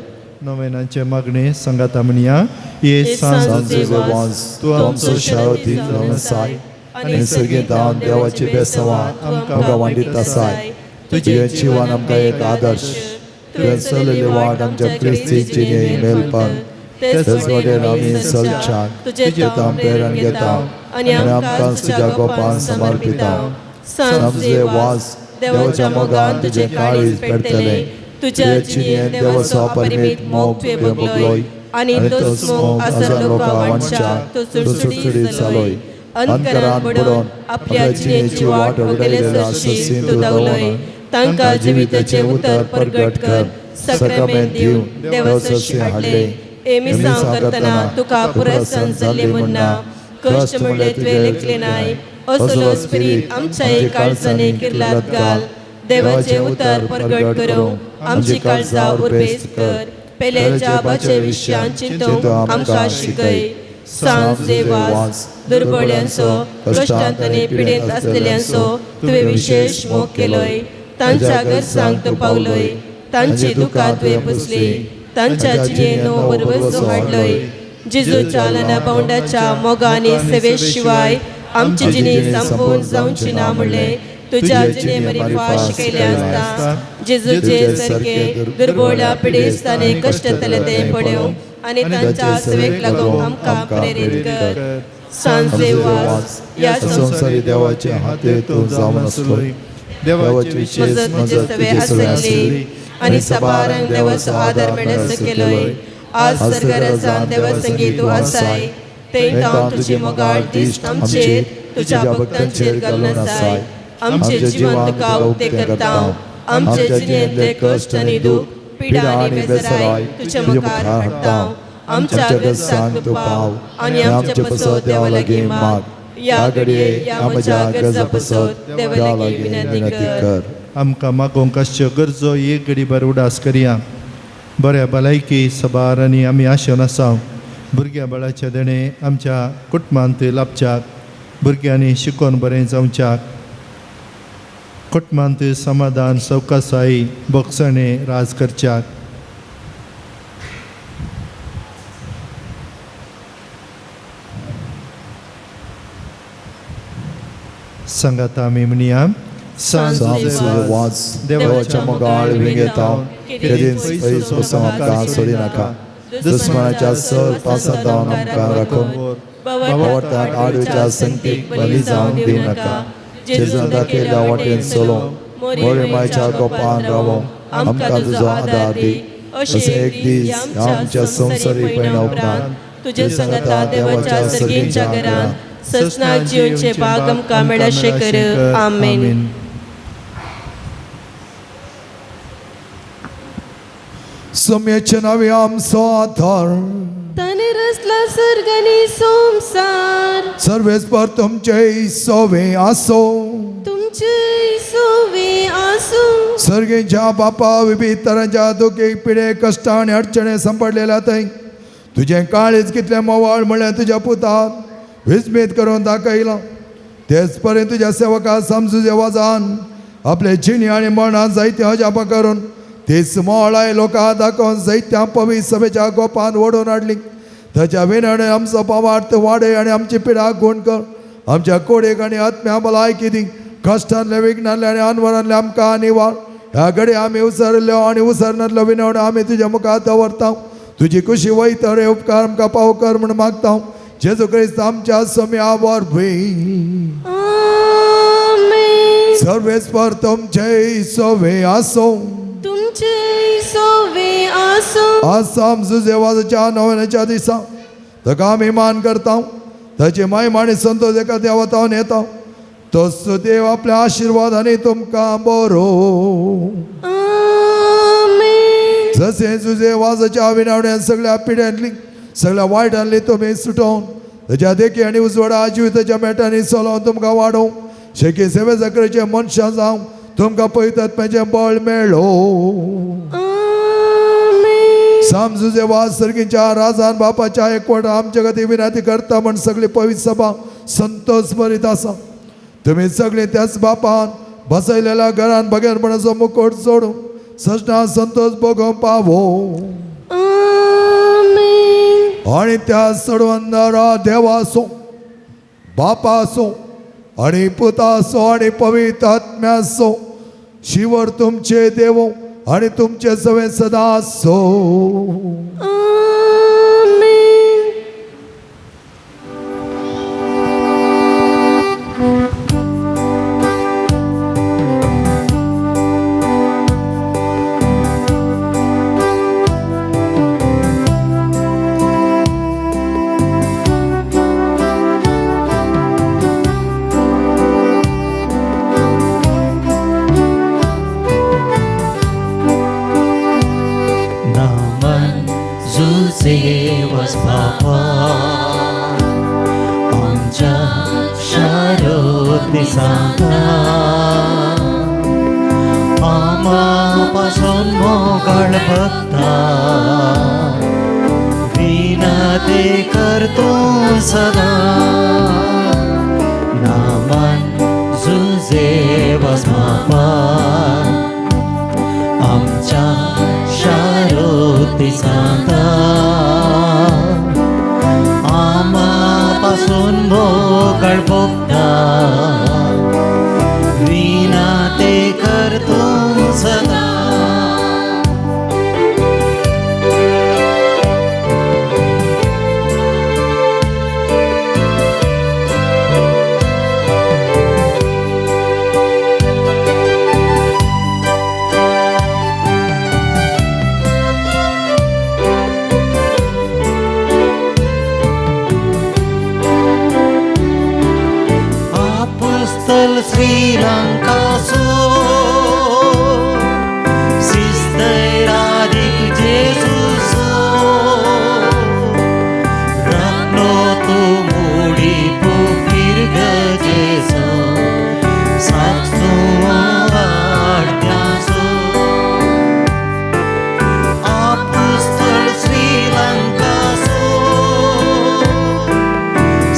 नोवेनाचे मागणे सांगाता म्हणया. ये सांजूचे वाज तूं आमचो शावती जावन आसाय आनी सर्गेंत देवाचे बेसवां आमकां वांडीत आसाय. तुजें जिवन आमकां एक आदर्श, तुवें चलयल्ली वाट आमच्या क्रिस्ती जिणे मेलपाक तेच वाटेन आमी चलच्याक तुजें तांव प्रेरण घेता आनी आमकां तुज्या गोपान समर्पिता. सांजूचे वाज देवाच्या मोगान तुजें काळीज पेटतलें. तुज्या जिणेंत देवाचो अपरिमीत मोग तुवें भोगलोय आनी तोच मोग आसा लोकां वांटच्या तो सुडसुडीत जालोय. अंतरान बुडोवन आपल्या जिणेची वाट उगडलेल्या ससीन तूं धांवलोय. तांकां जिविताचें उतर परगट कर. सक्रामेंत दिवन देवासरशी हाडले. एमिसांव करतना तुका पुरसन जाल्ली म्हूण ना, कश्ट म्हणले तुवें लेखले नाय. असलो स्पिरीत आमच्या काळजांनी किर्लात घाल. देवाचें उतर परगट करूंक आमची काळजां उर्बेस्त कर. पेल्याच्या बाचे विशयान चिंतूंक आमकां शिकय. सांजे वास दुर्बळ्यांचो, कश्टांत आनी पिडेंत आसलेल्यांचो तुवें विशेश मोग केलोय. तांच्या गरजांक तूं पावलोय. तांची दुकां तुवें पुसली. तांच्या जिणेंत नवो भरवंसो हाडलोय. जेजूच्या ल्हाना भावंडाच्या मोगा आनी सेवे शिवाय आमची जिणी संपूर्ण जावची ना म्हणलें तुज्या जिणे मरिफा शिकयलें आसता. जेजूचे सारके दुर्बोळ्या पिडेस्त आनी कश्टांतले ते पळोवंक आनी तांच्या सेवेक लागूंक आमकां प्रेरीत कर. सांजे वास ह्या संवसारी देवाचे हाते तूं जावन आसलोय. देवाची विशेश मजत तुजे सवे आसली आनी सबारांक देवाचो आदार मेळसो केलोय. आज सरकारासान देवासंगी तूं आसाय. थंय तावन तुजी मोगाळ दिश्ट आमचेर तुज्या भक्तांचेर घालून आसाय. आमचें जिवन तुका उक्तें करता. आमचे जिणेंतले कश्ट आनी दूख, पिडा आनी बेजाराय तुज्या मुखार हाडटा. आमच्या गरजांक तूं पाव आनी आमचे पसत देवा लागीं माग. ह्या घडये ह्या म्हज्या गरजां पसत देवा लागीं विनंती कर. आमकां मागोवंक आसच्यो गरजो एक घडी भर उडास करया. बऱ्या भलायकी सबार आनी आमी आशेवन आसा. भुरग्या बाळाच्या देणें आमच्या कुटुंबांत लाभच्याक, भुरग्यांनी शिकोवन बरें जावच्याक, कुटुंबांत समाधान सवकासाई बोगसणे राज करच्याक. सांगात आमी म्हणया. वाज देवाच्या मोगाळ विंगेता केदींच पयस पसून आमकां सोडी नाका. दुस्मनाच्या सर पासांत आमकां राखून आवडतात आडवीच्या संगतीक बली जावन दिवं नाका. जेजून दाखयल्या वाटेन चलोवंक मोरीमायच्या गोपान रावोंक आमकां तुजो आदार दी. अशें एक दीस आमच्या संवसारी पयणा उपरांत तुजे सांगाता देवाच्या सर्गींच्या घरांत ससनाक जिवचे भाग आमकां मेळशें कर. आमेन. सम्याचे नावे आमचो आधार ताणें रचला सर्ग आनी संवसार. सर्वेस्पर तुमचे सोवे आसो. तुमचे सोवे आसूं. सर्गेच्या बापा विविध तरांच्या दुखी पिडे कश्ट आनी अडचणे सांपडलेल्या थंय तुजें काळीज कितलें मोवाळ म्हणल्यार तुज्या पुतान विस्मीत करून दाखयलां. तेच पर्यंत तुज्या सेवका समजुजे वाजान आपले जिणी आनी मरणान जायते अजापां करून तीच मोळाय लोकां दाखोवन जायत्या पवित्र सभेच्या गोपान ओडून हाडली. ताच्या विणाणे आमचो पावार्थ वाडय आनी आमची पिडा गुण कर. आमच्या कोडेक आनी आत्म्या भलायकी दी. कश्टांतले विघ्नांतले आनी अनवरांतले आमकां निवार. ह्या घडये आमी उसरल्यो आनी उसरनातलो विनवण आमी तुज्या मुखार दवरता. तुजी कुशी वयता रे उपकार आमकां पाव कर म्हूण मागता. जेजू क्रिस्त आमच्या सम्या वरवीं. सर्वेस्पर तुमचे सोवे आसो. तुमचे सोवे आसूं. आसाम जुजेवाजाच्या नव्याच्या दिसा ताका आमी मान करता. ताची महिमा आनी संतोष एका देवतावन येता. तोच देव आपल्या आशिर्वादांनी तुमकां बरो. जशें जुजेवाजाच्या विनावण्यान सगळ्या पिड्यांतली सगळ्या वायटांतली तुमी सुटोवन ताच्या देखी आनी उजवाडा जिविताच्या मेटांनी चलोवन तुमकां वाडोवं शेकी सेवे जाकरेचे मनशां जावं तुमकां पवित्र बळ मेळो. समजुजे वाज सर्गीच्या राजान बापाच्या एकवट आमच्या खातीर विनंती करता म्हण सगळी पवित्र सभा संतोष भरीत आसा. तुमी सगळीं त्याच बापान बसयलेल्या घरान बगेरपणाचो मुकोट सोडून सजना संतोष भोगोवंक पावो. आनी त्या सडवंदरा देवासो बापासो आनी पुतासो आनी पवित्र आत्म्यासो शिवर तुमचे देवो आनी तुमचे सवे सदा आसो.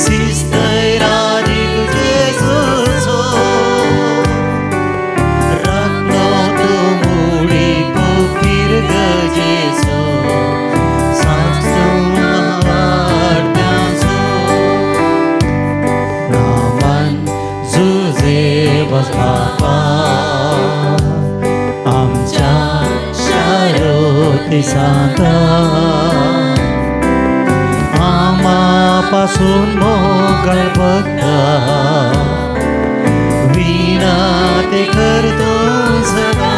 Sister Radic Jesus. सांता आमापासून मोगळ भक्ता विना ते करतो सदा.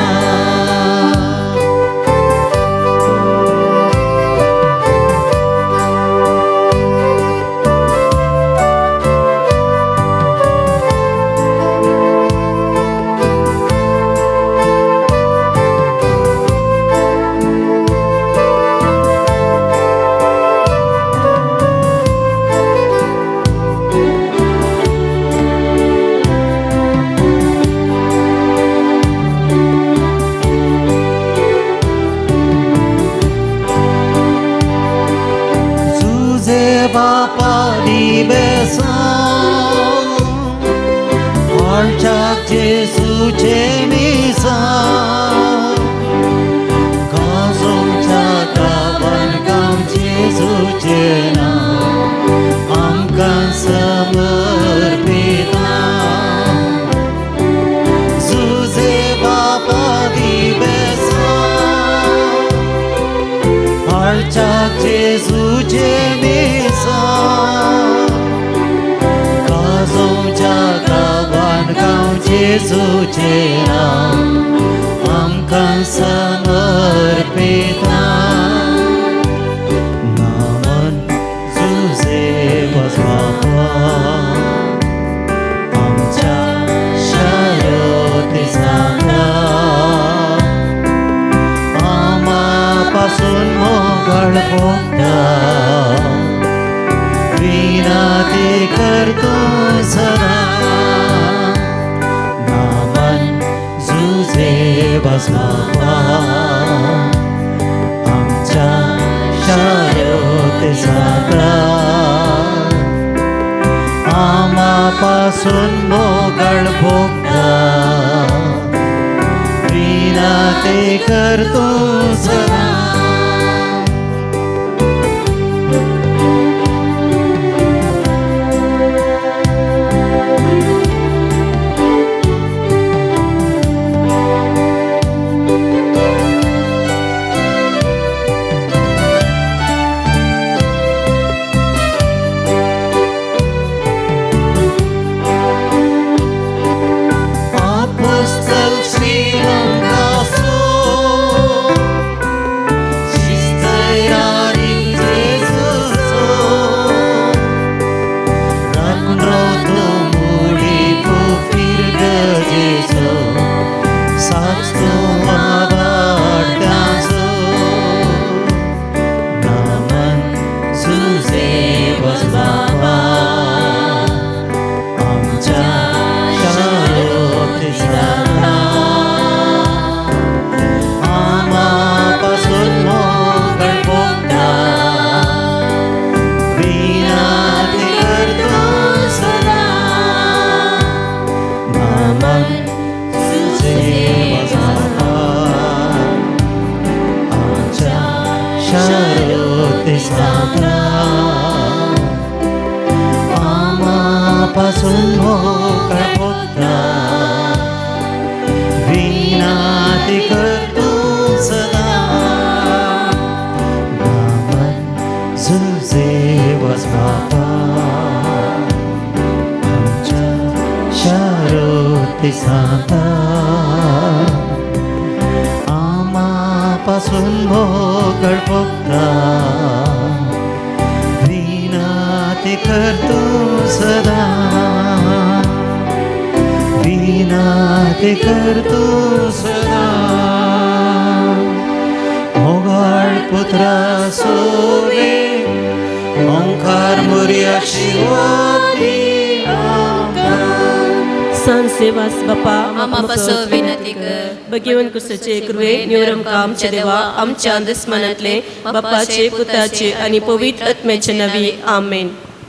आमच्या देवा आमच्या दुस्मनातले बापाचे पुताचे आणि पवित्र आत्म्याचे नावे आमेन.